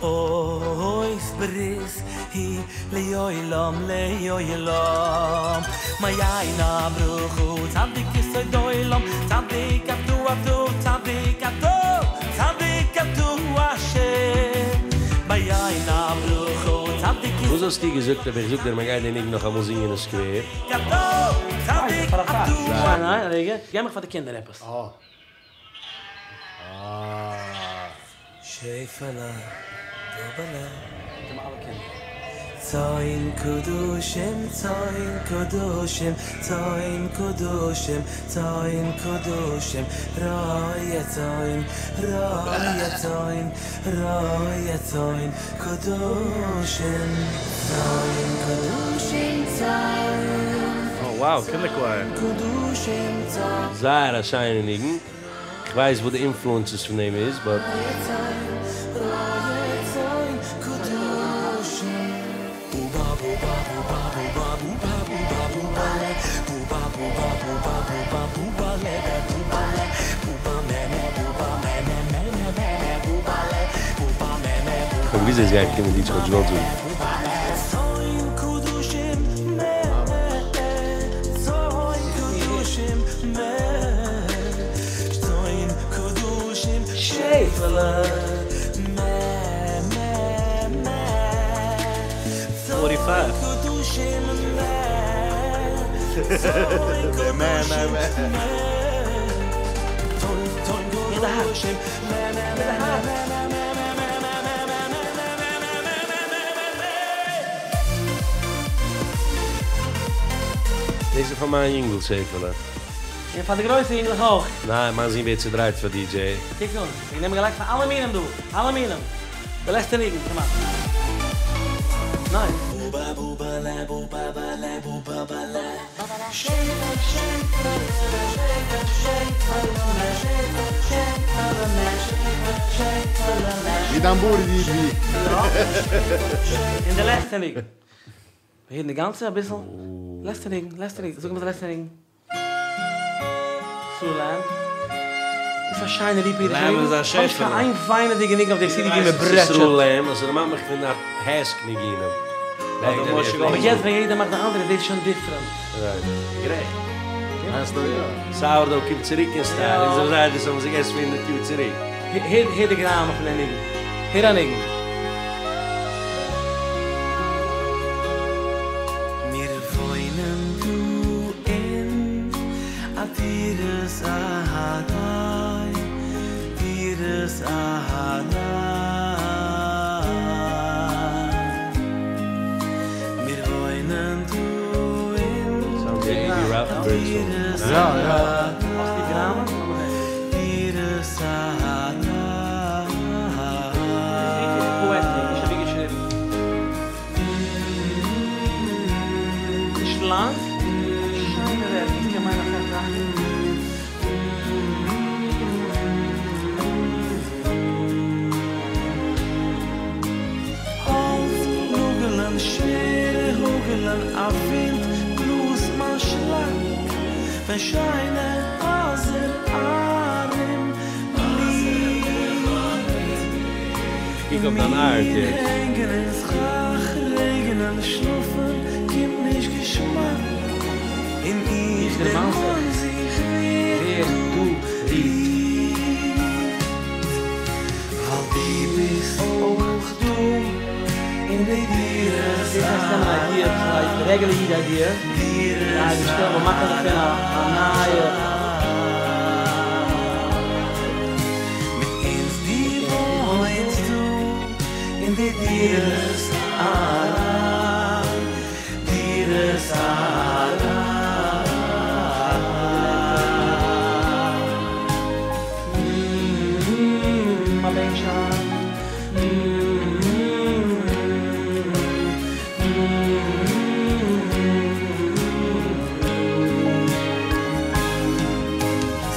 אוי ברית היא ליועלם ליועלם מייין ברוך צדיק יסוד עולם צדיק אתה אתה צדיק אתה צדיק אתה השם מייין ברוך צדיק וואס האסטו געזאגט, אבער איך זאג דיר, מען גייט דעם ניגון נאך אמאל זינגען אין סקווער. אתה צדיק פאר א פאקט. אתה ניין, ניין, רגע. געב מיך פאר די קינדער עפעס. אה. אה. שעפעלע דובעלע מיט אלע קינדער. צוין קדושים, צוין קדושים, צוין קדושים, צוין קדושים, רויה צוין, רויה צוין, רויה צוין, קדושים, צוין קדושים, צוין Oh wow, קינדער choir. קדושים, צוין זייער א שיינע ניגון. איך ווייס וואו די influences פון דעם איז, but רויה צוין, קדושים. בובה, בובה, בובה, בובה, בובה, בובה, בובה, בובה, בובה, בובה, בובה, בובה, בובה, בובה, מע, בובה, מע, מע, מע, מע, מע, בובה, בובה, מע, מע, איך האב געוואוסט, עס גייט קומען די צו געוואלט זאגן. צוין קדושים, מע, צוין קדושים, מע, צוין קדושים, שעפעלע, מע, מע, מע, 45. קדושים, מע, צוין מע, מע, מע. צוין, צוין קדושים, מע, מע, מע, מע, מע, מע, מע, מע, מע, מע, מע, מע, מע, מע, מע, מע, מע. דאס איז פאר מיין יונגל, שעפעלע. און פאר די גרויסע יונגלעך אויך. ניין, מיין זון ווערט צעדרייט פאר DJ. קוק אן. איך נעם גלייך פאר אלע מינים דא. אלע מינים. די לעצטע ניגון, קום אן. ניין. בובה, בובה, לה, בובה, בה, לה, בובה, בה, לה. ווי דיין בארד איז ווי. און די לעצטע ניגון. מיר הערן די גאנצע אביסל? לעצטע ניגון, לעצטע ניגון, זאג מיר די לעצטע ניגון. ישראל לעם. דאס איז א שיינע ליפא אידישע לעם ניגון. איז א כ'האב נישט שעפעלע. קיין איין וויינעדיגע ניגון אויף די סידי ווי מען ברעטשעט. ישראל לעם, עס דערמאנט מיך פון א העסק ניגונים. אדער משה אבער יעצט ווען יעדער מאכט די אנדערע דאס איז שוין דיפרענט. רייט. גערעכט. הייסט דא יא. סאורדאו קומט צוריק אין סטייל, אונזערע זיידעס האבן זיך געעסט פון הונדערט יאר צוריק. הער הער די גראמען פון די ניגון. הער א ניגון. מיר וואוינען דא אין א דירת עראי, דירת עראי. מיר וואוינען דא אין Sounds like Iggy Rothenberg song. דירת יא יא. האסט די גראמען? לאמיר הערן. דירת עראי. דאס איז פאעטיק, נישט אבי געשריבן. נישט לאנג, שיינע ווערטער, איך קען מיינען אסאך זאכן. האלץ נאגלען, שווערע האגלען, א ווינט בלאזט מיין שלאק, ווען שיינע הייזער ארום בליט. קוק אויף דיין ארט יעצט. הענגען אין סכך, רעגענען, שלאפן, קומט נישט געשמאק. און איך איך דערמאן דערמאן זיך זיך ווער ווער דו רירט. ווייל דו ביסט אויך דא אין די דירת דאס הייסט נעמען א איידיע, א רעגולער איד איידיע, און שטעלן און מאכן דערפון א נייע. מיט אונז דו וואוינסט דא אין די דירת עראי, דירת עראי. מה בן שם?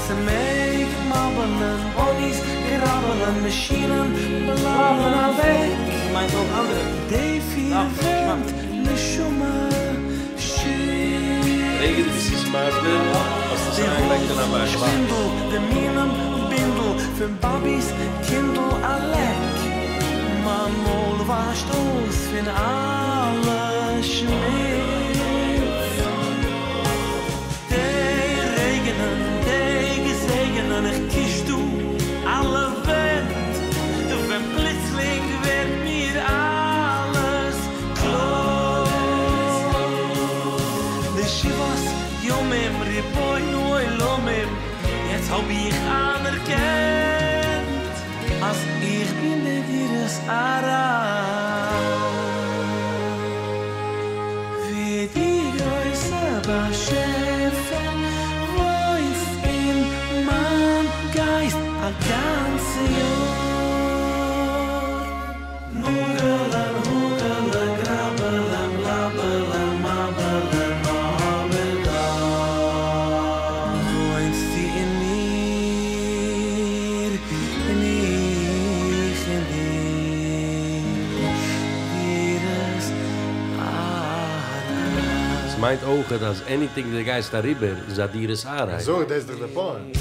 ס'מעג מאבלען, באניס גראבלען, מאשינען בלאבלען אוועק. מיינט אויך אנדערע. די פיר דאך, ווענט, נשמה, שיט. רגע, דו ביסט עס מסביר, האסט עס אריינגעלייגט אין א באקס. שפינדל, די מינעם בינדל, פון באבי'ס קינדל א לעק. מיין מויל וואשט אויס פון אלע שמוץ. די רעגענען, די געזעגענען, איך קיש דא אלע ווענט. ווען פלוצלינג ווערט מיר אלעס קלאר. די שבעת ימים, רבונו עולמים, יעצט האב איך אנערקענט, אז איך בין די דירת עראי. ווי די גרויסע באשעפער וואוינסט אין מיין גייסט א גאנצע יאר. נוגעלען, הוגעלען, גראבעלען, בלאבעלען, מאבעלען, אבער דא וואוינסטו אין מיר, און איך אין דיר, דירת עראי. עס מיינט אויך, אז anything דו גייסט אריבער, איז א דירת עראי. אזוי, דאס איז דאך דער point.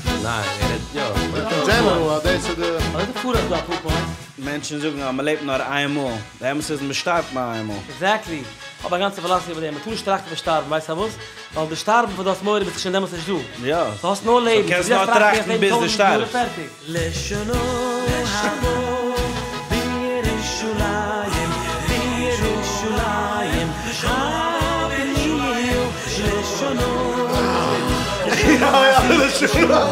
ניין, ער רעדט יא. In general, דאס איז די... אבער די פאר איז דא א point. מענטשן זאגן, אז מען לעבט נאר איינמאל. דער אמת איז, מען שטארבט נאר איינמאל. Exactly. אבער א גאנצע philosophy איבער דעם. מען טאר נישט טראכטן פון שטארבן, ווייסט פארוואס? ווייל די שטארבן פון דו האסט מורא ביסט שוין דעמאלטס נישט דא. יא. דו האסט נאר לעבן. So קענסט דו נאר דארפסט טראכטן, טראכטן ביז דו לעבן טויזנט יאר און שטארבסט. פערטיג. לשנה הבא בירושלים, בירושלים, הבניהו, לשנה. יא, יא, לשנה.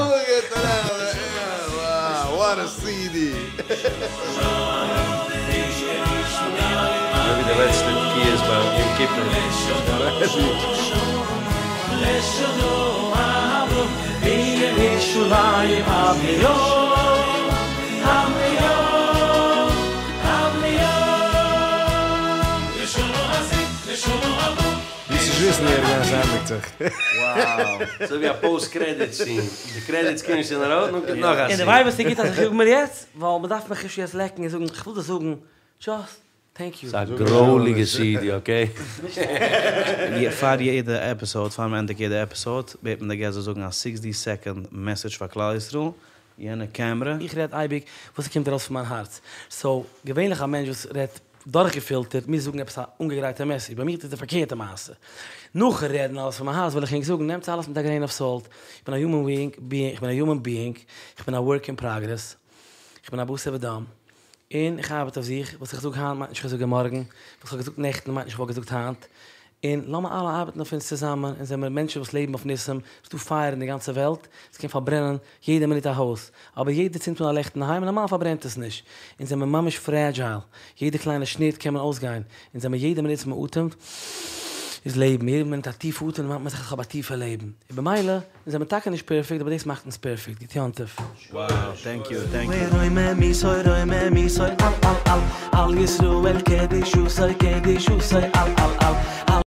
Wow, what a CD. אזוי ווי די לעצטע תקיעות ביים יום כיפור. לשנה הבא בירושלים, הבניהו, הבניהו, הבניהו. לשנה הזה, לשנה הבא. ווי ס'איז וויסן יעדער ווען עס ענדיגט זיך. Wow. אזוי ווי א post credit scene. די credits קומען שוין ארויס, נאך קומט נאך א און scene. די ווייב וואס ס'גוט אז איך יאג מיר יעצט, ווייל מ'דארף מיך נישט יעצט לעקן און זאגן, כ'וויל דיר זאגן, just thank you. ס'איז א גרויליגע סידי, okay? פאר יעדע episode, פאר מ'ענדיגט יעדע episode, בעט מען די guest זאל זאגן א sixty second message פאר כלל ישראל, יענע קעמרע. איך רעד אייביג וואס ס'קומט ארויס פון מיין הארץ. So, געווענליך א מענטש וואס רעדט דורכגעפילטערט מוז זאגן עפעס א אנגעגרייטע message. ביי מיר איז די פארקערטע מעשה. נאכן רעדן אלעס פון מיין הארץ וויל איך ענק זאגן, נעמטס אלעס מיט א grain of salt. איך בין א human being, איך בין א human being, איך בין א work in progress, איך בין א בשר ודם, און איך ארבעט אויף זיך, וואס איך זאג היינט מיינט נישט איך זאג מארגן, וואס איך האב געזאגט נעכטן מיינט נישט איך וואלט געזאגט היינט, און לאמיר אלע ארבעטן אויף אונז צוזאמען, אונז זעמיר מענטשן וואס לעבן אויף ניסים, ס'איז דא פייער אין די גאנצע וועלט, עס קען פארברענען יעדע מינוט א הויז, אבער יעדער צינדט אן א לעכט אינדערהיים און נארמאל פארברענט עס נישט, אונז זעמיר ממש fragile, יעדע קליינע שניט קען מען אויסגיין, אונז זעמיר יעדע מינוט וואס מען אטעמט איז לעבן, יעדע מינוט א טיפע אטעם דערמאנט מען זיך אז איך האב א טיפע לעבן, און במילא אונז זעמיר טאקע נישט perfect אבער דאס מאכט אונז perfect, גוט יום טוב. Wow, thank you, thank you. על, על, על, על ישראל קדשוסי, קדשוסי, על, על, על.